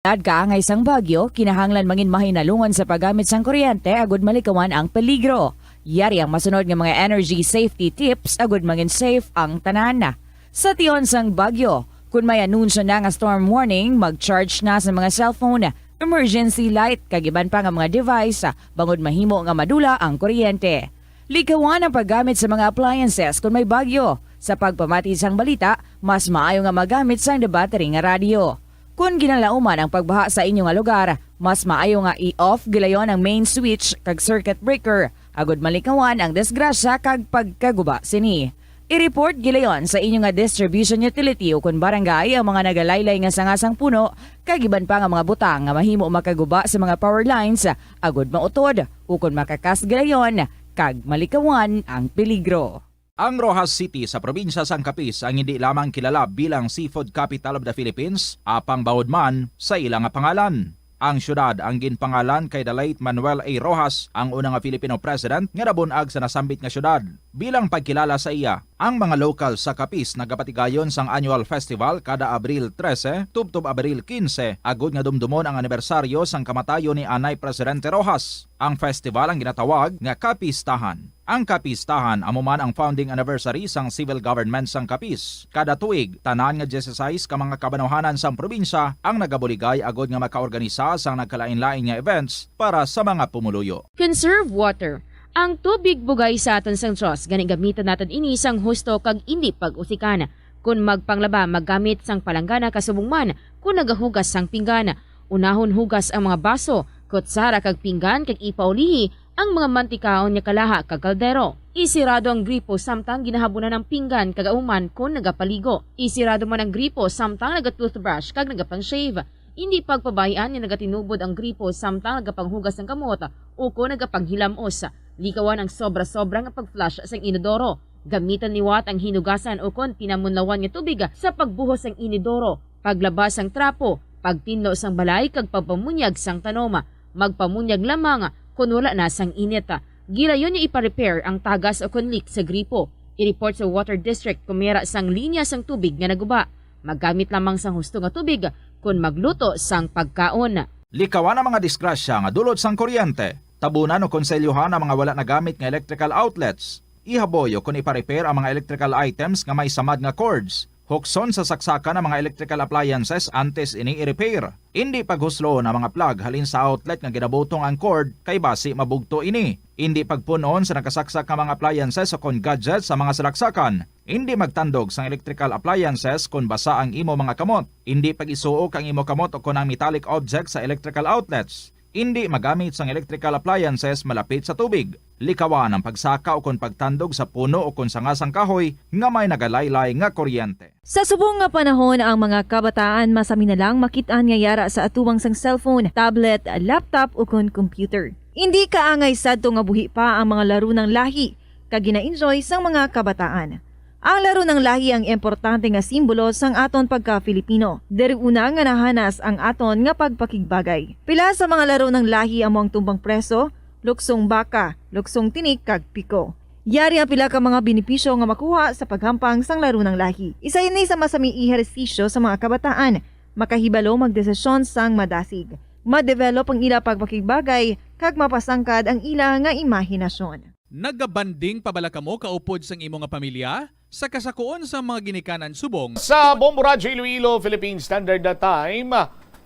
kaangay sang bagyo, kinahanglan mangin mahinalungan sa paggamit sang kuryente agud malikawan ang peligro. Yari ang masunod nga mga energy safety tips agud mangin safe ang tanan. Sa tion sang bagyo, kun may anunsyo na nga storm warning, mag-charge na sa mga cellphone, emergency light, kag iban pa nga mga device, bangod mahimo nga madula ang kuryente. Likawan ang paggamit sa mga appliances kon may bagyo. Sa pagpamati sang balita, mas maayo nga magamit sang debattery nga radyo. Kon ginalauman ang pagbaha sa inyo nga lugar, mas maayo nga i-off gilayon ang main switch kag circuit breaker, agud malikawan ang disgrasya kag pagkaguba sini. I-report gilayon sa inyo nga distribution utility ukon barangay ang mga nagalaylay nga sanga sang puno kag iban pa nga mga butang nga mahimo makaguba sa mga power lines, agud mautod ukon makakas gilayon kag malikawan ang peligro. Ang Roxas City sa probinsya sang Capiz ang hindi lamang kilala bilang seafood capital of the Philippines, apang bangod man sa ila nga pangalan. Ang siyudad ang ginpangalan kay the late Manuel A. Roxas, ang una nga Filipino president nga nabun-ag sa nasambit nga siyudad. Bilang pagkilala sa iya, ang mga lokal sa Capiz nagapatigayon sang annual festival kada Abril trese tubtob Abril kinse, agud nga dumdumon ang anibersaryo sang kamatayon ni anay Presidente Roxas. Ang festival ang ginatawag nga Kapistahan. Ang Kapistahan amo man ang founding anniversary sang civil government sang Capiz. Kada tuig, tanan nga dieciséis ka mga kabanwahanan sang probinsya ang nagabuligay agud nga makaorganisa sang nagkalainlain nga events para sa mga pumuluyo. Conserve water. Ang tubig bugay sa aton sang Dios, gani gamiton naton ini sang husto kag indi pag-usikan. Kon magpanglaba, maggamit sang palanggana kasubong man kon nagahugas sang pinggan. Unahon hugas ang mga baso, kutsara kag pinggan kag ipaulihi ang mga mantikaon nga kalaha kag kaldero. Isirado ang gripo samtang ginahabunan ang pinggan kag ahuman kon nagapaligo. Isirado man ang gripo samtang naga-toothbrush kag nagapang-shave. Indi pagpabay-an nga nagatinubod ang gripo samtang nagapanghugas sang kamot ukon nagapanghilamos. Likawan ang sobra-sobra nga pag-flush sang inodoro. Gamitan liwat ang hinugasan ukon pinamunlawan nga tubig sa pagbuhos sang inidoro, paglaba sang trapo, pagtinlo sang balay kag pagpamunyag sang tanom. Magpamunyag lamang kon wala na sang init. Gilayon nga ipa-repair ang tagas ukon leak sa gripo. I-report sa water district kon may ara sang linya sang tubig nga naguba. Maggamit lamang sang husto nga tubig kon magluto sang pagkaon. Likawan ang mga disgrasya nga dulot sang kuryente. Tabunan o konselyuhan ang mga wala nagamit nga electrical outlets. Ihaboy o kon ipa-repair ang mga electrical items nga may samad nga cords. Hukson sa saksakan ang mga electrical appliances antes ini i-repair. Indi paghusloon ang mga plug halin sa outlet nga ginabutong ang cord, kay basi mabugto ini. Indi pagpun-on sa nakasaksak nga mga appliances o kon gadgets sa mga salaksakan. Indi magtandog sang electrical appliances kon basa ang imo mga kamot. Indi pag-isuok ang imo kamot o kon ang metallic object sa electrical outlets. Indi magamit sang electrical appliances malapit sa tubig. Likawan ang pagsaka ukon pagtandog sa puno ukon sanga sang kahoy nga may nagalaylay nga kuryente. Sa subong nga panahon, ang mga kabataan masami na lang makit-an nga yara sa atubang sang cellphone, tablet, laptop, ukon computer. Indi kaangay sadto nga buhi pa ang mga laro ng lahi, kag gina-enjoy sang mga kabataan. Ang laro ng lahi ang importante nga simbolo sang aton pagka-Filipino. Diri una nga nahanas ang aton nga pagpakigbagay. Pila sa mga laro ng lahi amo ang tumbang preso, luksong baka, luksong tinik, kag piko. Yari ang pila ka mga benepisyo nga makuha sa paghampang sang laro ng lahi. Isa ini sa masami ehersisyo sa mga kabataan. Makahibalo magdesisyon sang madasig. Ma-develop ang ila pagpakigbagay, kag mapasangkad ang ila nga imahinasyon. Nagabanding pa bala kamo kaupod sang imo nga pamilya sa kasakuon sang mga ginikanan subong? Sa Bombo Radyo Iloilo, Philippine Standard Time,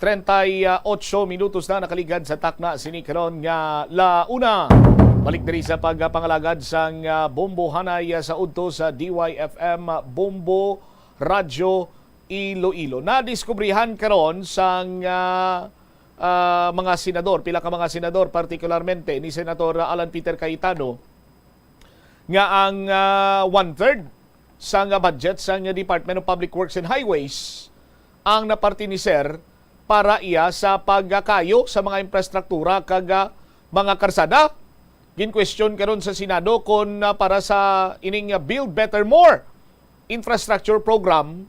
treinta y ocho minutos na nakaligad sa takna sini karon nga la una. Balik diri sa pagpangalagad sang, ah, Bombo Hanay, ah, sa udto sa D Y F M Bombo Radyo Iloilo. Nadiskubrihan karon sang, ah, ah, mga senador, pila ka mga senador, partikularmente ni Senator Alan Peter Cayetano, nga ang, ah, one-third sang budget sang Department of Public Works and Highways ang napartiniser para iya sa pagkayo sa mga infrastruktura kag, ah, mga karsada. Gin-question karon sa Senado kon, ah, para sa ining, ah, Build Better More infrastructure program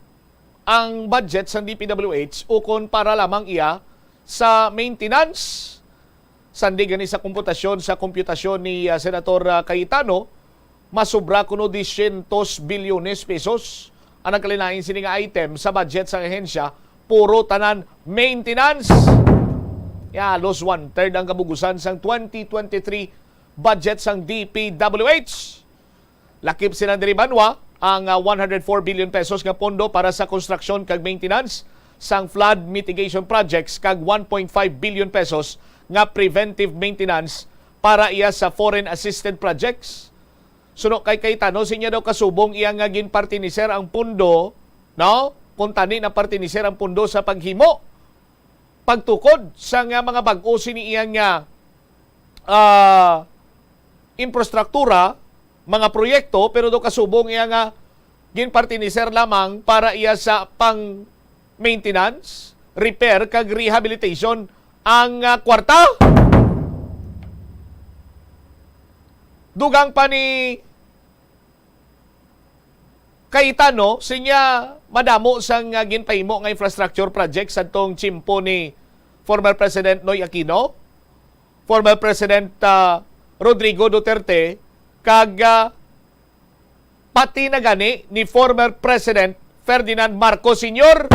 ang budget sang D P W H ukon para lamang iya sa maintenance. Sandig gani sa komputasyon, sa komputasyon ni, ah, Senator, ah, Cayetano, masobra kuno dosyentos bilyones pesos ang nagkalain-lain sini nga item sa budget sang ahensya, puro tanan maintenance. Ya, halos one-third ang kabugusan sang twenty twenty-three budget sang D P W H. Lakip sila diri banwa ang, ah, one hundred four billion pesos nga pondo para sa konstruksyon kag maintenance sang flood mitigation projects kag one point five billion pesos nga preventive maintenance para iya sa foreign assisted projects. Suno kay Cayetano, sinya daw kasubong iya nga ginpartiniser ang pondo, no? Kung tani na partiniser ang pondo sa paghimo, pagtukod sa nga mga bag-o sini iya nga, ah, infrastruktura, mga proyekto, pero do kasubong iya nga ginpartiniser lamang para iya sa pang maintenance, repair, kag rehabilitation ang, ah, kwarta. Dugang pa ni Cayetano, sinya madamo sang, ah, ginpahimo nga infrastructure project sadtong tiyempo ni former President Noy Aquino, former President, ah, Rodrigo Duterte, kag, ah, pati na gani ni former President Ferdinand Marcos Senior.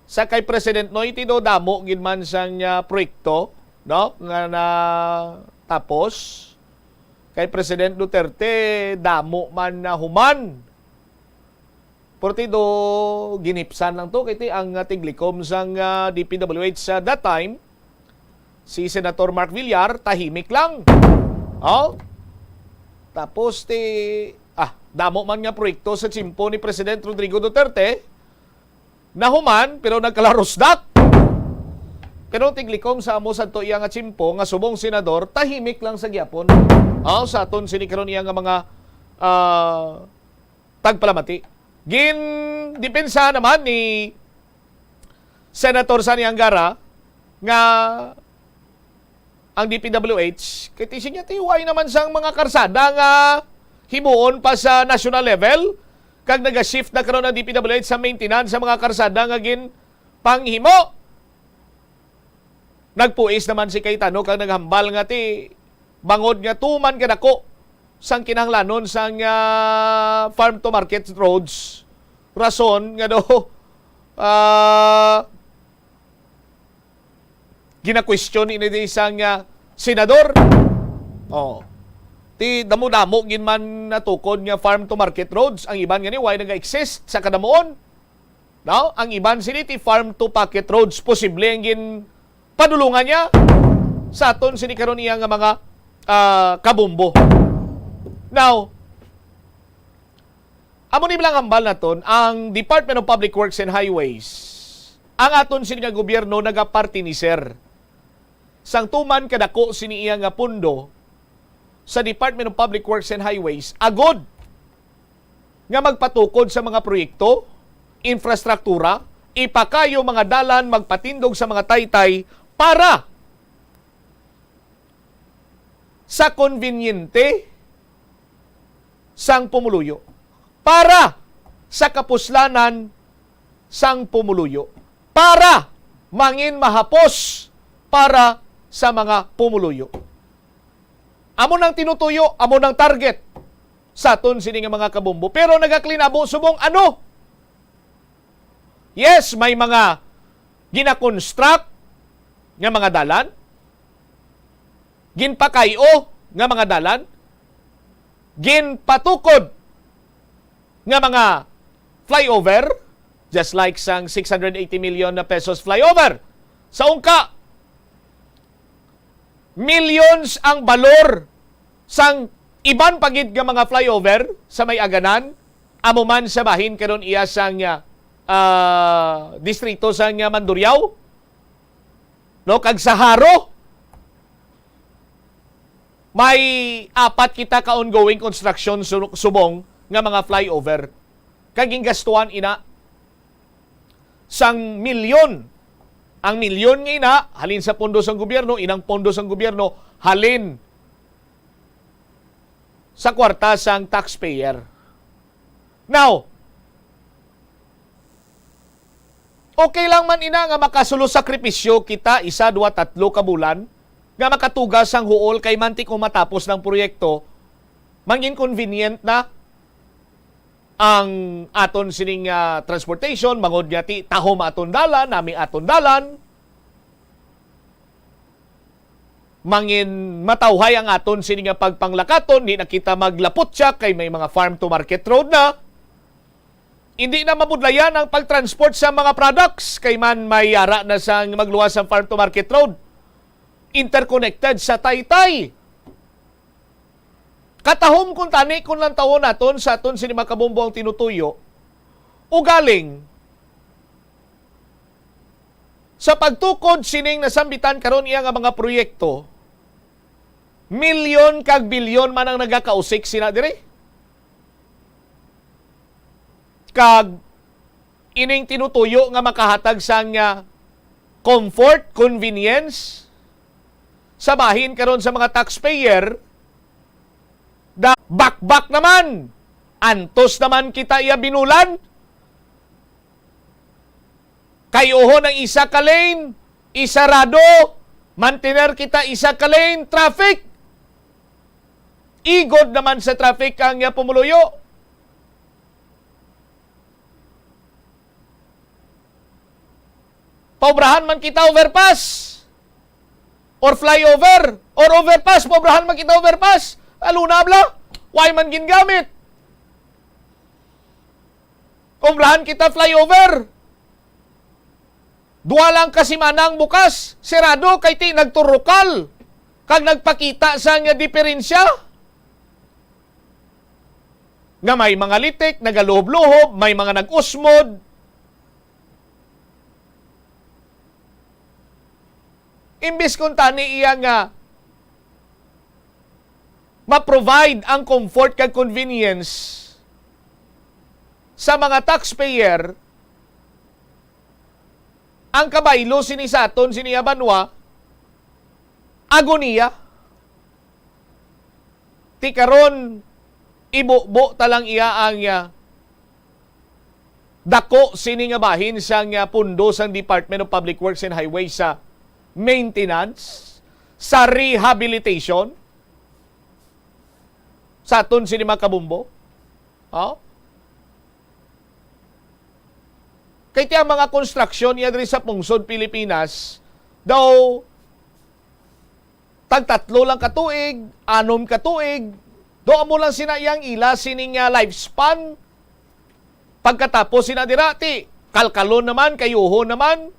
Sa kay President Noy, ti do damo gid man sang, ah, proyekto, no, nga natapos. Kay President Duterte, damo man na human. Pero ti do ginipsan lang to, kay ti ang, ah, tiglikom sang, ah, D P W H sa that time, si Senator Mark Villar, tahimik lang. Oh? Tapos ti, ah, damo man nga proyekto sa tiyempo ni President Rodrigo Duterte, nahuman, pero nagkalarusdak. Pero tiglikom sa amo sadto iya nga tiyempo nga subong senador, tahimik lang sa gyapon. Oh, sa aton sini karon iya nga mga, ah, tagpalamati. Gindepensa naman ni Senator Sonny Angara nga ang D P W H, kay ti siya, ti way naman sang mga karsada nga himuon pa sa national level, kag naga-shift na karon ang D P W H sa maintenance sa mga karsada nga ginpanghimo. Nagpuis naman si Cayetano kag naghambal nga ti bangod nga tuman kadako sang kinahanglanon sang, ah, farm to market roads, rason nga daw, ah, ginakwestiyon ini di sang, ah, senador. Oh. Ti damo-damo gid man natukod nga farm to market roads, ang iban gani way naga-exist sa kadamuon. No? Ang iban sini ti farm to pocket roads, posible ang ginpadulungan niya sa aton sini karon iya nga mga, ah, kabombo. Now, amo ni lang hambal naton ang Department of Public Works and Highways. Ang aton sini nga gobyerno nagapartiniser sang tuman kadako sini iya nga pondo sa Department of Public Works and Highways, agod nga magpatukod sa mga proyekto, infrastruktura, ipakayo mga dalan, magpatindog sa mga taytay para sa konbinyente sang pumuluyo, para sa kapuslanan sang pumuluyo, para mangin mahapos para sa mga pumuluyo. Amo nang tinutuyo, amo nang target sa aton sini nga mga kabombo. Pero nagaklinabo subong ano? Yes, may mga gina-construct nga mga dalan, ginpakay-o nga mga dalan, ginpatukod nga mga flyover, just like sang six hundred eighty million na pesos flyover. Sa ungka, millions ang balor sang iban pa gid nga mga flyover sa may aganan, amo man sa bahin karon iya sang, ah, ah, distrito sang, ah, Mandurriao, no, kag sa Jaro. May apat kita ka ongoing construction su-, subong nga mga flyover. Kag gingastuhan ina sang milyon. Ang milyon nga ina, halin sa pondo sang gobyerno, inang pondo sang gobyerno, halin sa kwarta sang taxpayer. Now, okay lang man ina nga makasulo sakripisyo kita isa, dua, tatlo ka bulan nga makatuga sang huol kay mantik o matapos ng proyekto, mangin convenient na ang aton sining, ah, transportation, bangod nga ti tahom aton dalan, nami aton dalan. Mangin matawhay ang aton sini nga pagpanglakaton, di na kita maglapot siya kay may mga farm to market road na. Hindi na mabudlayan ang pagtransport sa mga products kay man may yara na sang magluwas ang farm to market road. Interconnected sa taytay. Katahom kuntani kung lantawon naton sa aton sini mga kabombo ang tinutuyo, ugaling sa pagtukod sining nasambitan karon iya nga mga proyekto, milyon kag bilyon man ang nagakausik sina diri. Kag ining tinutuyo nga makahatag sang, ah, comfort, convenience sa bahin karon sa mga taxpayer, da, bakbak naman. Antos naman kita iya binulan. Kay uhon ang isa ka lane, isarado, mantener kita isa ka lane, traffic. Igod naman sa traffic ang, ah, pumuluyo. Paobrahan man kita overpass or flyover or overpass, paobrahan man kita overpass. Alo na bala, why man gingamit? Obrahan kita flyover. Dua lang ka semana ang bukas, sirado kay ti nagturukal kag nagpakita sa nga diferensya nga may mga litik, nagaluhob-luhob, may mga nag-usmod. Imbis kuntani iya nga ma-provide ang comfort kag convenience sa mga taxpayer, ang kabaylo sini sa aton, sini nga banwa, agoniya. Ti karon, ibubo ta lang iya ang, ah, dako sini nga bahin sang, ah, pundo sang Department of Public Works and Highways sa maintenance, sa rehabilitation sa aton sini mga kabumbo. Oh? Kay ti ang mga construction niya diri sa pungsod Pilipinas, daw tag tatlo lang ka tuig, anom ka tuig, do amo lang sina iyang ila sining, ah, lifespan. Pagkatapos sina dira, ti kalkalon naman, kayuhon naman.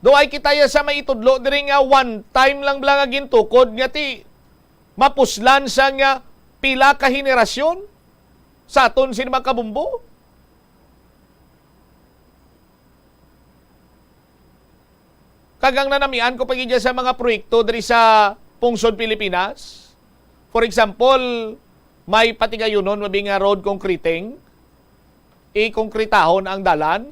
Do ay kita ya sa maitudlo diri nga one time lang bala nga gintukod nga ti mapuslan sa nga pila ka henerasyon sa aton sini mga kabumbo. Kag ang nanamian ko pa gid sa mga proyekto diri sa pungsod Pilipinas. For example, may patigayunon, mabi nga road concreting, ikongkretahon ang dalan.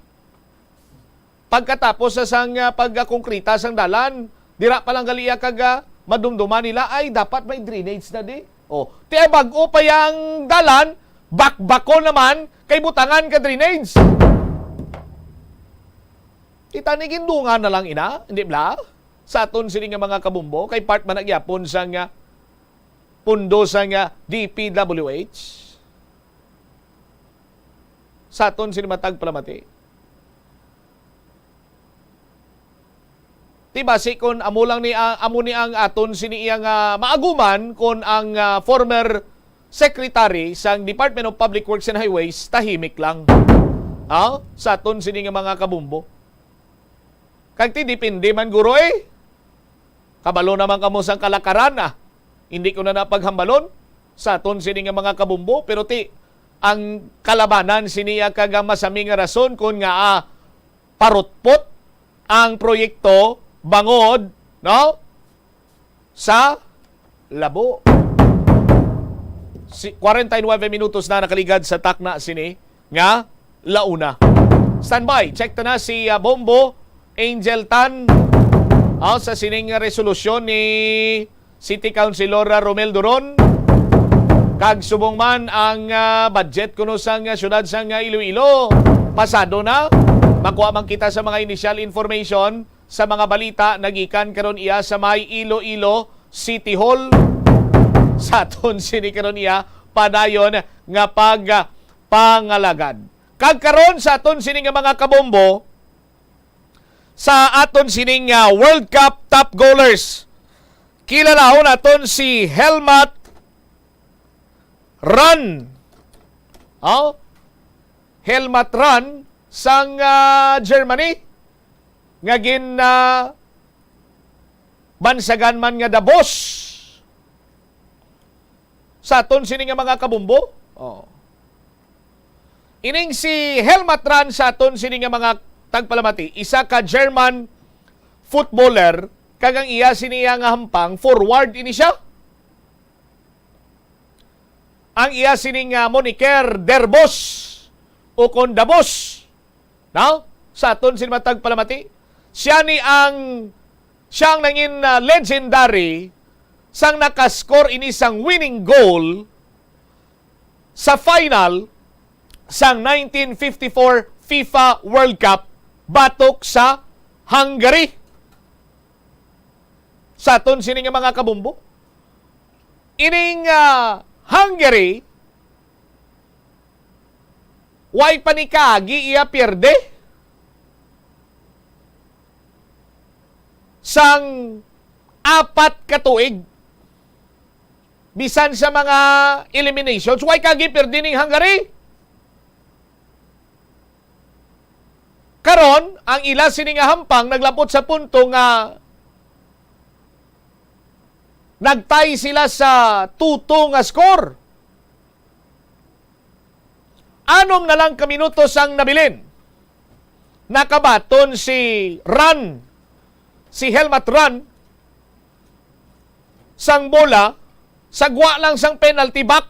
Pagkatapos sa sang, ah, pagkakonkreta sang dalan, dira pa lang gali iya kag, ah, madumduman nila, "Ay, dapat may drainage na di." Oh, ti ay bag-o pa yang dalan, bakbako naman, kay butangan ka drainage. Kita ni gindungan na lang ina, hindi bla? Sa aton sini nga mga kabumbo, kay part man na gyapon sa nga pundo sa nga D P W H. Sa aton sini matag palamati. Ti basi kun amo lang ni, ah, amo ni ang aton sini iya nga maaguman kun ang, ah, former secretary sang Department of Public Works and Highways tahimik lang. Ha? Sa aton sini nga mga kabumbo. Kag ti depende man guro eh. Kabalo naman kamo sang kalakaran, ah. Hindi ko na napaghambalon sa aton sini nga mga kabumbo, pero ti ang kalabanan sini iya kag ang masami nga rason kun nga, ah, parutpot ang proyekto bangod, no? Sa labo. Si, kwarenta y nuebe minutos na nakaligad sa takna sini nga launa. Standby, check ta na si, ah, Bombo Angel Tan, ah, sa sining resolusyon ni City Councilor Romel Duron. Kag subong man ang, ah, budget kuno sang, ah, siyudad sang, ah, Iloilo, pasado na. Makuha man kita sa mga initial information sa mga balita nagikan karon iya sa may Iloilo City Hall. Sa aton sini karon iya padayon nga pag, ah, pangalagad. Kag karon sa aton sini nga mga kabombo, sa aton sining, ah, World Cup top goalers, kilalahon naton si Helmut Rahn. Oh? Helmut Rahn sang, ah, Germany nga gin, ah, bansagan man nga the boss sa aton sini nga mga kabumbo. Oh. Ining si Helmut Rahn sa aton sini nga mga tagpalamati, isa ka German footballer, kag ang iya sini nga hampang, forward ini siya. Ang iya sini nga moniker, Der Boss, o kon The Boss. No? Sa aton sini matag palamati, siya ni ang, siya ang nangin, ah, legendary sang nakascore ini sang winning goal sa final sang nineteen fifty-four FIFA World Cup batok sa Hungary. Sa aton sini nga mga kabumbo, ining, ah, Hungary, way pa ni kaagi iya pierde sang apat ka tuig. Bisan sa mga eliminations, way kaagi pierde ning Hungary. Karon, ang ila sini nga hampang naglabot sa punto nga nagtay sila sa two two nga score. Anom na lang ka minutos ang nabilin. Nakabaton si Rahn, si Helmut Rahn, sang bola, sa gwa lang sang penalty box.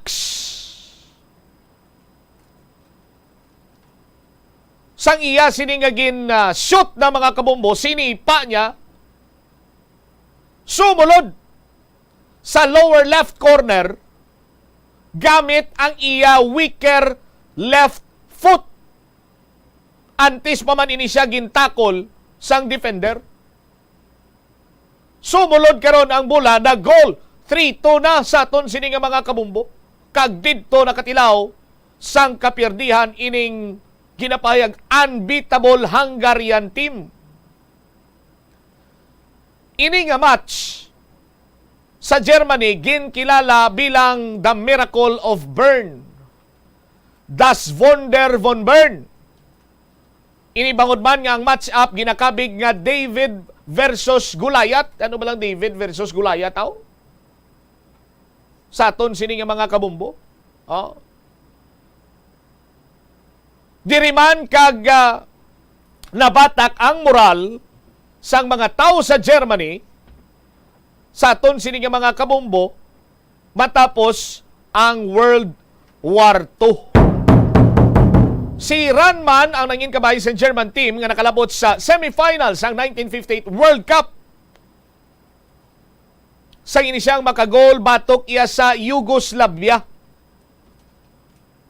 Sang iya sini nga gin, ah, shoot na mga kabombo, sinipa niya, sumulod sa lower left corner gamit ang iya weaker left foot. Antes pa man ini siya gintakol sang defender. Sumulod karon ang bola, nag-goal. Three two na sa aton sini nga mga kabumbo. Kag didto nakatilaw sang kapiyerdihan ining ginapahayag unbeatable Hungarian team. Ini nga match sa Germany ginkilala bilang the Miracle of Bern, Das Wunder von Bern. Ini bangod man nga ang match-up ginakabig nga David versus Goliath. Ano ba lang David versus Goliath, aw? Sa aton sini nga mga kabumbo. Oh. Diri man kag, ah, nabatak ang moral sang mga tawo sa Germany sa aton sini nga mga kabombo matapos ang World War Two. Si Rahn man ang nangin kabahin sa German team nga nakalabot sa semifinals sang nineteen fifty-eight World Cup. Sa ini siyang makagol batok iya sa Yugoslavia.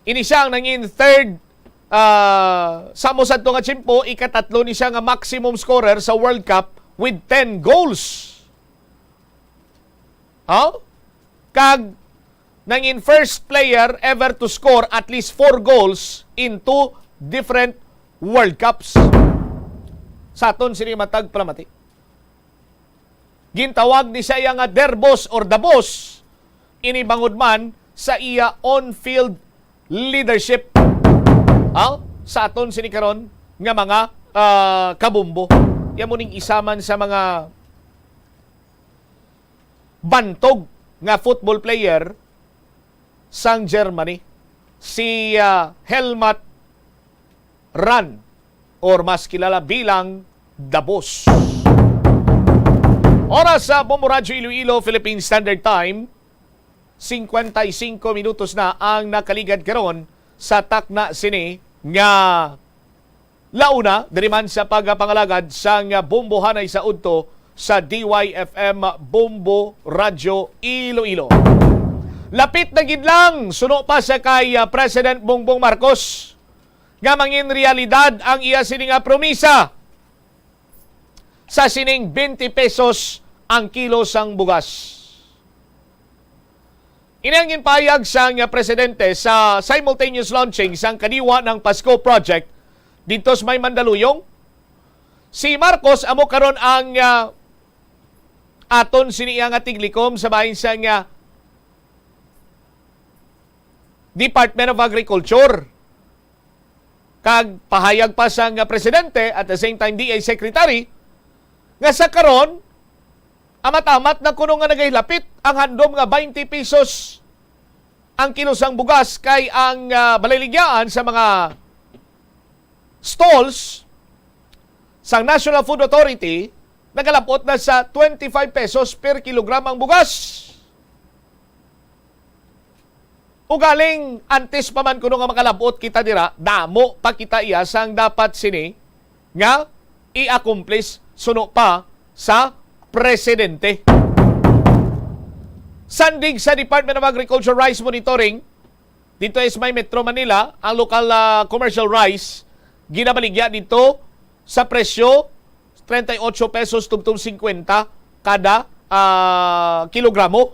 Ini siya ang nangin third, ah, sa mo sadto nga tiyempo, ikatatlo ni siya nga maximum scorer sa World Cup with ten goals. Ha? Kag nangin first player ever to score at least four goals in two different World Cups. Sa aton sini matag palamati. Gintawag ni siya nga Der Boss or The Boss, ini bangod man sa iya on-field leadership. Aw, sa aton sini karon nga mga, ah, kabombo. Iya mo ning isa man sa mga bantog nga football player sang Germany, si, ah, Helmut Rahn, or mas kilala bilang The Boss. Oras sa Bombo Radyo Iloilo, Philippine Standard Time, cincuenta y cinco minutos na ang nakaligad karon sa takna sini nga launa, diri man sa pagpangalagad sang bombohanay sa udto sa D Y F M Bombo Radyo Iloilo. Lapit na gid lang, suno pa sa kay, ah, President Bongbong Marcos nga mangin realidad ang iya sini nga promisa sa sining twenty pesos ang kilo sang bugas. Ini ang ginpahayag sang, ah, presidente sa simultaneous launching sang Kadiwa ng Pasko Project didto sa may Mandaluyong. Si Marcos amo karon ang, ah, aton sini iya nga tiglikom sa bahin sang, ah, Department of Agriculture. Kag pahayag pa sang presidente, at the same time D A secretary, nga sa karon, amat-amat na kuno nga nagahilapit ang handom nga twenty pesos ang kilo sang bugas, kay ang, ah, balaligyaan sa mga stalls sang National Food Authority nagalabot na sa twenty-five pesos per kilogram ang bugas. Ugaling antes pa man kuno nga makalabot kita dira, damo pa kita iya sang dapat sini nga i-accomplish suno pa sa presidente. Sandig sa Department of Agriculture Rice Monitoring, dito is may Metro Manila, ang lokal, ah, commercial rice ginabaligya dito sa presyo treinta y ocho pesos tubtob cincuenta kada, ah, kilogramo.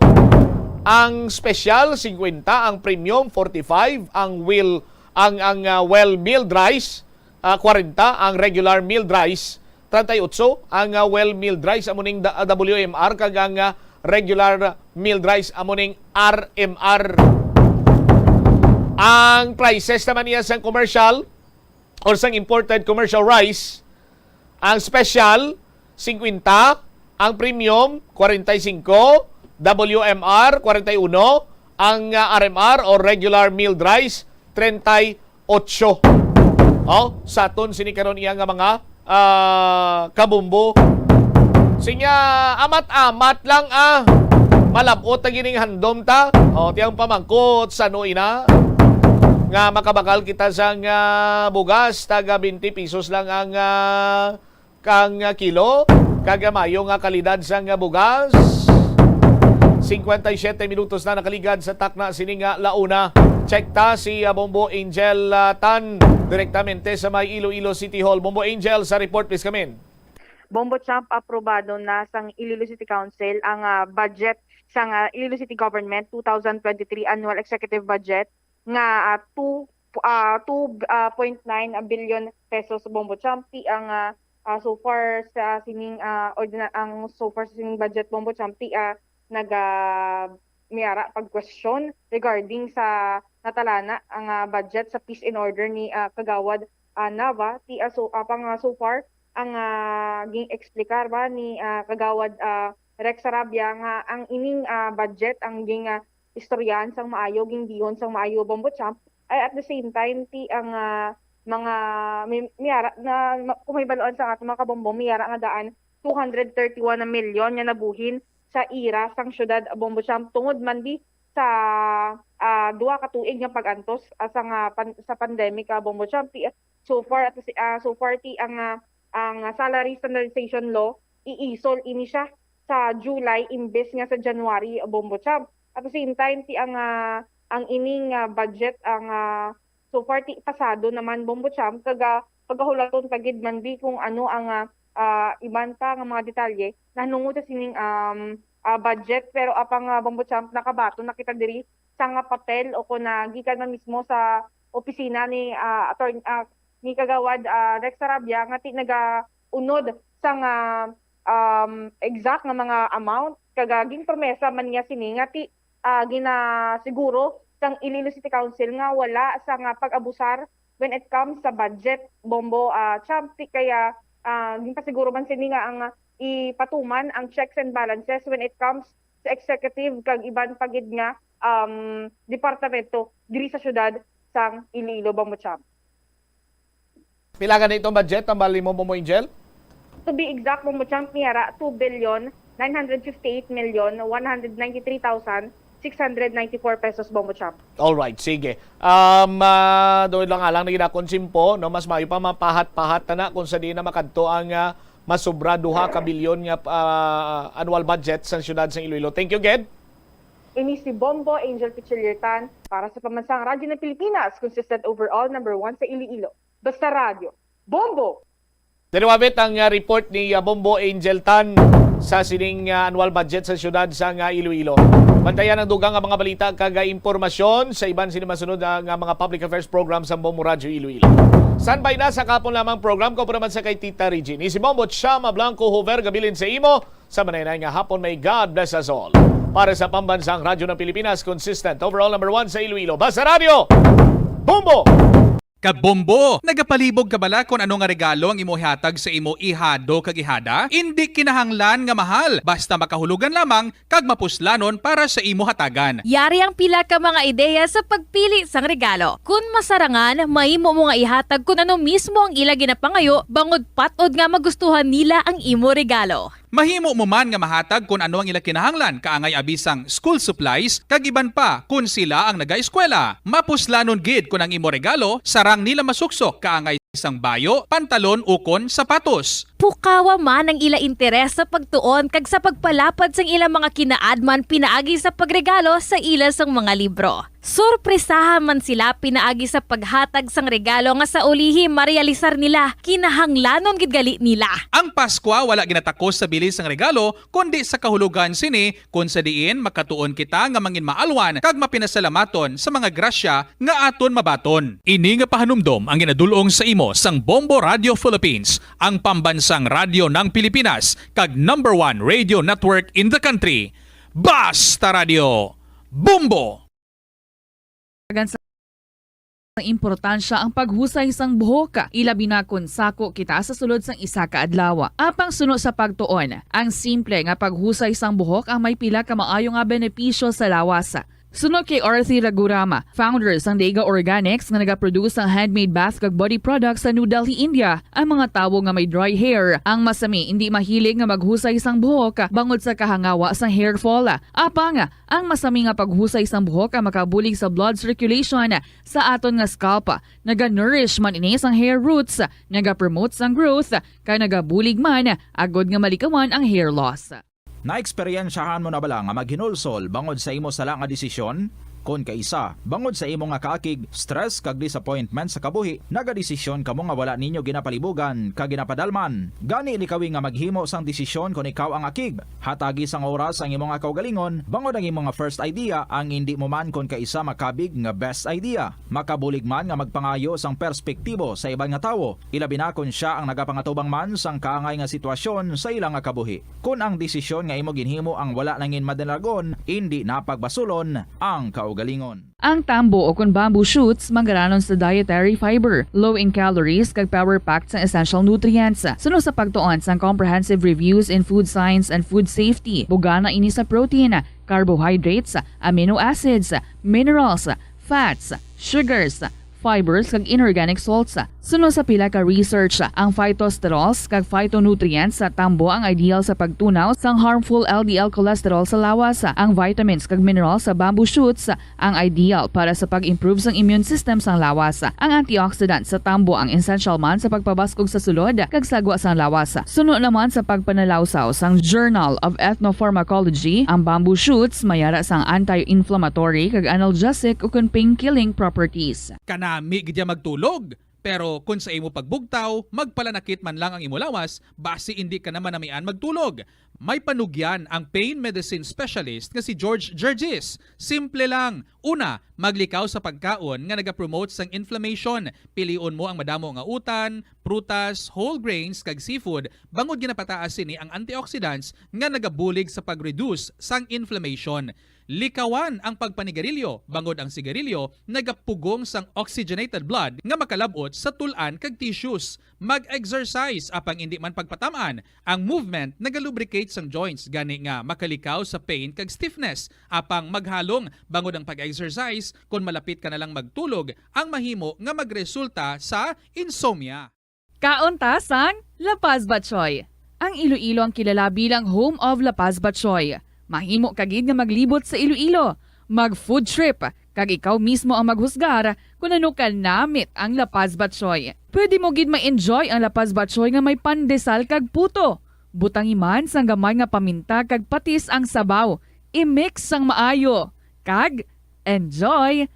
Ang special, cincuenta, ang premium, forty-five, ang well, ang, ang, ah, well milled rice, ah, kwarenta, ang regular milled rice, treinta y ocho, ang, ah, well milled rice, amo ning da-, W M R, kag ang, ah, regular milled rice, amo ning R M R. Ang prices naman niya sang commercial, or sang imported commercial rice, ang special, cincuenta, ang premium, kwarenta y singko, W M R, kwarenta y uno, ang, ah, R M R or regular milled rice, treinta y ocho. Oh, sa aton sini karon iya nga mga, ah, kabumbo. Sinya, amat-amat lang, ah. Malabot na gining handom ta. Oh, tiyang pamangkot sa no ina nga makabakal kita sang, ah, bugas, taga twenty pesos lang ang, ah, kang, ah, kilo, kag, ah, mayo nga kalidad sang, ah, bugas. Cincuenta y siete minutos na nakaligad sa takna sini nga launa. Check ta si, ah, Bombo Angel, ah, Tan direktamente sa may Iloilo City Hall. Bombo Angel, sa report, please come in. Bombo Champ, aprobado na sang Iloilo City Council ang, ah, budget sang, ah, Iloilo City Government two thousand twenty-three annual executive budget nga, ah, two, ah, two, ah, point nine billion pesos, Bombo Champ. Ti ang, ah, ah, so far sa sining, ah, ordina-, ang so far sa sining budget, Bombo Champ, ti, ah, naga-, may ara pag-question regarding sa natalana ang, ah, budget sa peace and order ni, ah, Kagawad, ah, Nava. Ti, ah, so, ah, pang, ah, so far ang, ah, ging-explicar ba ni, ah, Kagawad, ah, Rex Sarabia nga ang ining, ah, budget ang ging, ah, istoryahan sang maayo, gindihon sang maayo, Bombo Champ, ay at the same time, ti ang, ah, mga mi-, miyara na ma-, kung may baluan sa aton mga kabombo, miyara nga daan two hundred thirty-one na milyon nga nabuhin sa ira sang syudad, Bombo Champ, tungod man di sa, ah, duha ka tuig nga pag-antos, ah, sa nga pan-, sa pandemic, ah, Bombo Champ. Ti-, so far, ato si, ah, so far, ti ang, ah, ang salary standardization law, iisol ini siya sa July imbes nga sa January, Bombo Champ. At the same time, ti ang, ah, ang ining, ah, budget, ang, ah, so far, ti pasado naman, Bombo Champ, kag, ah, pagahulaton pa gid man di kung ano ang, ah, ah, iban pa nga mga detalye nahanungod sa sining, um, ah, budget. Pero apang, ah, Bombo Champ, nakabaton na kita diri sa nga papel o kung na gikan man mismo sa opisina ni, ah, attorney, ah, ni Kagawad, ah, Rex Sarabia nga ti nagaunod sa nga, um, exact nga mga amount, kag, ah, ginpromesa man niya sini nga ti, ah, ginasiguro sang Iloilo City Council nga wala sa nga pag-abusar when it comes sa budget, Bombo, ah, Champ. Ti kaya, ah, ginpasiguro man sini nga ang, ah, ipatuman ang checks and balances when it comes sa executive kag iban pa gid nga, um, departamento diri sa syudad sang Iloilo, Bombo Champ. Pila gani itong budget ang bali mo, Bombo Angel? To be exact, Bombo Champ, niya ra two billion nine hundred fifty-eight million one hundred ninety-three thousand six hundred ninety-four pesos, Bombo Champ. Alright, sige. Um, ah, doon lang alang na ginakon simpo, no? Mas maayo pa mapahat-pahat na na kung sa di na makadto ang, ah, masobra duha ka bilyon nga, ah, annual budget sa siyudad sa Iloilo. Thank you, Ged. Ini si Bombo Angel Pichiliertan para sa Pambansang Radyo ng Pilipinas, consistent overall number one sa Iloilo. Basta Radyo. Bombo! Diri wabit ang, ah, report ni, ah, Bombo Angel Tan sa sining, ah, annual budget sa siyudad sa nga Iloilo. Bantayan ang dugang nga mga balita kag, ah, impormasyon sa iban sini masunod, ah, nga mga public affairs program sa Bombo Radyo Iloilo. Standby na sa kapon lamang program ko pa naman sa kay Tita Regine. Si Bombo Chama Blanco Hover gabilin sa imo sa manaynayan nga hapon. May God bless us all. Para sa Pambansang Radyo ng Pilipinas, consistent overall number one sa Iloilo. Basta Radyo, Bombo! Kabombo! Nagapalibog ka bala kon ano nga regalo ang imo ihatag sa imo ihado kag ihada? Indi kinahanglan nga mahal, basta makahulugan lamang kag mapuslanon para sa imo hatagan. Yari ang pila ka mga ideya sa pagpili sang regalo. Kon masarangan, mahimo mo nga ihatag kon ano mismo ang ila ginapangayo bangod pat-od nga magustuhan nila ang imo regalo. Mahimo mo man nga mahatag kon ano ang ila kinahanglan, kaangay abi sang school supplies kag iban pa kon sila ang nagaeskwela. Mapuslanon gid kon ang imo regalo sarang nila masuksok, kaangay sang bayo, pantalon ukon sapatos. Pukawa man ang ila interes sa pagtuon kag sa pagpalapad sang ila mga kinaadman pinaagi sa pagregalo sa ila sang mga libro. Sorpresaha man sila pinaagi sa paghatag sang regalo nga sa ulihi marealisar nila kinahanglanon gid gali nila. Ang Paskwa wala ginatakos sa bili sang regalo, kundi sa kahulogan sini, kon sa diin makatuon kita nga manginmaalwan kag mapinasalamaton sa mga grasya nga aton mabaton. Ini nga pahanumdom ang ginadul-ong sa imo sang Bombo Radio Philippines, ang pambansang radyo ng Pilipinas kag number one radio network in the country. Basta Radio, Bombo! Dagan sa importansya ang paghusay sang buhok, ilabi na kon sako kita sa sulod sang isa ka adlaw. Apang suno sa pagtuon, ang simple nga paghusay sang buhok ang may pila ka maayo nga benepisyo sa lawas. Suno kay Arthi Ragurama, founder sang Dega Organics nga nagaproduce sang handmade bath kag body products sa New Delhi, India, ang mga tawo nga may dry hair ang masami indi mahilig nga maghusay sang buhok bangod sa kahangawa sang hair fall. Apang Ang masami nga paghusay sang buhok ang makabulig sa blood circulation sa aton nga scalp. Naga-nourish man ini sang hair roots, nagapromote sang growth, kag nagabulig man agod nga malikawan ang hair loss. Naeksperyensyahan mo na bala nga maghinulsol bangod sa imo sala nga desisyon? Kon kaisa, bangod sa imo nga kaakig, stress kag disappointment sa kabuhi, nagadesisyon kamo nga wala ninyo ginapalibugan kag ginapadalman. Gani likawi nga maghimo sang desisyon kon ikaw ang akig. Hatagi sang oras ang imo nga kaugalingon, bangod ang imo nga first idea ang indi mo man kon kaisa makabig nga best idea. Makabulig man nga magpangayo sang perspektibo sa iban nga tawo, ilabi na kon sia ang nagapangatubang man sang kaangay nga sitwasyon sa ila nga kabuhi. Kon ang desisyon nga imo ginhimo ang wala nangin madalagon, indi na pagbasulon ang kaugalingon. Ang tambo o kon bamboo shoots manggaranon sa dietary fiber, low in calories kag power-packed sa essential nutrients. Suno sa pagtuon sang Comprehensive Reviews in Food Science and Food Safety, bugana ini sa protein, carbohydrates, amino acids, minerals, fats, sugars, fibers kag inorganic salts. Suno sa pila ka research, ang phytosterols kag phytonutrients sa tambo ang ideal sa pagtunaw sang harmful L D L cholesterol sa lawas. Ang vitamins kag minerals sa bamboo shoots ang ideal para sa pag-improve sang immune system sang lawas. Ang antioxidant sa tambo ang essential man sa pagpabaskog sa sulod kag sagwa sang lawas. Suno naman sa pagpanalawsaw sang Journal of Ethnopharmacology, ang bamboo shoots may ara sang anti-inflammatory kag analgesic ukon pain-killing properties. Kanami gid ya magtulog, pero kon sa imo pagbugtaw, magpalanakit man lang ang imo lawas, basi indi ka na manamian magtulog. May panugyan ang pain medicine specialist nga si George Gergis. Simple lang. Una, maglikaw sa pagkaon nga nagapromote sang inflammation. Pilion mo ang madamo nga utan, prutas, whole grains, kag seafood, bangod ginapataas sini ang antioxidants nga nagabulig sa pag-reduce sang inflammation. Likawan ang pagpanigarilyo, bangod ang sigarilyo nagapugong sang oxygenated blood nga makalab-ot sa tul-an kag tissues. Mag-exercise, apang indi man pagpatam-an. Ang movement nagalubricate sang joints, gani nga makalikaw sa pain kag stiffness. Apang maghalong, bangod ang pag-exercise, kon malapit ka na lang magtulog, ang mahimo nga magresulta sa insomnia. Kaon ta sang La Paz Batchoy. Ang Iloilo ang kilala bilang home of La Paz Batchoy. Mahimo ka gid nga maglibot sa Iloilo, mag food trip, kag ikaw mismo ang maghusgar kon ano ka namit ang La Paz Batchoy. Pwede mo gid ma-enjoy ang La Paz Batchoy nga may pandesal kag puto. Butangi man sang gamay nga paminta kag patis ang sabaw. I-mix sang maayo. Kag enjoy!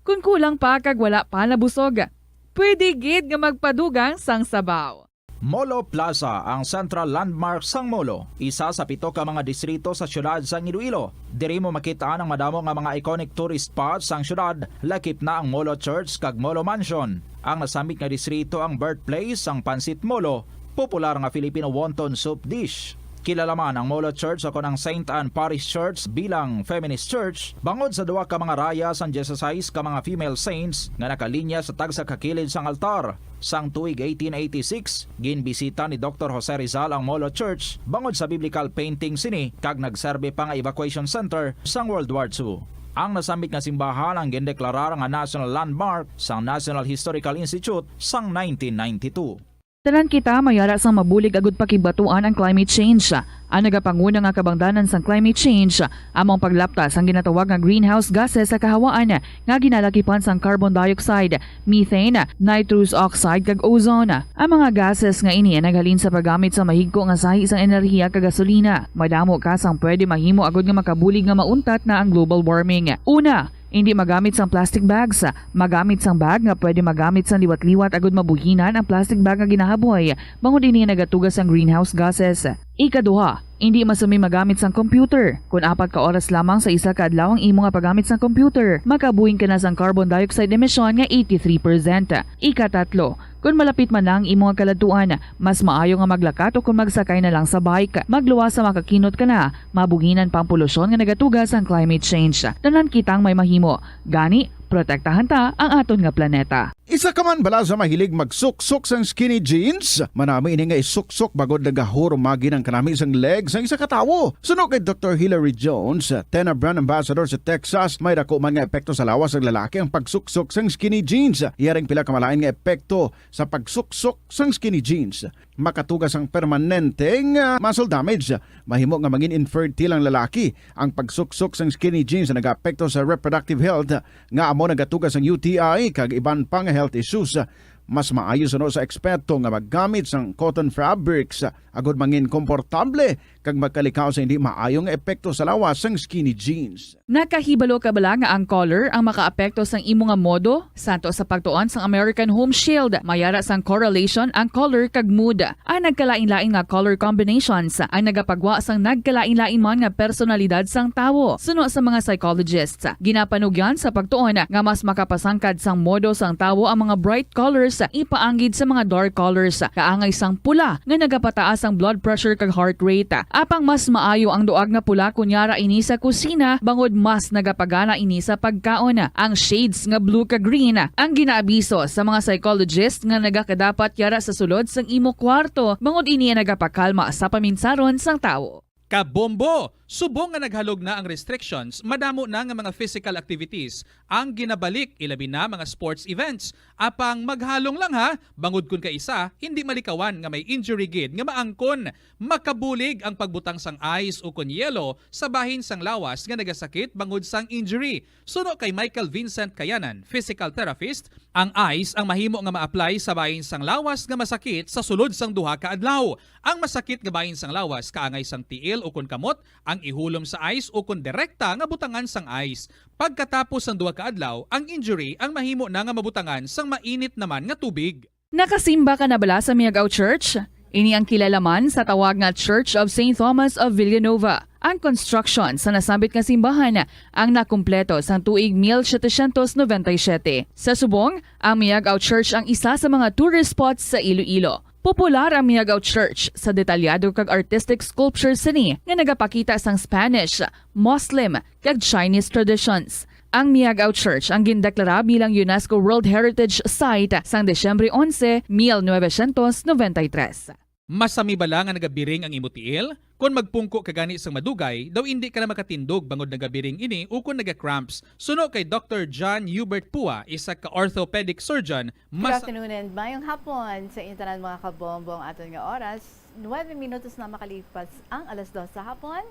Kon kulang pa kag wala pa nabusog, pwede gid nga magpadugang sang sabaw. Molo Plaza, ang central landmark sang Molo, isa sa pito ka mga distrito sa siyudad sang Iloilo. Diri mo makit-an ang madamo nga mga iconic tourist spots sang siyudad, lakip na ang Molo Church kag Molo Mansion. Ang nasambit nga distrito ang birthplace sang Pancit Molo, popular nga Filipino wonton soup dish. Kilala man ang Molo Church o kon ang Saint Anne Parish Church bilang feminist church bangod sa duha ka mga raya sang dieciséis ka mga female saints nga nakalinya sa tagsa ka kilid sang altar. Sang tuig eighteen eighty-six, ginbisita ni Doktor Jose Rizal ang Molo Church bangod sa biblical painting sini kag nagserbi pa nga evacuation center sang World War Two. Ang nasambit nga simbahan ang gindeklarar nga National Landmark sang National Historical Institute sang nineteen ninety-two. Tanan kita may ara sang mabulig agud pakigbatuan ang climate change. Ang nagapanguna nga kabangdanan sang climate change amo ang paglapta sang ginatawag nga greenhouse gases sa kahawaan nga ginalakipan sang carbon dioxide, methane, nitrous oxide, kag ozone. Ang mga gases nga ini naghalin sa paggamit sa mahigko nga sahi sang enerhiya kag gasolina. Madamo ka sang pwede mahimo agud nga makabulig nga mauntat na ang global warming. Una, indi magamit sang plastic bags. Magamit sang bag nga pwede magamit sang liwat-liwat agud mabuhinan ang plastic bag nga ginahaboy, bangod ini nagatuga sang greenhouse gases. Ikaduha, indi masumi magamit sang computer. Kon apat ka oras lamang sa isa ka adlaw ang imo nga paggamit sang computer, makabuhing ka na sang carbon dioxide emission nga eighty-three percent. Ikatatlo, kon malapit man na ang imo nga kaladtuan, mas maayo nga maglakat o kon magsakay na lang sa bike. Magluwas sa makakinot ka na, mabuhinan pa ang polusyon nga nagatuga sang climate change. Tanan kitang may mahimo. Gani, protektahan ta ang aton nga planeta. Isa ka man bala sa mahilig magsuksok sang skinny jeans? Manami ini nga isuksok bangod nagahurumagi ang kanami sang leg sang isa ka tawo. Suno kay Doktor Hilary Jones, Tena brand ambassador sa Texas, may dako man nga epekto sa lawas sang lalaki ang pagsuksok sang skinny jeans. Iya ring pila ka malain nga epekto sa pagsuksok sang skinny jeans. Makatuga sang permanente nga muscle damage. Mahimo nga mangin infertile ang lalaki. Ang pagsuksok sang skinny jeans nagaapekto sa reproductive health nga amo nagatuga sang U T I kag iban pa nga health issues. Mas maayo suno sa eksperto nga maggamit sang cotton fabrics agud mangin komportable kag magkalikaw sa hindi maayo nga epekto sa lawas sang skinny jeans. Nakahibalo ka bala nga ang color ang makaapekto sang imo nga modo? Santo sa pagtuon sang American Home Shield, may ara sang correlation ang color kag mood. Ang nagkalain-lain nga color combinations ang nagapagwa sang nagkalain-lain man nga personalidad sang tawo. Suno sa mga psychologists, ginapanugyan sa pagtuon nga mas makapasangkad sang modo sang tawo ang mga bright colors, ipaanggid sa mga dark colors, kaangay sang pula nga nagapataas ang blood pressure kag heart rate. Apang mas maayo ang duag nga pula kon yara ini sa kusina, bangod mas nagapagana ini sa pagkaon. Ang shades nga blue kag green ang ginaabiso sa mga psychologist nga nagakadapat yara sa sulod sang imo kwarto, bangod ini ang nagapakalma sa paminsaron sang tawo. Kabombo! Subong nga naghalog na ang restrictions, madamo na nga mga physical activities ang ginabalik, ilabi na mga sports events. Apang maghalong lang ha, bangod kun kaisa, hindi malikawan nga may injury gid nga maangkon. Makabulig ang pagbutang sang ice ukon yelo sa bahin sang lawas nga nagasakit bangod sang injury. Suno kay Michael Vincent Kayanan, physical therapist, ang ice ang mahimo nga ma-apply sa bahin sang lawas nga masakit sa sulod sang duha ka adlaw. Ang masakit nga bahin sang lawas kaangay sang tiil ukon kamot ang ihulom sa ice ukon direkta nga butangan sang ice. Pagkatapos sang duha ka adlaw, ang injury ang mahimo na nga mabutangan sang mainit naman nga tubig. Nakasimba ka na bala sa Miagao Church? Ini ang kilala man sa tawag nga Church of Saint Thomas of Villanova. Ang construction sa nasambit nga simbahan ang nakumpleto sang tuig mil setecientos noventa y siete. Sa subong, ang Miagao Church ang isa sa mga tourist spots sa Iloilo. Popular ang Miagao Church sa detalyado kag artistic sculptures sini nga nagapakita sang Spanish, Muslim, kag Chinese traditions. Ang Miagao Church ang gindeklara bilang UNESCO World Heritage Site sang Disyembre onse, mil novecientos noventa y tres. Masami bala nga nagabiring ang imo tiil? Kon magpungko ka gani sang madugay, daw indi ka na makatindog bangod nagabiring ini ukon naga-cramps. Suno kay Doctor John Hubert Pua, isa ka orthopedic surgeon, Good mas afternoon and mayong hapon sa inyo tanan, mga kabombo. Ang aton nga oras, nuebe minutos na makalipas ang alas dos sa hapon.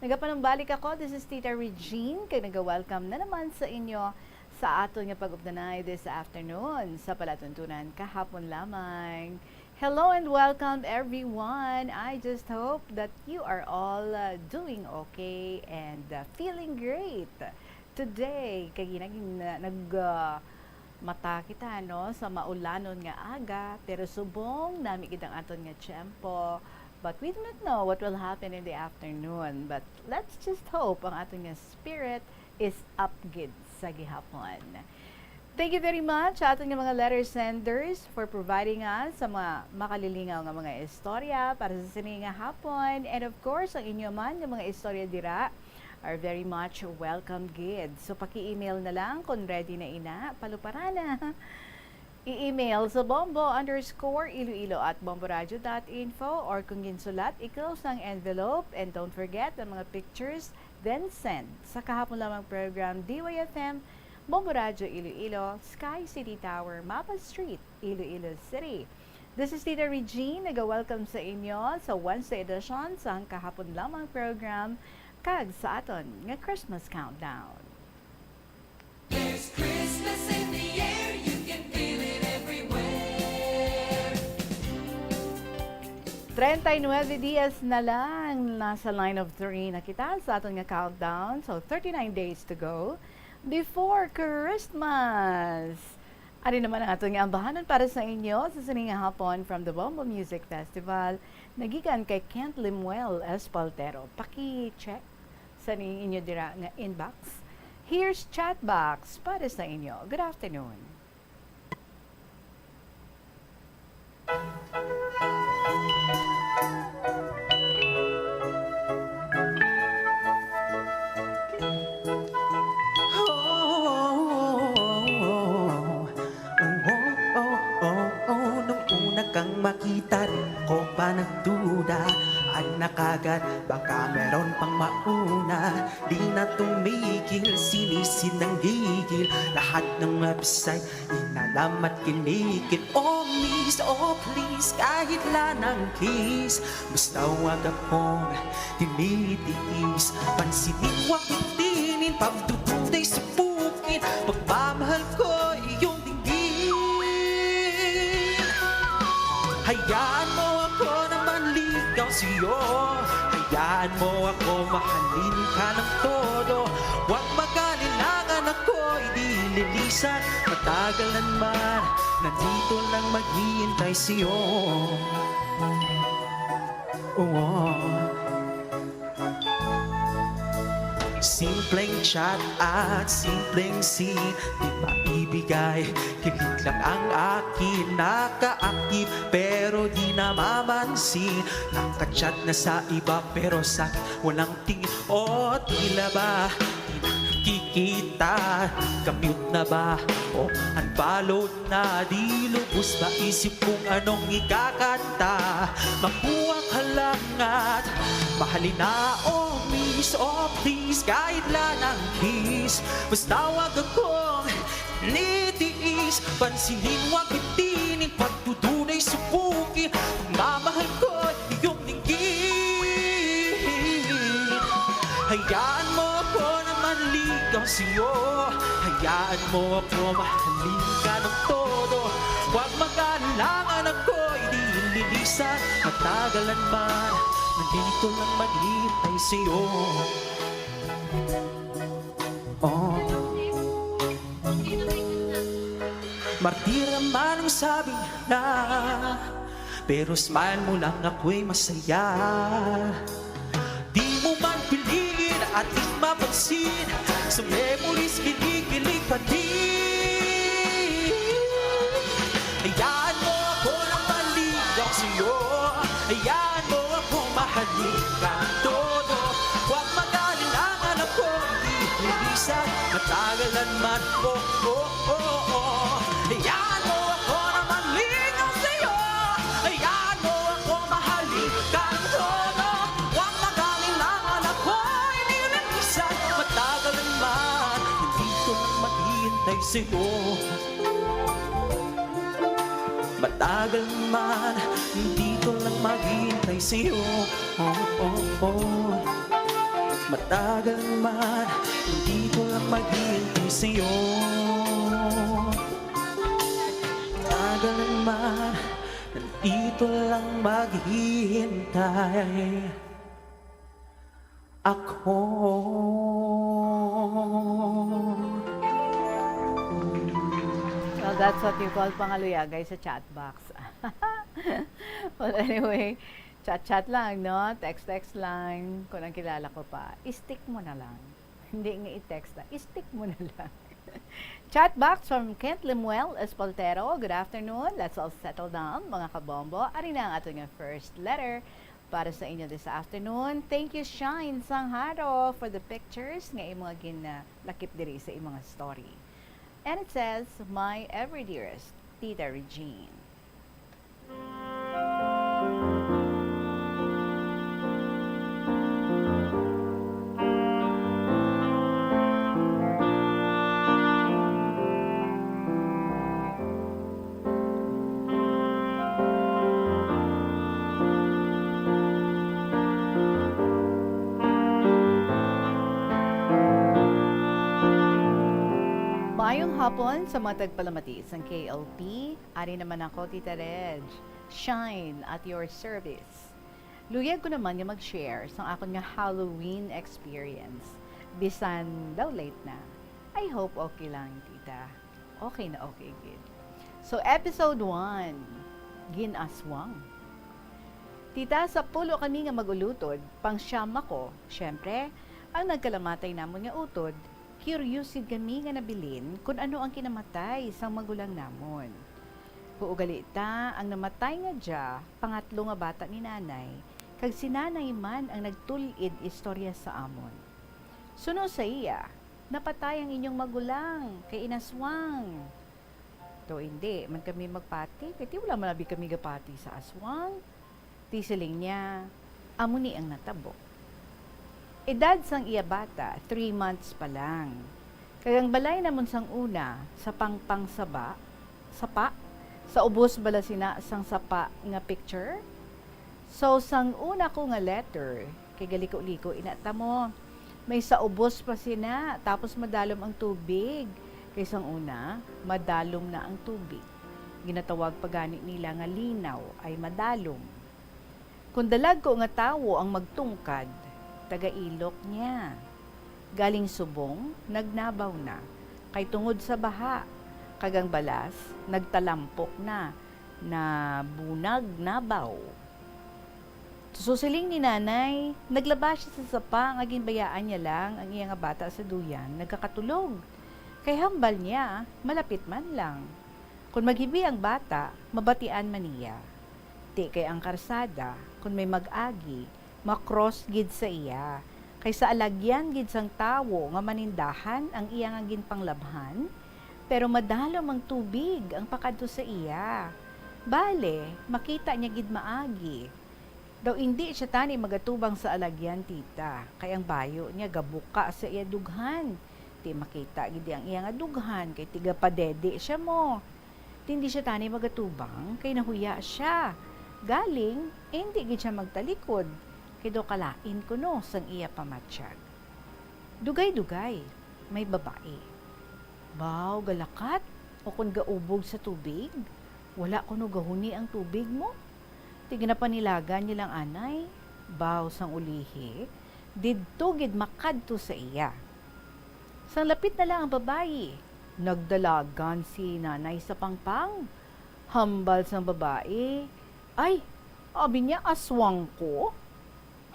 Nagapanumbalik ako, this is Tita Regine, kag naga-welcome na naman sa inyo sa aton nga pag-updanay this afternoon sa palatuntunan kahapon lamang. Hello and welcome, everyone. I just hope that you are all, uh, doing okay and, uh, feeling great today. Kay naging, uh, nag, uh, mata kita, no, sa maulanon nga aga, pero subong nami gid ang aton nga tiyempo. But we do not know what will happen in the afternoon. But let's just hope ang aton nga spirit is up gid sa gihapon. Thank you very much sa aton nga mga letter senders for providing us sa mga makalilingaw nga mga istorya para sa sini nga hapon. And of course, ang inyo man nga mga istorya dira are very much welcome gid. So paki-email na lang kung ready na ina, paluparana. I-email sa bombo underscore iloilo at bomboradio dot info, or kung ginsulat, i-close ang envelope, and don't forget ang mga pictures, then send. Sa kahapon lamang program, D Y F M, Bombo Radyo Iloilo, Sky City Tower, Mapa Street, Iloilo City. This is Tita Regine, naga-welcome sa inyo sa Wednesday edition sang kahapon lamang program, kag sa aton nga Christmas Countdown. There's Christmas in the air, you can feel it everywhere. Treinta y nueve dias na lang, nasa line of three na kita sa aton nga countdown. So, thirty-nine days to go before Christmas. Ari naman ang aton nga ambahanon para sa inyo sa sini nga hapon from the Bombo Music Festival. Nagikan kay Kent Lemuel Espaltero. Paki-check sa ning inyo dira nga inbox. Here's chat box para sa inyo. Good afternoon. Oh, oh, oh, oh, oh. Nung una kang makita, di ako pa nagduda. Anak agad, baka meron pang mauna. Di na tumigil, sinisid ng gigil. Lahat ng website, inalamat, kinikit. Oh, miss, oh, please, kahit lang ng kiss. Basta wag akong tinitiis. Pansinin, wag itinin, pagdududay sa bukid. Pagmamahal ko, iyong dinggin. Hayaan mo ako na manligaw sa'yo. Hayaan mo ako mahalin ka ng todo. Huwag mag-alinlangan, ako'y di lilisan. Matagal na naman, nandito lang maghihintay sa'yo. Oh. Simpleng chat at simpleng scene, di maibigay. Kilig lang ang akin, naka-active pero di namamansin. Naka-chat na sa iba pero sa walang tingin. O tila ba di nakikita? Ka-mute na ba? O unfollow na? Di lubos maisip kung anong ikakanta. Makuha ka lang at Mahalin na, oh miss, oh please, kahit lang ang kiss. Basta wag akong nitiis. Pansinin, wag bitinin, pagtutunay subukin. Mamahal ko iyong linggin. Hayaan mo ako na manligaw sa'yo. Hayaan mo ako mahalin ka ng todo. Huwag mag-alinlangan, ako'y di lilisan. Matagalan man, nandito lang maghihintay sa'yo. Oh. Martir man ang sabi na, pero smile mo lang, ako'y masaya. Di mo man piliin at di mapansin, sa memories kinikilig pa din. Hayaan mo ako na maligaw sa'yo. Hayaan mo ako mahalin ka ng todo. Huwag mag-alinlangan, ako di lilisan. Matagalan man, oh, oh, oh, oh. Hayaan mo ako na maligaw sa'yo. Hayaan mo ako mahalin ka ng todo. Huwag mag-alinlangan, ako'y lilinisan. Matagalan man, nandito lang maghihintay sa'yo. Matagal man, dito lang maghihintay sa'yo. Oh, oh, oh. Matagal man, dito lang maghihintay sa'yo. Matagal man, dito lang maghihintay ako. Well, that's what you call pangaluyagay sa chat box. Well, anyway, chat-chat lang, no? Text-text lang. Kung ang kilala ko pa, i-stick mo na lang. Hindi nga i-text lang. I-stick mo na lang. Chat box from Kent Lemuel Espoltero. Good afternoon. Let's all settle down, mga kabombo. Ari na ang ato nga first letter para sa inyo this afternoon. Thank you, Shine Sangharo, for the pictures nga imo nga ginlakip diri sa imo nga story. And it says, "My ever dearest, Tita Regine." Maayong hapon sa mga tagpalamati sang K L P. Ari naman ako, Tita Reg. Shine at your service. Luyag ko naman nga mag-share sang akon nga Halloween experience. Bisan daw late na. I hope okay lang, Tita. Okay na okay gid. So, episode one, Gin-aswang. Tita, sapulo kami nga mag-ulutod, pang-siyam ako. Siyempre, ang nagkalamatay namon nga utod, curious gid kami nga nabilin kon ano ang kinamatay sang magulang namon. Huugali ta, ang namatay nga dya, pangatlo nga bata ni Nanay, kag si Nanay man ang nagtul-id istorya sa amon. Suno sa iya, napatay ang inyong magulang kay inaswang. Daw indi man kami magpati, kay ti wala man abi kami gapati sa aswang. Ti siling niya, amo ni ang natabo. Edad sang iya bata, three months pa lang. Kag ang balay namon sang una, sa pangpang saba, sapa, sa ubos bala sina sang sapa nga picture? So, sang una ko nga letter, kay galiko-liko ina ta mo, may sa ubos pa sina, tapos madalom ang tubig. Kay sang una, madalom na ang tubig. Ginatawag pa gani nila nga linaw ay madalom. Kon dalag ko nga tawo ang magtungkad, taga-ilok niya. Galing subong, nagnabaw na, kay tungod sa baha, kag ang balas, nagtalampok na, nabunag, nabaw. So, siling ni Nanay, naglaba siya sa sapa nga ginbayaan niya lang ang iya nga bata sa duyan nagakatulog. Kay hambal niya, malapit man lang. Kon maghibi ang bata, mabatian man niya. Ti kay ang karsada, kon may mag-agi, ma-cross gid sa iya. Kay sa alagyan gid sang tawo nga manindahan ang iya nga ginpanglabhan, pero madalom ang tubig ang pakadto sa iya. Bale, makita niya gid maagi. Daw indi siya tani magatubang sa alagyan, tita, kay ang bayo niya gabuka sa iya dughan. Ti makita gid ang iya nga dughan, kay tigapadede siya mo. Ti indi siya tani magatubang, kay nahuya siya. Galing, indi gid siya magtalikod, kay daw kalain kuno sang iya pamatyag. Dugay-dugay, may babae. Baw, galakat, o kon gaubog sa tubig, wala kuno gahuni ang tubig mo. Ti ginapanilagan niya lang anay, baw sang ulihi, didto gid makadto sa iya. Sang lapit na lang ang babayi, nagdalagan si nanay sa pangpang. Hambal sang babayi, "Ay, abi niya aswang ko."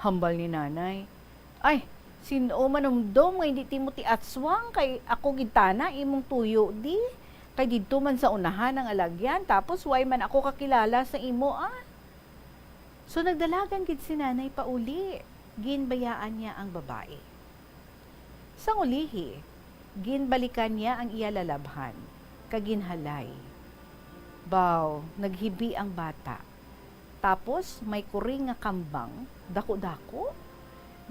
Hambal ni nanay, "Ay, sin-o manumdom nga hindi ti mo ti aswang, kay ako gid tana imong tuyo di, kay didto man sa unahan ang alagyan, tapos way man ako kakilala sa imo, ah." So nagdalagan gid si nanay pauli, ginbayaan niya ang babayi. Sang ulihi, ginbalikan niya ang iya lalabhan, kag ginhalay. Baw, naghibi ang bata. Tapos may kuring nga kambang, daku-daku.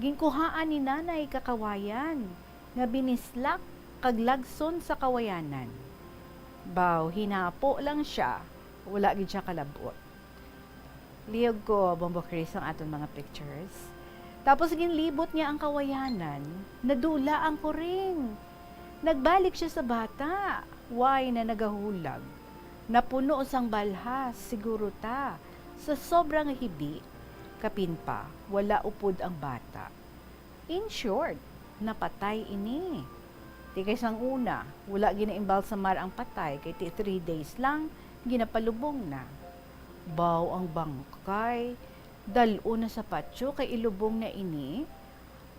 Ginkuhaan ni nanay ka kawayan nga binislak kag lagson sa kawayanan. Baw, hinapo lang sia, wala gid sia kalab-ot. Lihog ko, Bombo Chris, ang aton mga pictures. Tapos ginlibot niya ang kawayanan, nadula ang kuring. Nagbalik sia sa bata, way na nagahulag. Napuno sang balhas, siguro ta, sa sobra nga hibi, kapin pa, wala upod ang bata. In short, napatay ini. Ti kay sang una, wala ginaimbalsamar ang patay, kay ti three days lang, ginapalubong na. Baw ang bangkay, dal-on na sa patio kay ilubong na ini.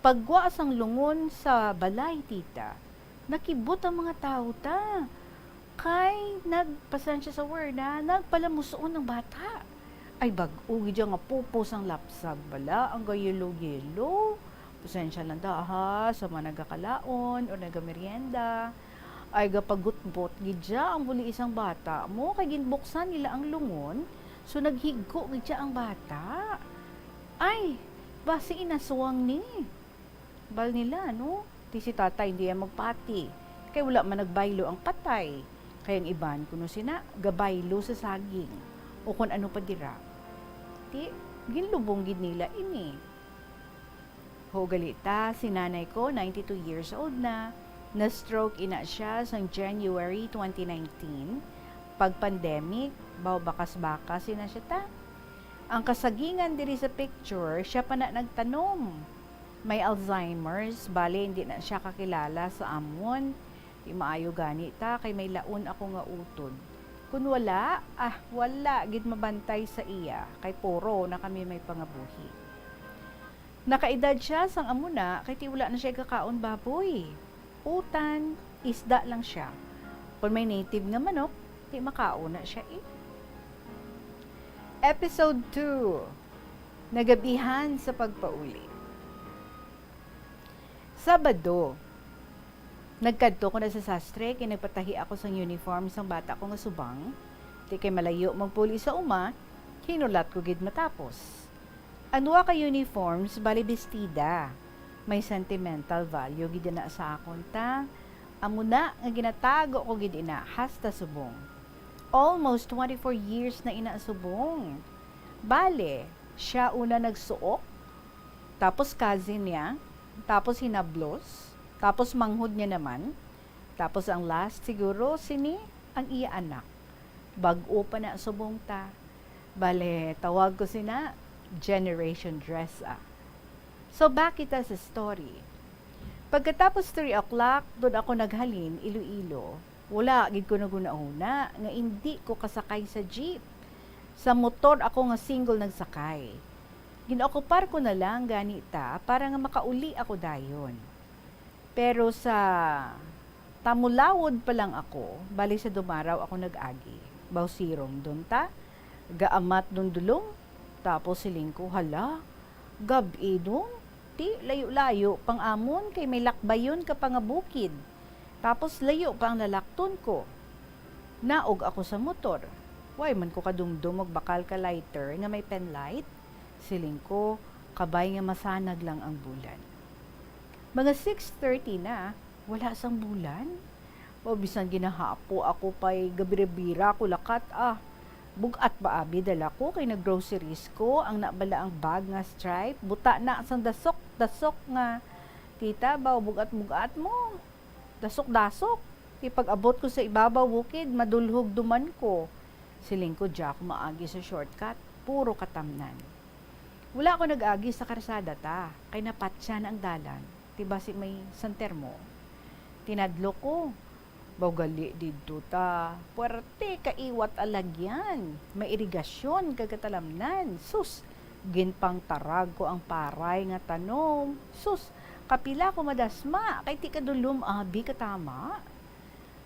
Paggwa sang lungon sa balay, tita, nakibot ang mga tawo ta. Kay nag-, pasensya sa word, ha, nagpalamus-on ang bata. Ay, bag-o gid nga pupos ang lapsag bala, ang ga-yellow-yellow. Pasensya lang da, ha, sa mga nagakalaon o nagamerienda. Ay, gapagutbot gid siya ang buli isang bata mo, kay ginbuksan nila ang lungon, so naghigko gid siya ang bata. Ay, basi inaswang ni. Bal nila, no? Ti si tatay hindi yan magpati, kay wala man nagbaylo ang patay. Kay ang iban kuno sina gabaylo sa saging, o kon ano pa dira. Ti, ginlubong gid nila ini. Ho, gali ta, si nanay ko, ninety-two years old na. Na-stroke ina siya sang January twenty nineteen. Pag pandemic, baw bakas-bakas ina siya ta. Ang kasagingan diri sa picture, siya pa na nagtanom. May Alzheimer's, bali hindi na siya kakilala sa amon. Di maayo gani ta, kay may laon ako nga utod. Kun wala, ah, wala gid mabantay sa iya, kay puro na kami may pangabuhi. Nakaedad siya sang amo na, kay ti wala na siya gakaon baboy. Utan, isda lang siya. Kon may native nga manok, ti makaon na siya, eh. Episode two, Nagabihan sa Pagpauli. Sabado, nagkadto ko na sa sastre, kay nagpatahi ako sang uniform sang bata ko nga subang. Ti kay malayo magpuli sa uma, hinulat ko gid matapos. Ang duha ka uniforms, bali bestida. May sentimental value gid ina sa akon ta. Amo na nga ginatago ko gid ina hasta subong. Almost twenty-four years na ina subong. Bale, siya una nagsuok, tapos cousin niya, tapos hinablos, tapos manghod niya naman, tapos ang last siguro sini ang iya anak. Bag-o pa na subong ta. Bale, tawag ko sina generation dress, ah. So, back kita sa story. Pagkatapos three o'clock, dun ako naghalin, Iloilo. Wala gid ko naghunahuna nga indi ko kasakay sa jeep. Sa motor ako nga single nagsakay. Ginaokupar ko na lang gani ta para nga makauli ako dayon. Pero sa tamulawod pa lang ako, bali sa Dumaraw ako nag-agi. Bawsirong dun ta, gaamat dun dulong, tapos siling ko, "Hala, gab-i dun, ti layo-layo pang amon kay may lakbayon ka pa nga bukid. Tapos layo pa ang lalakton ko." Naog ako sa motor. Way man ko kadumdom og bakal ka lighter nga may penlight. Siling ko, kabay nga masanag lang ang bulan. Mga six thirty na, wala sang bulan. O bisan ginahapo ako pa'y gabira-bira ko lakat, ah. Bug-at ba abi dala ko kay nag-groceries ko, ang na bala ang bag nga stripe, buta na sang dasok-dasok nga, "Tita, baw bug-at-bug-at mo. Dasok-dasok." Ti pag-abot ko sa ibabaw bukid, madulhog duman ko. Siling ko, "Di ako maagi sa shortcut, puro katamnan." Wala ako nag-agi sa karsada ta, kay napatya na ang dalan, ti basi may santer mo. Tinadlok ko, "Baw gali didto ta, puwerte kaiwat alagyan, may irigasyon kag katalamnan." Sus, ginpangtarag ko ang paray nga tanom. Sus, kapila ko madasma, kay ti kadulom abi katama.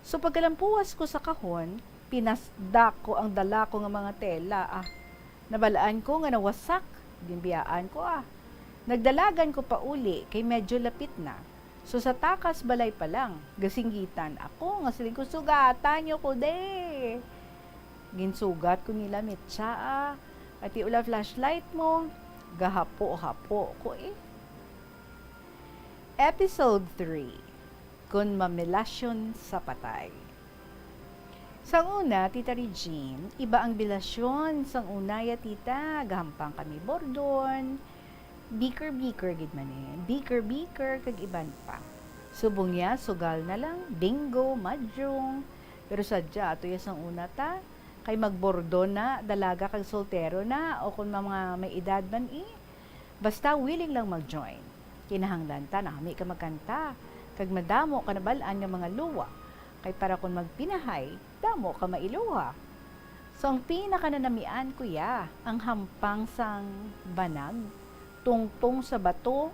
So pagkalampuwas ko sa kahon, pinasdak ko ang dala ko nga mga tela. Ah, nabalaan ko nga nawasak. Ginbiyaan ko, ah. Nagdalagan ko pauli kay medyo lapit na. So sa takas balay pa lang, gasinggitan ako nga siling ko, "Sugatan niyo ko, de." Ginsugat ko nila mitsa, ah. Ati ula flashlight mo, gahapo-hapo ko, eh. Episode three, Kon Mamilasyon sa Patay. Sang una, Tita Regine, iba ang bilasyon sang una ya, tita. Gahampang kami bordon, biker-biker gid man, eh. Biker-biker kag iban pa. Subong ya, sugal na lang, bingo, mahjong. Pero sadya, ato ya sang una ta, kay magbordon na, dalaga kag soltero na, o kon mga may edad man, eh. Basta willing lang mag-join. Kinahanglan ta nami ka magkanta, kag madamo ka nabal-an nga mga luwa, kay para kon magpinahay, damo ka mailuha. So, ang pinakananamian ko ya, ang hampang sang banag, tungtong sa bato,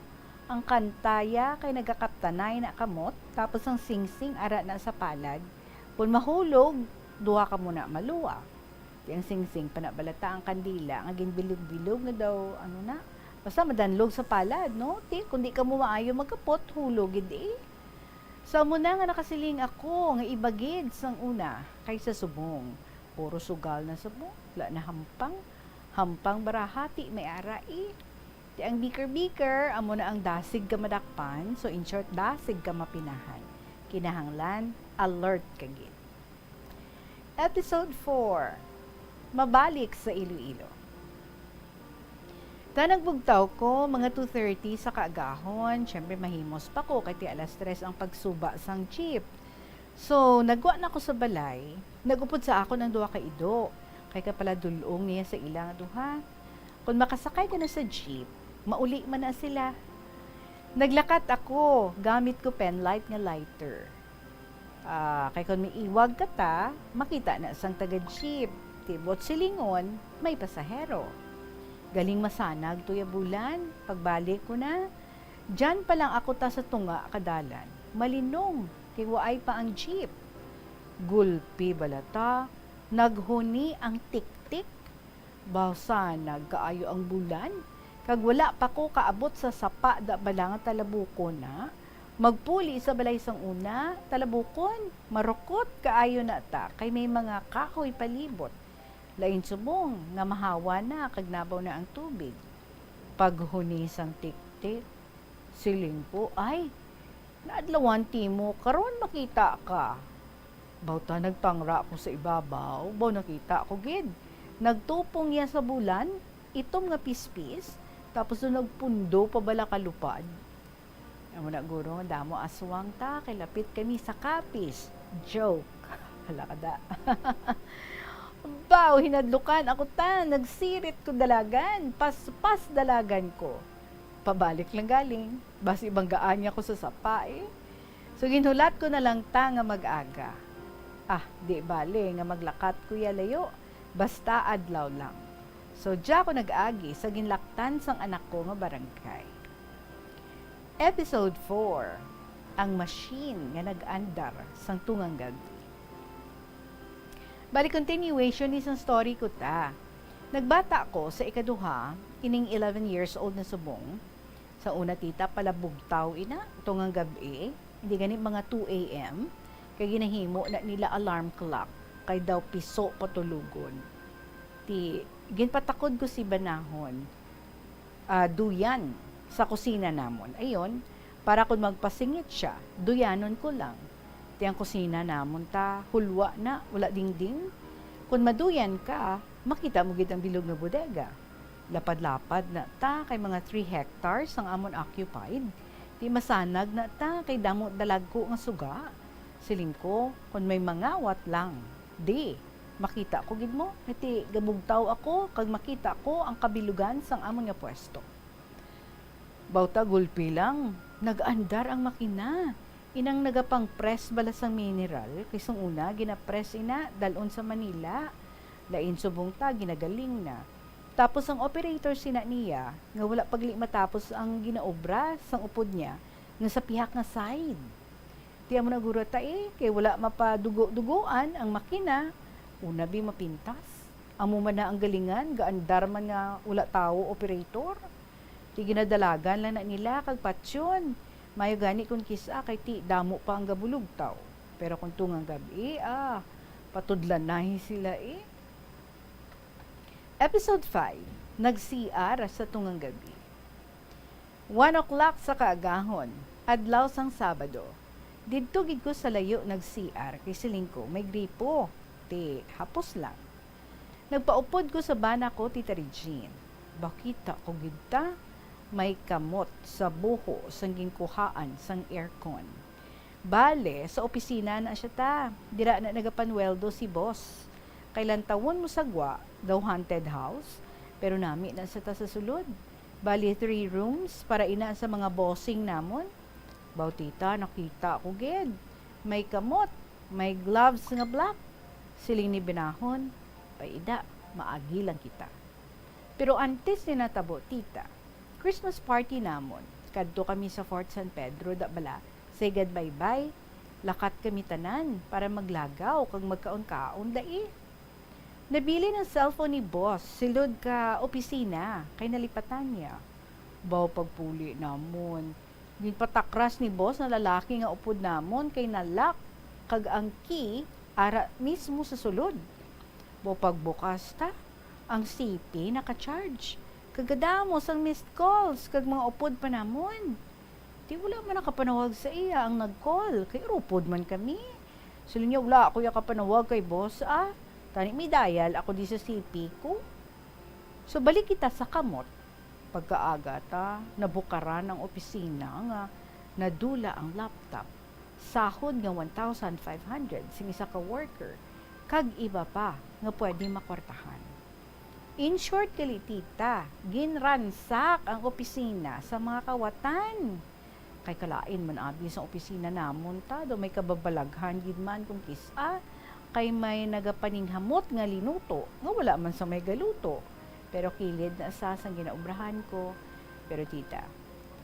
ang kanta ya kay nagakaptanay na kamot, tapos ang singsing ara na sa palad. Kon mahulog, duha ka mo na maluwa. Ti ang singsing pa na bala ta ang kandila nga ginbilog-bilog nga daw, ano na, basta madanlog sa palad, no? Ti, kung di ka mo maayo magkapot, hulog gid, eh. So, amo na nga nakasiling ako nga iba gid sang una kaysa subong. Puro sugal na subong, wala na hampang. Hampang baraha, ti may ara, eh. Ti ang biker-biker, amo na ang dasig ka madakpan. So, in short, dasig ka mapinahan. Kinahanglan, alert ka gid. Episode four, Mabalik sa Iloilo. Ta nagbugtaw ko, mga two thirty sa kaagahon. Siyempre, mahimos pa ko, kay ti alas tres ang pagsuba sang jeep. So, nagwa na ko sa balay. Nag-upod sa akon ang duha ka ido, kay kapaladul-ong niya sa ila nga duha. Kon makasakay ka na sa jeep, mauli man na sila. Naglakat ako, gamit ko penlight nga lighter. Ah, kay kon miiwag ka ta, makita na sang taga-jeep. Ti buot silingon, may pasahero. Galing masanag tuya bulan, pagbalik ko na, diyan pa lang ako ta sa tunga ka dalan. Malinong, kay waay pa ang jeep. Gulpi bala ta, naghuni ang tiktik. Baw sanag kaayo ang bulan, kag wala pa ko kaabot sa sapa da bala nga talabukon na. Magpuli sa balay sang una, talabukon, marukot kaayo na ta, kay may mga kahoy palibot. Lain subong nga mahawa na kag nabaw na ang tubig. Paghuni sang tiktik, siling ko, "Ay, naadlawan ti mo, karon makita ka." Baw ta nagpangra ko sa ibabaw, baw nakita ko gid. Nagtupong iya sa bulan, itom nga pispis, tapos daw nagpundo pa bala kalupad. Amo na guro nga damo aswang ta, kay lapit kami sa Capiz. Joke. Hala ka da. Baw, hinadlukan ako ta, nagsirit ko dalagan, paspas dalagan ko. Pabalik lang galing, basi banggaan niya ko sa sapa, eh. So, ginhulat ko na lang ta nga mag-aga. Ah, di bale nga maglakat ko ya layo, basta adlaw lang. So, diya ko nag-agi sa ginlaktan sang anak ko nga barangay. Episode four, Ang Machine nga Nag-andar sang Tungang Gab-i. Bali, continuation ni sang story ko ta. Nagbata ko sa ikaduha, ining eleven years old na subong. Sa una, tita, palabugtaw ina, tungang gab-i, hindi gani mga two A M, kay ginahimo na nila alarm clock, kay daw piso patulogon. Ti, ginpatakod ko si banahon. ah, duyan sa kusina namon. Ayon, para kon magpasingit sia, duyanon ko lang. Ti ang kusina namon ta, hulwa na, wala dingding. Kon maduyan ka, makita mo gid ang bilog nga bodega. Lapad-lapad na ta kay mga three hectares ang amon occupied. Ti masanag na ta kay damo dalagko nga suga. Siling ko, kon may mangawat lang, di, makita ko gid mo. Ti gabugtaw ako kag makita ko ang kabilugan sang amon nga pwesto. Bawta gulpi lang, nag-andar ang makina. Inang nagapang-press bala sang mineral, kay sang una gina-press ina dal-on sa Manila. Lain subong ta ginagaling na. Tapos ang operator sina niya nga wala pa gali matapos ang ginaobra sang upod niya nga sa pihak nga side. Ti amo na guro ta, eh, kay wala mapadugo-dugoan ang makina, una bi mapintas. Amo man na ang galingan, gaandar man nga wala tawo operator. Ti ginadalagan lang na nila kag patyon. Mayo gani kon kis-a kay ti damo pa ang gabulugtaw. Pero kon tungang gab-i, ah, patudlanahi sila, eh. Episode five, Nag-C R sa Tungang Gab-i. One o'clock sa kaagahon, adlaw sang Sabado. Didto gid ko sa layo nag-C R kay siling ko may gripo. Ti, hapos lang. Nagpaupod ko sa bana ko, Tita Regine. Bakita ko gid ta, may kamot sa buho sang ginkuhaan sang aircon. Bale, sa opisina na siya ta. Dira na nagapanweldo si boss. Kay lantawon mo sa gwa, daw haunted house, pero nami na sa ta sa sulod. Bali, three rooms para ina sa mga bossing namon. Baw, tita, nakita ko gid. May kamot, may gloves nga black. Siling ni Binahon, "Paida, maagi lang kita." Pero antes ni natabo, tita, Christmas party namon. Kadto kami sa Fort San Pedro, da bala, say gad bye-bye. Lakat kami tanan para maglagaw kag magkaon-kaon dai. Nabilin ang cellphone ni boss, silod ka opisina, kay nalipatan niya. Baw pagpuli namon, ginpatakras ni boss na lalaki nga upod namon kay na-lock, kag ang key ara mismo sa sulod. Baw pagbukas ta, ang C P naka-charge, kag kadamo sang missed calls kag mga upod pa namon. Ti wala man nakapanawag sa iya ang nag-call, kay urupod man kami. Siling niya, "Wala ako ya kapanawag kay boss, ah. Tani may dial ako di sa C P ko." So, balik kita sa kamot. Pagkaaga ta, nabukaran ang opisina nga nadula ang laptop, sahod nga one thousand five hundred sing isa ka worker, kag iba pa nga pwede makwartahan. In short, gali, tita, ginransak ang opisina sa mga kawatan. Kay kalain man abi sang opisina namon ta, daw may kababalaghan gid man kon kis-a, kay may nagapaninghamot nga linuto nga wala man sa may galuto. Pero kilid na sa sang ginaobrahan ko. Pero tita,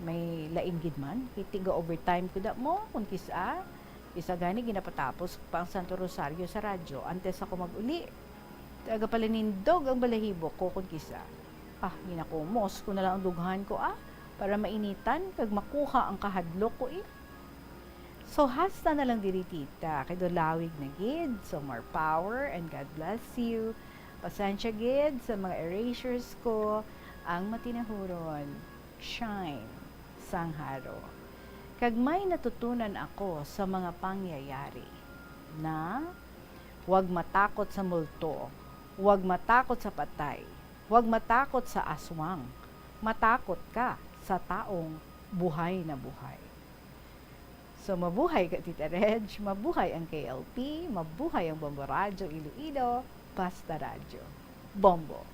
may lain gid man, kay tiga-overtime ko da mo kon kis-a. Isa gani ginapatapos pa ang Santo Rosario sa radyo antes ako mag-uli. Taga palanindog ang balahibo ko kon kis-a. Ah, ginakumos ko na lang ang dughan ko, ah, para mainitan kag makuha ang kahadlok ko, eh. So, hasta na lang diri, tita, kay daw lawig na gid. So, more power and God bless you. Pasensya gid sa mga erasures ko, ang matinahuron. Shine, sang Haro. Kag may natutunan ako sa mga pangyayari na huwag matakot sa multo, huwag matakot sa patay, huwag matakot sa aswang, matakot ka sa taong buhay na buhay. So, mabuhay ka, Tita Reg, mabuhay ang K L P, mabuhay ang Bombo Radyo Iloilo, Basta Radyo. Bombo!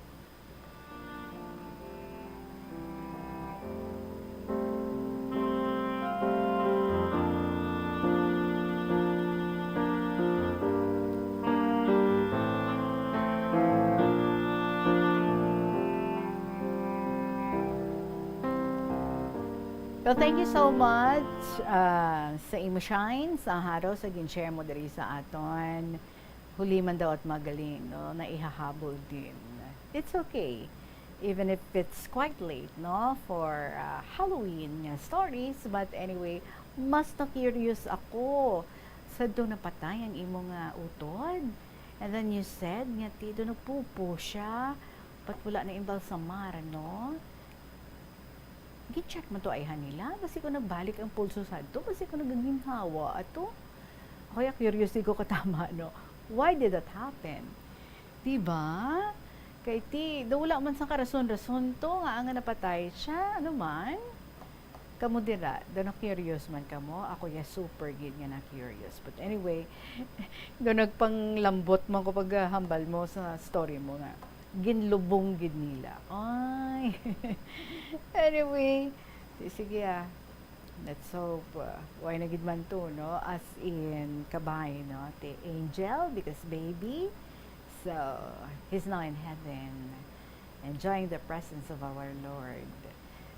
Well, thank you so much, ah, sa imo, Shine, sa Haro, sa gin-share mo diri sa aton. Huli man daw at magaling, no, na ihahabol din. It's okay, even if it's quite late, no, for, ah, Halloween nga stories. But anyway, mas na-curious ako. Sadto napatay ang imo nga utod. And then you said nga ti do nagpupo siya, but wala na imbalsamar, no? Gi-check man to ayhan nila, basi ko nabalik ang pulso sa ato, basi ko nagaginhawa ato. Ako ya curious di ko katama, no? Why did that happen? Di ba? Kay ti, daw wala man sang karason-rason to, nga ang napatay siya, ano man? Kamo dira, daw na-curious man kamo? Ako ya super gid nga na-curious. But anyway, daw nagpanglambot man ko pag, ah, hambal mo sa story mo nga ginlubong gid nila. Ay. Anyway, di, sige, ah. Let's hope, uh, why na gid man to, no? As in, kabay, no? Ti Angel, because baby. So, he's now in heaven, enjoying the presence of our Lord.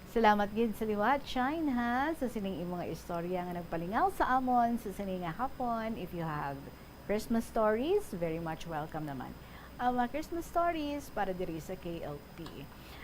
Salamat gid sa liwat, Shine, ha, sa sining imo nga istorya nga nagpalingaw sa amon sa sini nga hapon. If you have Christmas stories, very much welcome naman ang mga Christmas stories para diri sa K L P.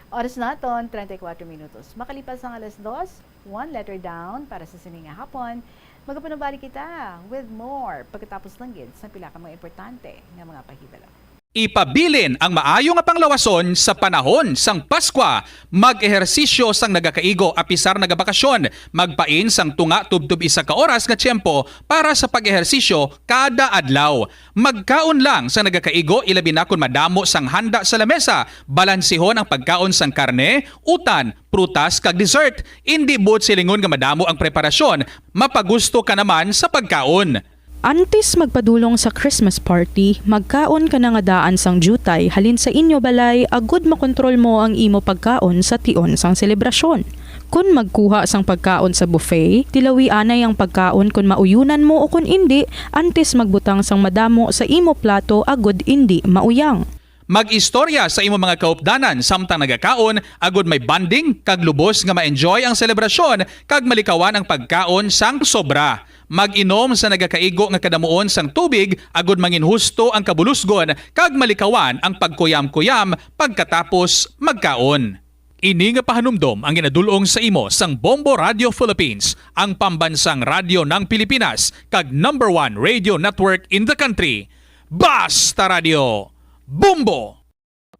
Oras naton, treinta y cuatro minutos. Makalipas ang alas dos, one letter down para sa sini nga hapon. Magapanubali kita with more pagkatapos lang gid sa pila ka mga importante nga mga pahibalo. Ipabilin ang maayo nga panglawason sa panahon sang Paskwa. Mag-ehersisyo sang nagakaigo apisar nagabakasyon. Magpain sang tunga tubtob isa ka oras nga tiyempo para sa pag-ehersisyo kada adlaw. Magkaon lang sang nagakaigo, ilabi na kon madamo sang handa sa lamesa. Balansihon ang pagkaon sang karne, utan, prutas, kag dessert. Indi buot silingon nga madamo ang preparasyon, mapagusto ka naman sa pagkaon. Antes magpadulong sa Christmas party, magkaon ka na nga daan sang diutay halin sa inyo balay agud makontrol mo ang imo pagkaon sa tion sang selebrasyon. Kon magkuha sang pagkaon sa buffet, tilawi anay ang pagkaon kon mauyunan mo o kon indi, antes magbutang sang madamo sa imo plato agud indi mauyang. Mag-istorya sa imo mga kaupdanan samtang nagakaon, agud may bonding kag lubos nga ma-enjoy ang selebrasyon kag malikawan ang pagkaon sang sobra. Mag-inom sa nagakaigo nga kadamuon sang tubig, agud manginhusto ang kabulusgon kag malikawan ang pagkuyam-kuyam pagkatapos magkaon. Ini nga pahanumdom ang ginadul-ong sa imo sang Bombo Radio Philippines, ang pambansang radyo ng Pilipinas, kag number one radio network in the country. Basta Radio, Bombo!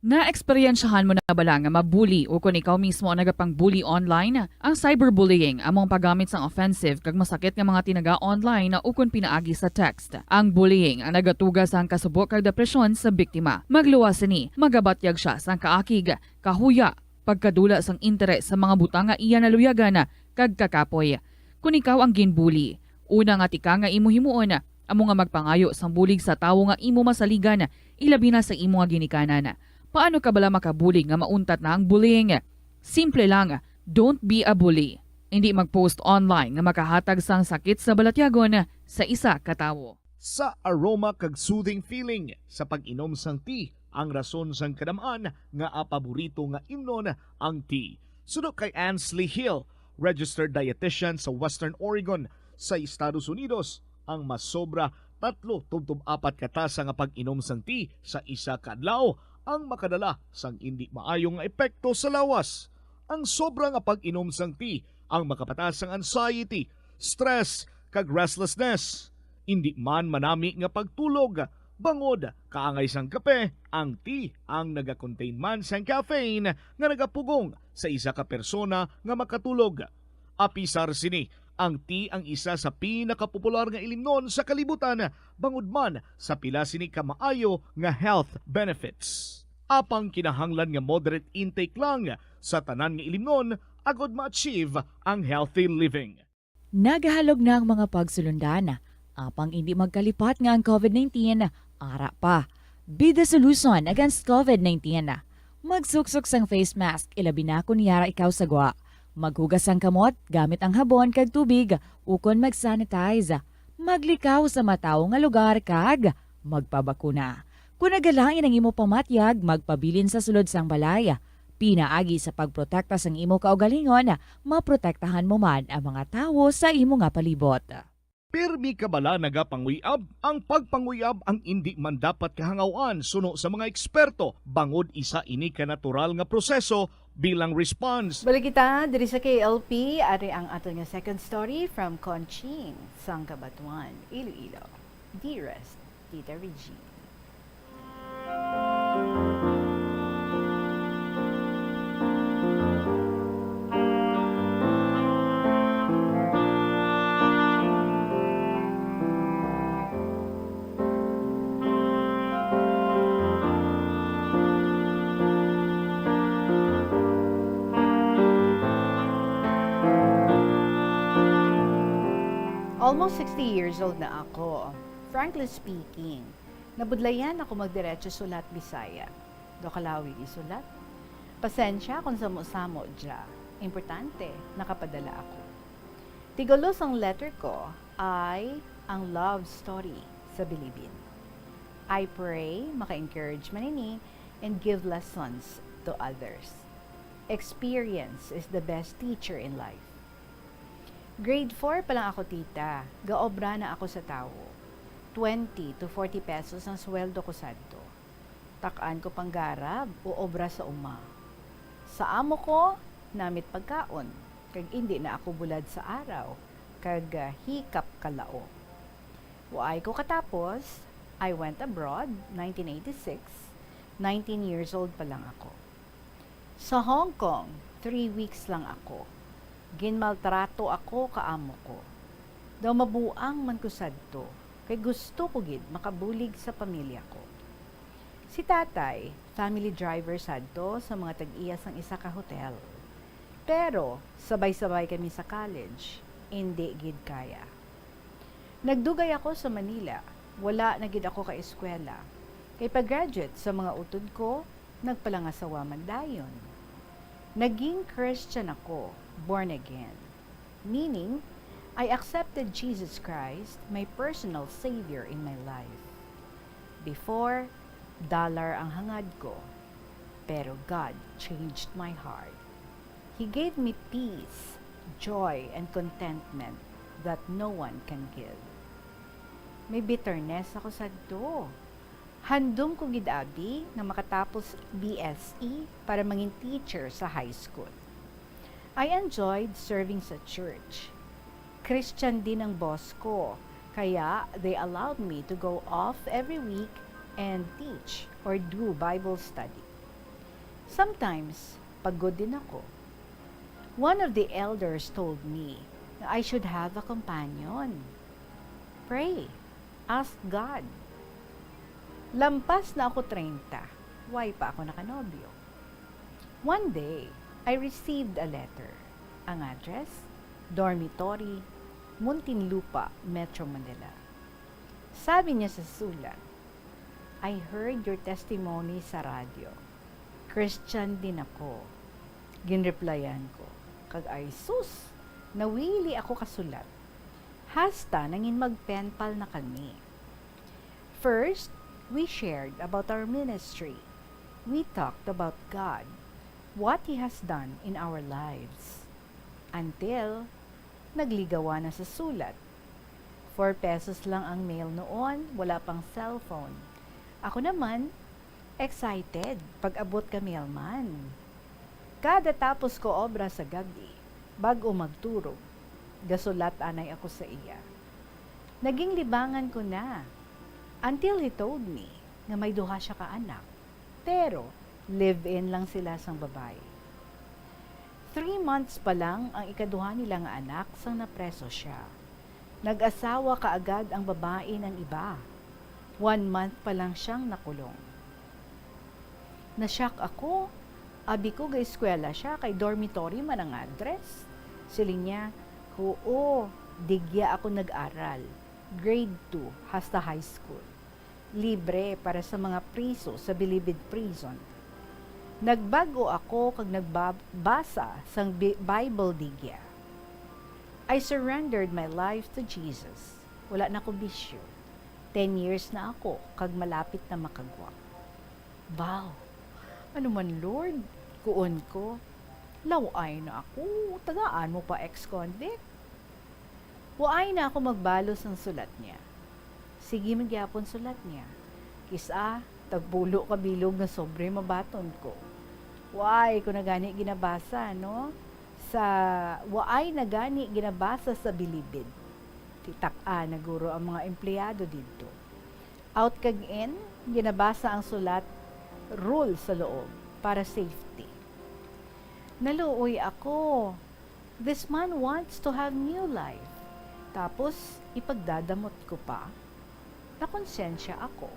Naeksperyensyahan mo na bala nga mabuli o kon ikaw mismo ang nagapang-bully online? Ang cyberbullying amo ang paggamit sang offensive kag masakit nga mga tinaga online o kon pinaagi sa text. Ang bullying ang nagatuga sang kasubo kag depresyon sa biktima. Magluwas sini, magabatyag sia sang kaakig, kahuya, pagkadula sang interes sa mga butang nga iya naluyagan, kag kakapoy. Kon ikaw ang ginbully, una nga tika nga imo himuon amo nga magpangayo sang bulig sa tawo nga imo masaligan, ilabi na sa imo nga ginikanan. Paano ka bala makabulig nga mauntat na ang bullying? Simple lang, don't be a bully. Indi mag-post online nga makahatag sang sakit sa balatyagon sa isa ka tawo. Sa aroma kag soothing feeling sa pag-inom sang tea, ang rason sang kadam-an nga paborito nga imnon ang tea. Suno kay Ansley Hill, registered dietitian sa Western Oregon sa Estados Unidos, ang masobra tatlo tubtob apat ka tasa nga pag-inom sang tea sa isa ka adlaw ang makadala sang indi maayo nga epekto sa lawas. Ang sobra nga pag-inom sang tea ang makapataas sang anxiety, stress, kag restlessness. Indi man manami nga pagtulog, bangod kaangay sang kape, ang tea ang naga-contain man sang caffeine nga nagapugong sa isa ka persona nga makatulog. Apisar sini, ang tea ang isa sa pinakapopular nga ilimnon sa kalibutan, bangod man sa pila sini ka maayo nga health benefits. Apang kinahanglan nga moderate intake lang sa tanan nga ilimnon agud ma-achieve ang healthy living. Nagahalog na ang mga pagsulundan, apang indi magkalipat nga ang covid nineteen ara pa. Be the solution against covid nineteen. Magsuksok sang face mask, ilabi na kon yara ikaw sa gwa. Maghugas sang kamot gamit ang habon kag tubig, ukon mag-sanitize. Maglikaw sa matawo nga lugar kag magpabakuna. Kon nagalain ang imo pamatyag, magpabilin sa sulod sang balay. Pinaagi sa pagprotekta sang imo kaugalingon, maprotektahan mo man ang mga tawo sa imo nga palibot. Pirmi ka bala nagapanguyab? Ang pagpanguyab ang indi man dapat kahangaw-an suno sa mga eksperto, bangod isa ini ka natural nga proseso bilang response. Balik kita diri sa K L P, ari ang aton nga second story from Conching, sang Cabatuan, Iloilo. Dearest Tita Regine. Almost sixty years old na ako. Frankly speaking, nabudlayan ako magdiretso sulat Bisaya. Do ka lawig isulat? Pasensya kung samo-samo dya. Importante, nakapadala ako. Tigulos ang letter ko, I ang love story sa bilibid. I pray maka-encourage man ini and give lessons to others. Experience is the best teacher in life. Grade four pa lang ako, tita, gaobra na ako sa tawo. Twenty to forty pesos ang sweldo ko sadto. Tak-an ko panggarab o obra sa uma. Sa amo ko, namit pagkaon, kag indi na ako bulad sa araw, kag, ah, hikap kalao. Waay ko katapos, I went abroad, nineteen eighty-six, nineteen years old pa lang ako. Sa Hong Kong, three weeks lang ako. Ginmaltrato ako ka amo ko. Daw mabuang man ko sadto, kay gusto ko gid makabulig sa pamilya ko. Si tatay, family driver sadto sa mga tag-iya sang isa ka hotel. Pero sabay-sabay kami sa college, indi gid kaya. Nagdugay ako sa Manila. Wala na gid ako ka-eskwela. Kay pag-graduate sa mga utod ko, nagpalangasawa man dayon. Naging Christian ako, born again. Meaning, I accepted Jesus Christ, my personal Savior in my life. Before, dollar ang hangad ko. Pero God changed my heart. He gave me peace, joy, and contentment that no one can give. May bitterness ako sadto. Handom ko gid abi nga makatapos B S E para mangin teacher sa high school. I enjoyed serving sa church. Christian din ang boss ko, kaya they allowed me to go off every week and teach or do Bible study. Sometimes, pagod din ako. One of the elders told me na I should have a companion. Pray. Ask God. Lampas na ako treinta, way pa ako nakanobyo. One day, I received a letter. Ang address, dormitory, Muntinlupa, Metro Manila. Sabi niya sa sulat, "I heard your testimony sa radyo. Christian din ako." Ginreplyan ko, kag ay sus, nawili ako kasulat. Hasta nangin mag-pen pal na kami. First, we shared about our ministry. We talked about God, what He has done in our lives. Until, nagligawan na sa sulat. Four pesos lang ang mail noon, wala pang cellphone. Ako naman, excited pag-abot ka mailman. Kada tapos ko obra sa gab-i, bag-o magturog, gasulat anay ako sa iya. Naging libangan ko na, until he told me nga may duha siya ka anak, pero live-in lang sila sang babayi. Three months pa lang ang ikaduha nila nga anak sang napreso sia. Nag-asawa kaagad ang babayi nang iba. One month pa lang siyang nakulong. Na-shock ako. Abi ko, ga-eskwela sia kay dormitory man ang address. Siling niya, "Huo, digya ako nag-aral. Grade two hasta high school. Libre para sa mga priso sa Bilibid Prison." Nagbag-o ako kag nagbabasa sang Bi-, Bible digya. I surrendered my life to Jesus. Wala na ko bisyo. Ten years na ako kag malapit na makagwa. Wow! Ano man, Lord? Kuon ko. Law-ay na ako. Tagaan mo pa, ex-convict. Waay na ako magbalo sang sulat niya. Sige man gyapon sulat niya. Kis-a, tagpulo ka bilog nga sobre mabaton ko. Waay ko na gani ginabasa, no? Sa, waay na gani ginabasa sa Bilibid. Titak-a na guro ang mga empleyado didto. Out kag in, ginabasa ang sulat, "Rule sa loob para safety." Naluoy ako. This man wants to have new life. Tapos, ipagdadamot ko pa? Nakonsensya ako.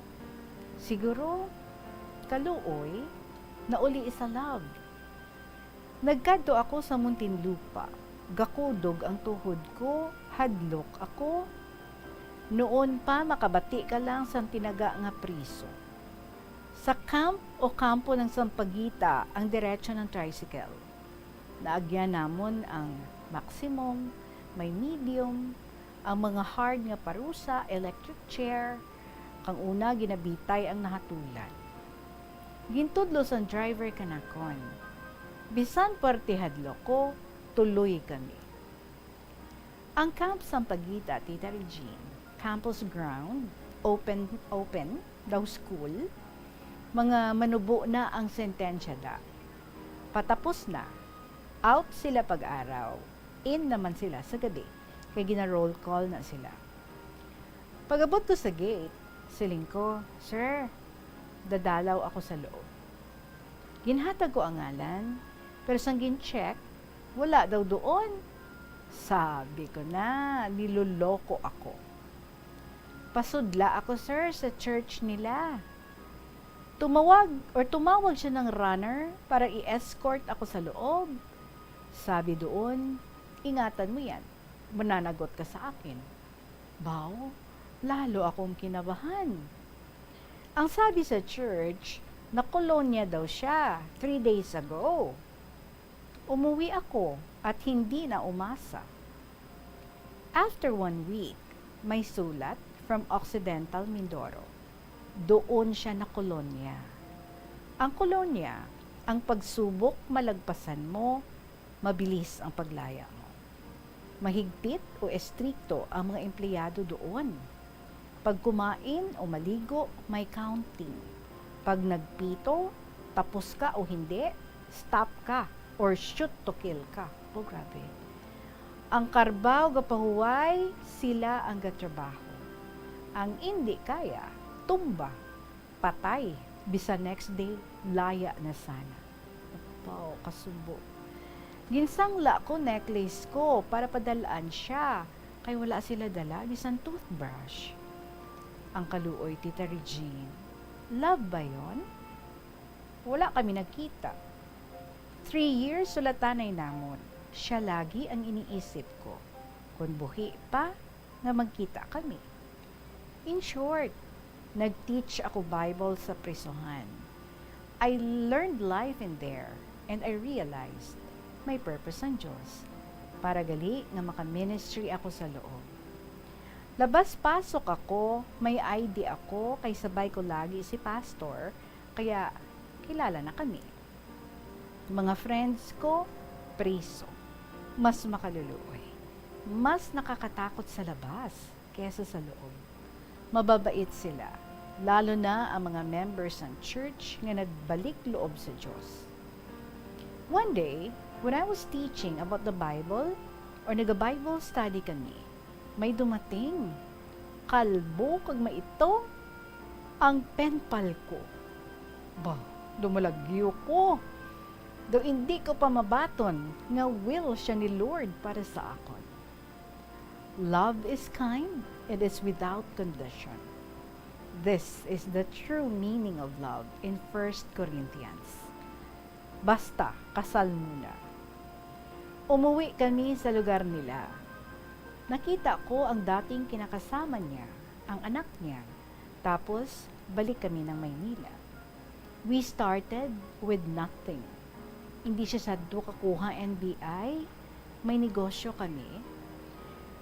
Siguro, kaluoy, nauli sa love. Nagkadto ako sa Muntinlupa. Gakudog ang tuhod ko, Hadlok ako. Noon pa, makabati ka lang sang tinaga nga priso. Sa camp o kampo ng Sampaguita ang diretsyo ng tricycle. Naagyan namon ang maximum, may medium, ang mga hard nga parusa, electric chair, kang una ginabitay ang nahatulan. Gintudlo sang driver kanakon, "Bisan puwerte hadlok ko, tuloy kami." Ang Camp Sampaguita, Tita Regine, campus ground, open, open daw school, mga manubo na ang sentensya da. Patapos na, out sila pag-araw, in naman sila sa gabi, kay gina-roll call na sila. Pag-abot ko sa gate, siling ko, "Sir, dadalaw ako sa loob." Ginhatag ko ang ngalan, pero sang gin-check, wala daw duon. Sabi ko na, niloloko ako. "Pasudla ako, sir, sa church nila." Tumawag or tumawag siya ng runner para i-escort ako sa loob. Sabi doon, "Ingatan mo yan. Mananagot ka sa akin." Baw, lalo akong kinabahan. Ang sabi sa church, nakolonya daw siya three days ago. Umuwi ako at hindi na umasa. After one week, may sulat from Occidental Mindoro. Doon siya nakolonya. Ang kolonya, ang pagsubok malagpasan mo, mabilis ang paglaya mo. Mahigpit o estrikto ang mga empleyado doon. Pag kumain o maligo, may counting. Pag nagpito, tapos ka o hindi, stop ka or shoot to kill ka. Oh, grabe. Ang karbaw gapahuway, sila ang gatrabaho. Ang indi kaya, tumba, patay, bisan next day, laya na sana. Apaw, kasubo. Ginsangla ko necklace ko para padalaan siya, kay wala sila dala bisan toothbrush. Ang kaluoy, Tita Regine, love ba yon? Wala kami nagkita. Three years sulatanay namon. Siya lagi ang iniisip ko. Kon buhi pa, nga magkita kami. In short, nag-teach ako Bible sa prisohan. I learned life in there, and I realized may purpose ang Diyos para gali nga maka-ministry ako sa loob. Labas-pasok ako, may I D ako, kay sabay ko lagi si pastor, kaya kilala na kami. Mga friends ko, priso. Mas makaluluoy. Mas nakakatakot sa labas kesa sa loob. Mababait sila, lalo na ang mga members ng church nga nagbalik loob sa Diyos. One day, when I was teaching about the Bible, or naga-Bible study kami, may dumating. Kalbo kag maitom ang penpal ko. Ba, dumalagyo ko. Daw indi ko pa mabaton nga will siya ni Lord para sa akon. Love is kind, it is without condition. This is the true meaning of love in First Corinthians. Basta, kasal muna. Umuwi kami sa lugar nila. Nakita ko ang dating kinakasama niya, ang anak niya. Tapos, balik kami ng Maynila. We started with nothing. Hindi siya sadto kakuha N B I. May negosyo kami.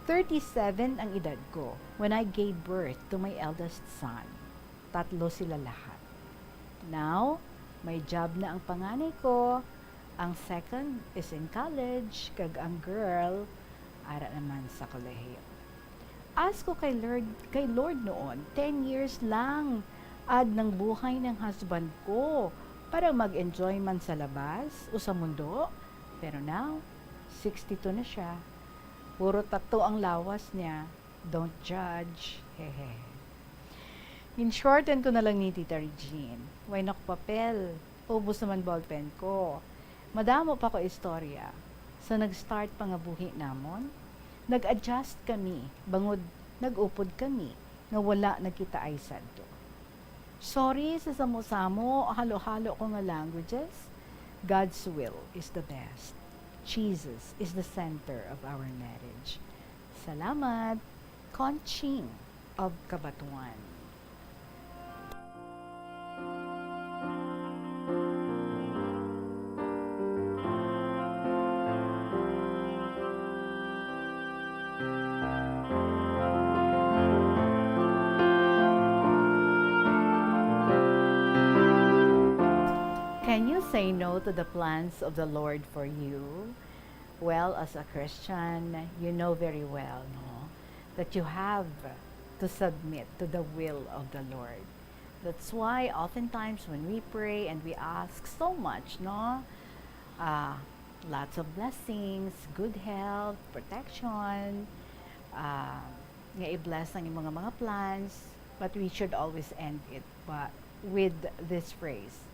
Thirty-seven ang edad ko when I gave birth to my eldest son. Tatlo sila lahat. Now, may job na ang panganay ko, ang second is in college, kag ang girl, ara naman sa kolehiyo. Ask ko kay Lord, kay Lord noon, ten years lang ad ng buhay ng husband ko para mag-enjoy man sa labas o sa mundo. Pero now, sixty-two na siya. Puro tattoo ang lawas niya. Don't judge. Hehe. In shorten ko na lang ni Tita Regine. Way na ko papel. Ubos naman ballpen ko. Madamo pa ko istorya. Sa nag-start pa nga buhi namon, nag-adjust kami, bangod nag-upod kami nga wala nagkitaay sadto. Sorry sa samo-samo, halo-halo ko nga languages. God's will is the best. Jesus is the center of our marriage. Salamat, Conching of Cabatuan. Can you say no to the plans of the Lord for you? Well, as a Christian, you know very well, no, that you have to submit to the will of the Lord. That's why oftentimes when we pray and we ask so much, no, uh, lots of blessings, good health, protection, uh, nga i-bless ang imong mga plans, but we should always end it pa with this phrase,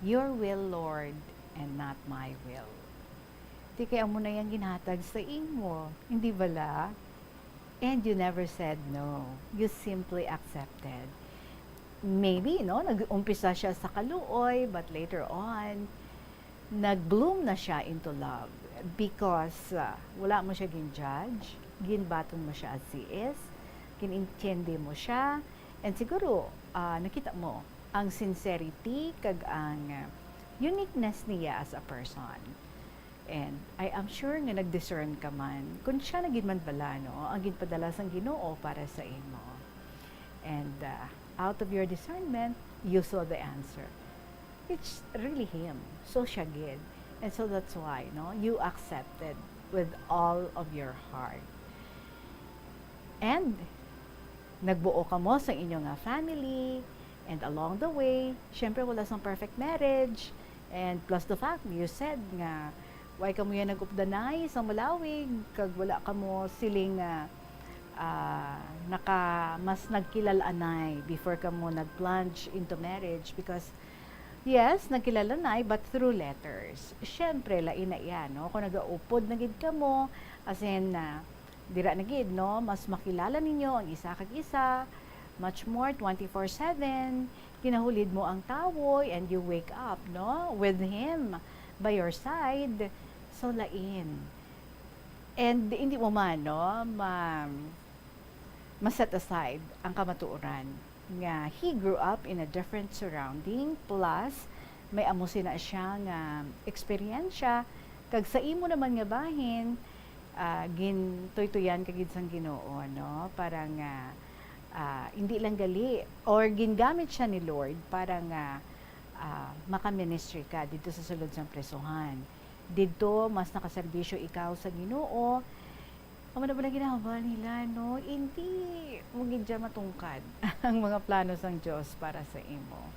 "Your will, Lord, and not my will." Di kay amo na yang ginhatag sa imo, hindi bala? And you never said no. You simply accepted. Maybe, no, nag-umpisa siya sa kaluoy, but later on, nag-bloom na siya into love because, ah, wala mo siya gin-judge, ginbaton mo siya as he is, gin-intindi mo siya, and siguro, ah, nakita mo ang sincerity kag ang, ah, uniqueness niya as a person. And I am sure nga nag-discern ka man kung siya na gid man bala, no, ang ginpadala sang Ginoo para sa imo. And, uh, out of your discernment, you saw the answer. It's really him. So siya gid. And so that's why, no, you accepted with all of your heart. And nagbuo kamo sa inyo nga family, and along the way, syempre, wala sang perfect marriage, and plus the fact, you said nga, why kamo yan nag-updanay sa malawig, kag wala kamo siling nga, ah, naka, mas nagkilal-anay before kamo nag-plunge into marriage, because, yes, nagkilal-anay, but through letters. Syempre, lain na iya, no? Kung nagaupod na gid kamo, as in, ah, dira na gid, no? Mas makilala ninyo ang isa kag isa, much more twenty-four seven, kinahulid mo ang tawo and you wake up, no? With him by your side, so lain. And hindi mo man, no, ma-, ma-set aside ang kamatuoran nga he grew up in a different surrounding, plus may amo sina siya nga eksperyensya, kag sa imo naman nga bahin, ah, gintuytuyan ka gid sang Ginoo, no? Para nga, ah, hindi lang gali, or gingamit siya ni Lord para nga, ah, maka-ministry ka didto sa sulod sang prisohan. Didto, mas nakaserbisyo ikaw sa Ginoo. Amo na bala ginahambal nila, no? Hindi mo gid siya matungkad ang mga plano sang Dios para sa imo.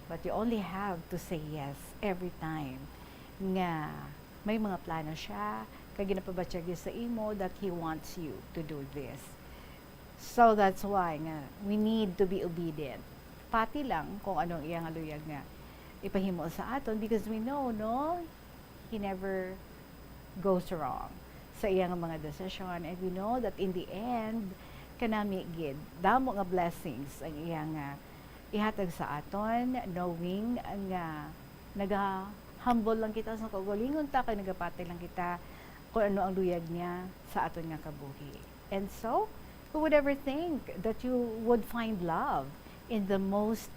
But you only have to say yes every time nga may mga plano siya, kag ginapabatyag niya sa imo that he wants you to do this. So that's why nga we need to be obedient. Pati lang kung ano ang iya nga luyag nga ipahimo sa aton, because we know, no, he never goes wrong sa iya nga mga desisyon. And we know that in the end, kanami gid, damo nga blessings ang iya nga ihatag sa aton, knowing nga naga-humble lang kita sa kaugalingon ta, kag nagapati lang kita kung ano ang luyag niya sa aton nga kabuhi. And so, who would ever think that you would find love in the most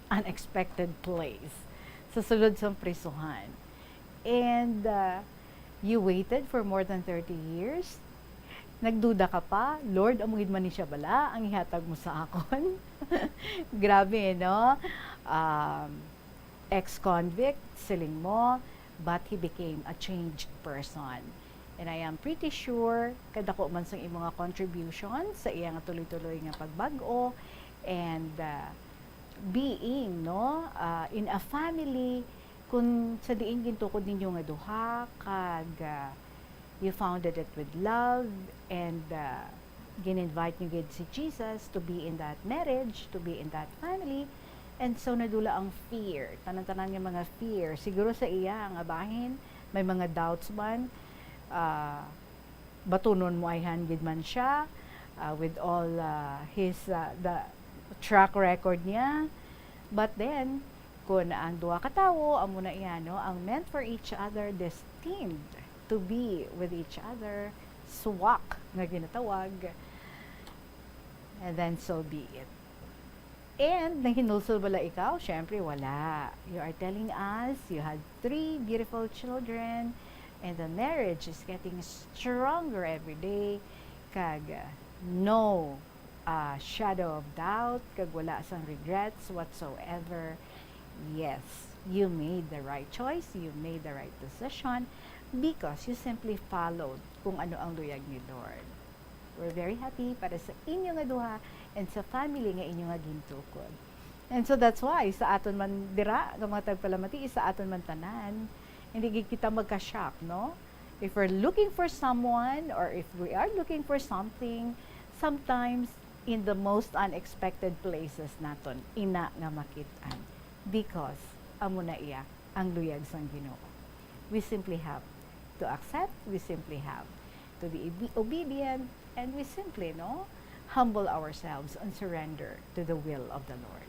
unexpected place, sa sulod sang prisuhan? And, uh, you waited for more than thirty years? Nagduda ka pa, "Lord, amo gid man ni siya bala ang ihatag mo sa akon?" Grabe, no? Um, ex-convict, siling mo, but he became a changed person. And I am pretty sure kadako man sang imo nga contribution sa iya nga tuloy-tuloy nga pagbag-o and, uh, being, no, uh, in a family kun sa diin gintukod ninyo nga duha, kag, uh, you founded it with love, and, uh, gin-invite nyo gid si Jesus to be in that marriage, to be in that family. And so nadula ang fear, tanan-tanan nga mga fear. Siguro sa iya nga bahin, may mga doubts man, ah, batunon mo ayhan gid man siya, ah, with all, ah, his, ah, the track record niya. But then, kun ang duha ka tawo, amo na iya, no, ang meant for each other, destined to be with each other, swak nga ginatawag, and then so be it. And naghinulsol bala ikaw? Syempre, wala. You are telling us you had three beautiful children, and the marriage is getting stronger every day, kag, uh, no, uh, shadow of doubt, kag wala sang regrets whatsoever. Yes, you made the right choice, you made the right decision, because you simply followed kung ano ang luyag ni Lord. We're very happy para sa inyo nga duha and sa family nga inyo nga gintukod. And so that's why sa aton man dira nga mga tagpalamati, sa aton man tanan, hindi gid kita magka-shock, no? If we're looking for someone or if we are looking for something, sometimes in the most unexpected places naton ina nga makit-an, because amo na iya ang luyag sang Ginoo. We simply have to accept, we simply have to be obe-, obedient, and we simply, no, humble ourselves and surrender to the will of the Lord.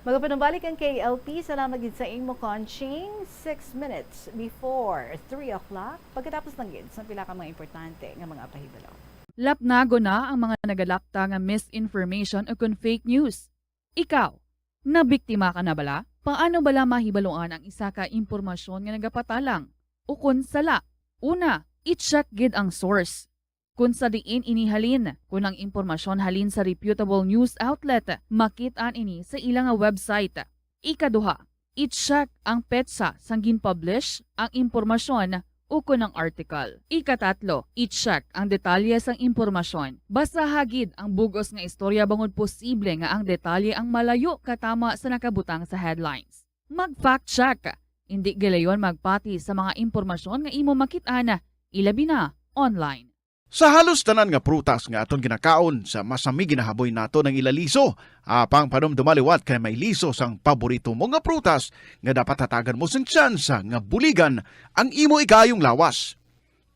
Magapanumbalik ang K L P. Salamat gid sa imo, Conching. Six minutes before three o'clock, pagkatapos lang gid sa pila ka mga importante nga mga pahibalo. Lapnagon na ang mga nagalapta nga misinformation o kon fake news. Ikaw, nabiktima ka na bala? Paano bala mahibaluan ang isa ka impormasyon nga nagapatalang o kon sala? Una, i-check gid ang source. Kon sa diin ini halin, kon ang impormasyon halin sa reputable news outlet, makit-an ini sa ila nga website. Ikaduha, i-check ang petsa sang gin-publish ang impormasyon ukon ang article. Ikatatlo, i-check ang detalye sang impormasyon. Basaha gid ang bug-os nga istorya bangod posible nga ang detalye ang malayo katama sa nakabutang sa headlines. Mag-fact check. Indi gilayon magpati sa mga impormasyon nga imo makit-an, ilabi na online. Sa halos tanan nga prutas nga aton ginakaon, sa masami ginahaboy naton ang ila liso. Apang panumduma liwat kay may liso sang paborito mo nga prutas nga dapat hatagan mo sing tsansa nga buligan ang imo ikaayong lawas.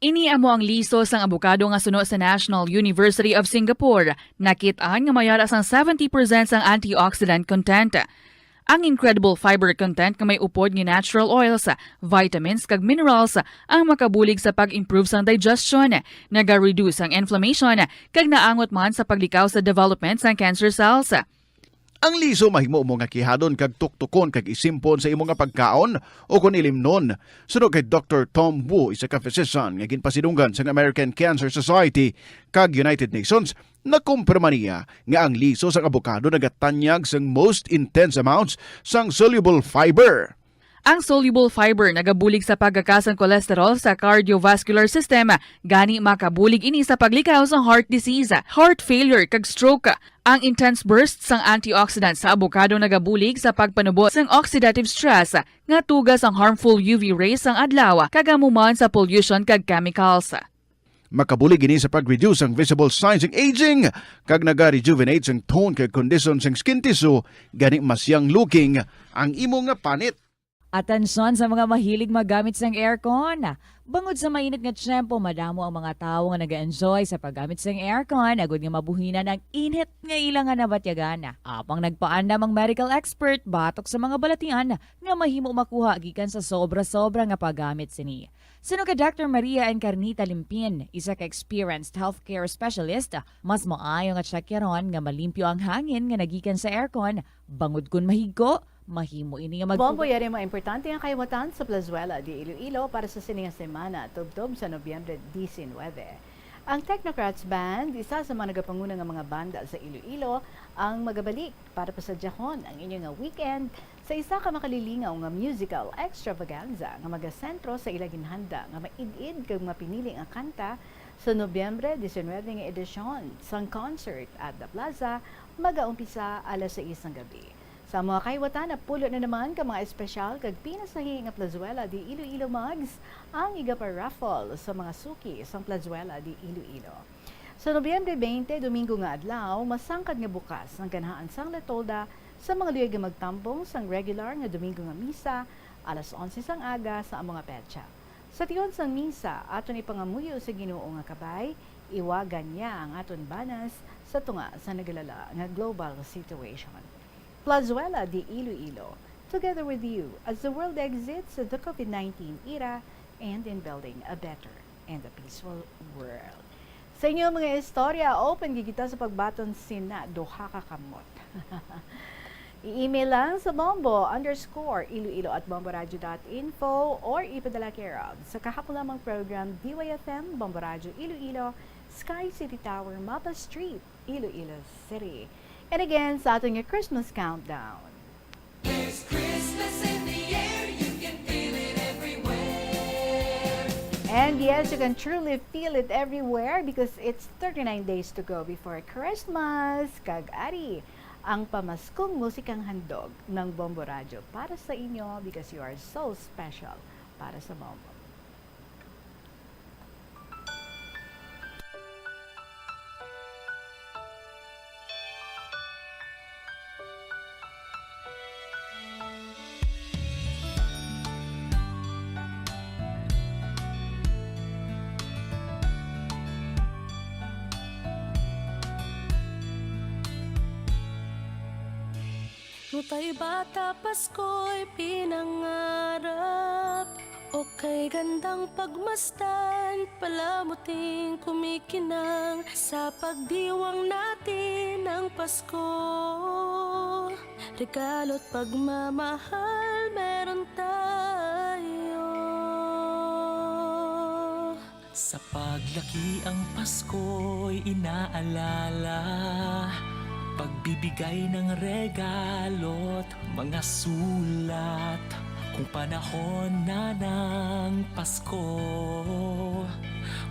Ini amo ang liso sang abokado nga suno sa National University of Singapore. Nakit-an nga may ara sang seventy percent sang antioxidant content. Ang incredible fiber content nga may upod nga natural oils, vitamins, kag minerals ang makabulig sa pag-improve sang digestion, naga-reduce ang inflammation, kag naangot man sa paglikaw sa development sang cancer cells. Ang liso mahimo mo nga kihadon kag tuktukon kag isimpon sa imo nga pagkaon ukon ilimnon. Suno kay Doktor Tom Wu, isa ka physician nga ginpasidunggan sang American Cancer Society kag United Nations, nakumpirma niya nga ang liso sang abokado nagatanyag sang most intense amounts sang soluble fiber. Ang soluble fiber nagabulig sa pagkaka sang cholesterol sa cardiovascular system, gani makabulig ini sa paglikaw sa heart disease, heart failure, kag stroke. Ang intense burst sang antioxidant sa abokado nagabulig sa pagpanubo sang oxidative stress nga tuga sang harmful U V rays sang adlaw, kag amo man sa pollution kag chemicals. Makabulig ini sa pag-reduce ang visible signs sang aging, kag naga-rejuvenate sang tone kag kondisyon sang skin tissue, gani mas young looking ang imo nga panit. Atensyon sa mga mahilig maggamit sang aircon. Bangod sa mainit nga tiyempo, madamo ang mga tawo nga naga-enjoy sa paggamit sang aircon, agud nga mabuhinan ang init nga ila nga nabatyagan. Apang nagpaandam ang medical expert batok sa mga balatian nga mahimo makuha gikan sa sobra-sobra nga paggamit sini. Suno kay Doctor Maria Encarnita Limpin, isa ka experienced healthcare specialist, mas maayo nga tsakiron nga malimpyo ang hangin nga nagikan sa aircon, bangod kon mahigko, mahimo ini nga mag- Bombo, yari ang mga importante nga kayawatan sa Plazuela de Iloilo para sa sini nga semana, tubtob sa Nobyembre diecinuebe. Ang Technocrats Band, isa sa mga nagapanguna nga mga banda sa Iloilo, ang magabalik para pasadyahon ang inyo nga weekend sa isa ka makalilingaw nga musical extravaganza nga magasentro sa ila ginhanda nga maid-id kag mapinili nga kanta sa Nobyembre diecinuebe nga edisyon sang concert at The Plaza, magaumpisa alas sais sang gabi. Sa mga kayawatan, napulo na naman ka mga espesyal kag pinasahi nga Plazuela de Iloilo mugs ang igapa-raffle sa mga suki sang Plazuela de Iloilo. Sa Nobyembre twenty, Domingo nga adlaw, masangkad nga bukas ang ganahan sang La Tolda sa mga luyag nga magtambong sang regular nga Domingo nga misa, alas onse sang aga sa amo nga petsa. Sa tion sang misa, aton ipangamuyo sa Ginoo nga kabay, iwagan niya ang aton banas sa tunga sa nagalala nga global situation. Plazuela de Iloilo, together with you as the world exits the COVID nineteen era and in building a better and a peaceful world. Sa inyo mga istorya, open gid kita sa pagbaton sina duha ka kamot. I-email lang sa bombo underscore iloilo at bomboradio dot info or ipadala care of sa kahapon lamang program, D Y F M, Bombo Radio Iloilo, Sky City Tower, Mapa Street, Iloilo City. And again, sa aton nga Christmas countdown. There's Christmas in the air, you can feel it everywhere. And yes, you can truly feel it everywhere because it's thirty-nine days to go before Christmas. Kag ari ang pamaskong musikang handog ng Bombo Radyo para sa inyo, because you are so special para sa Bombo. Nung tayo bata, Pasko'y pinangarap. O kay gandang pagmasdan, palamuting kumikinang sa pagdiwang natin ng Pasko. Regalo't pagmamahal meron tayo. Sa paglaki ang Pasko'y inaalala, pagbibigay ng regalo't mga sulat. Kung panahon na ng Pasko,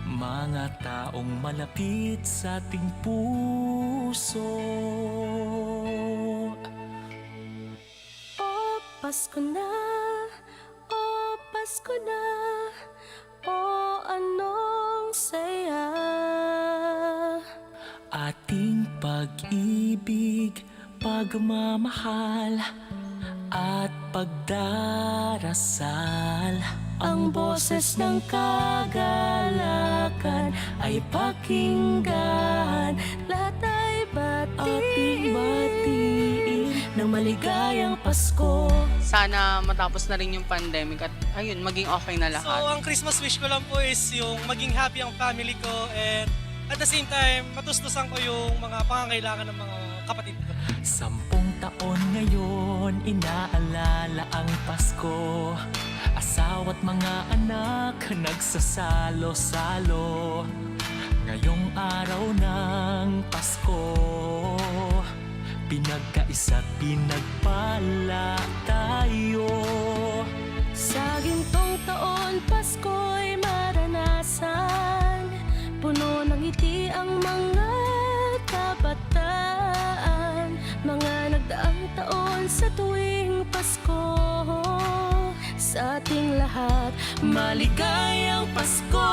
mga taong malapit sa ating puso. O Pasko na, o Pasko na, o anong saya. Ating pag-ibig, pagmamahal, at pagdarasal. Ang boses ng kagalakan ay pakinggan. Lahat ay batiin. Ating batiin ng maligayang Pasko. Sana matapos na rin yung pandemic at, ayun, maging okay na lahat. So, ang Christmas wish ko lang po is yung maging happy ang family ko and at the same time, matustusan ko yung mga pangangailangan ng mga kapatid ko. Sampung taon ngayon, inaalala ang Pasko. Asawa't mga anak, nagsasalo-salo. Ngayong araw ng Pasko, pinagkaisa't pinagpala tayo. Sa gintong taon, Pasko'y maranasan. Puno ng ngiti ang mga kabataan. Mga nagdaang taon sa tuwing Pasko. Sa ating lahat, maligayang Pasko.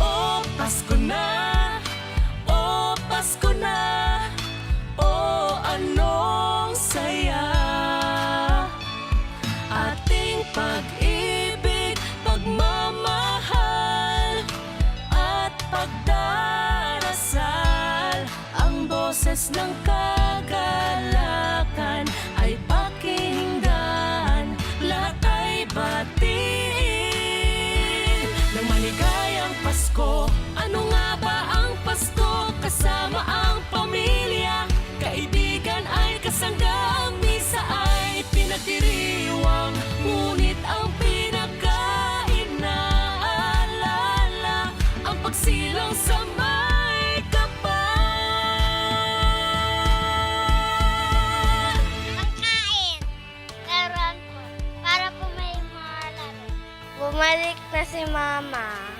O Pasko na, o Pasko na, o anong saya. Ating pag-ibig, pagmamahal, at pagdarasal. Ang boses ng kagalakan ay pakinggan, lahat ay batiin ng maligayang Pasko. Ano nga ba ang Pasko? Kasama ang pamilya, kaibigan ay kasangga, ang misa ay pinagdiriwang, ngunit ang pinaka-inaalala ang pagsilang sa may kapal. Ang kain. Laruan po. Para po may mga laro. Bumalik na si Mama.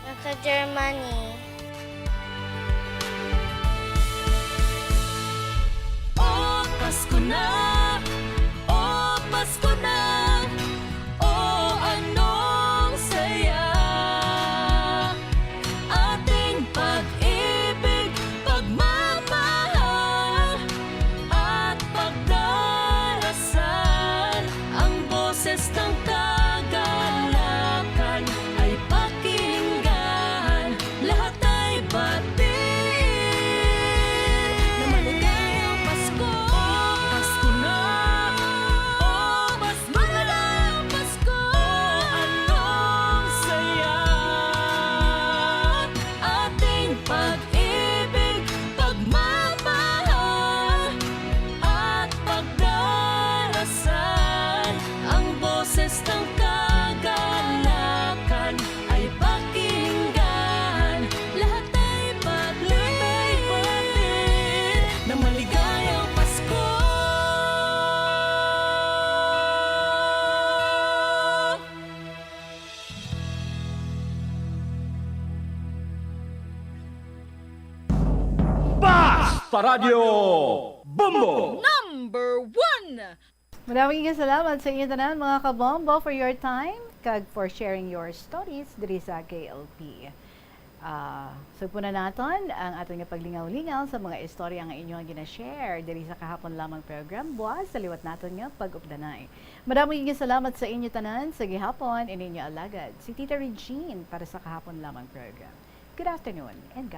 Nasa Germany. O Pasko na, o Pasko na, o anong saya. Ating pag-ibig, pagmamahal, at pagdarasal. Ang boses ng kagalakan ay pakinggan. Lahat Sa Radyo Bombo! Number one! Maraming salamat sa inyo tanan, mga kabombo, for your time kag for sharing your stories diri sa K L P. Ah, sugpo na naton ang aton nga paglingaw-lingaw sa mga istorya nga inyo nga gina-share diri sa kahapon lamang program, buas sa liwat naton nga pag-updanay. Maraming salamat sa inyo tanan. Sa gihapon, ini inyo alagad, si Tita Regine para sa kahapon lamang program. Good afternoon and God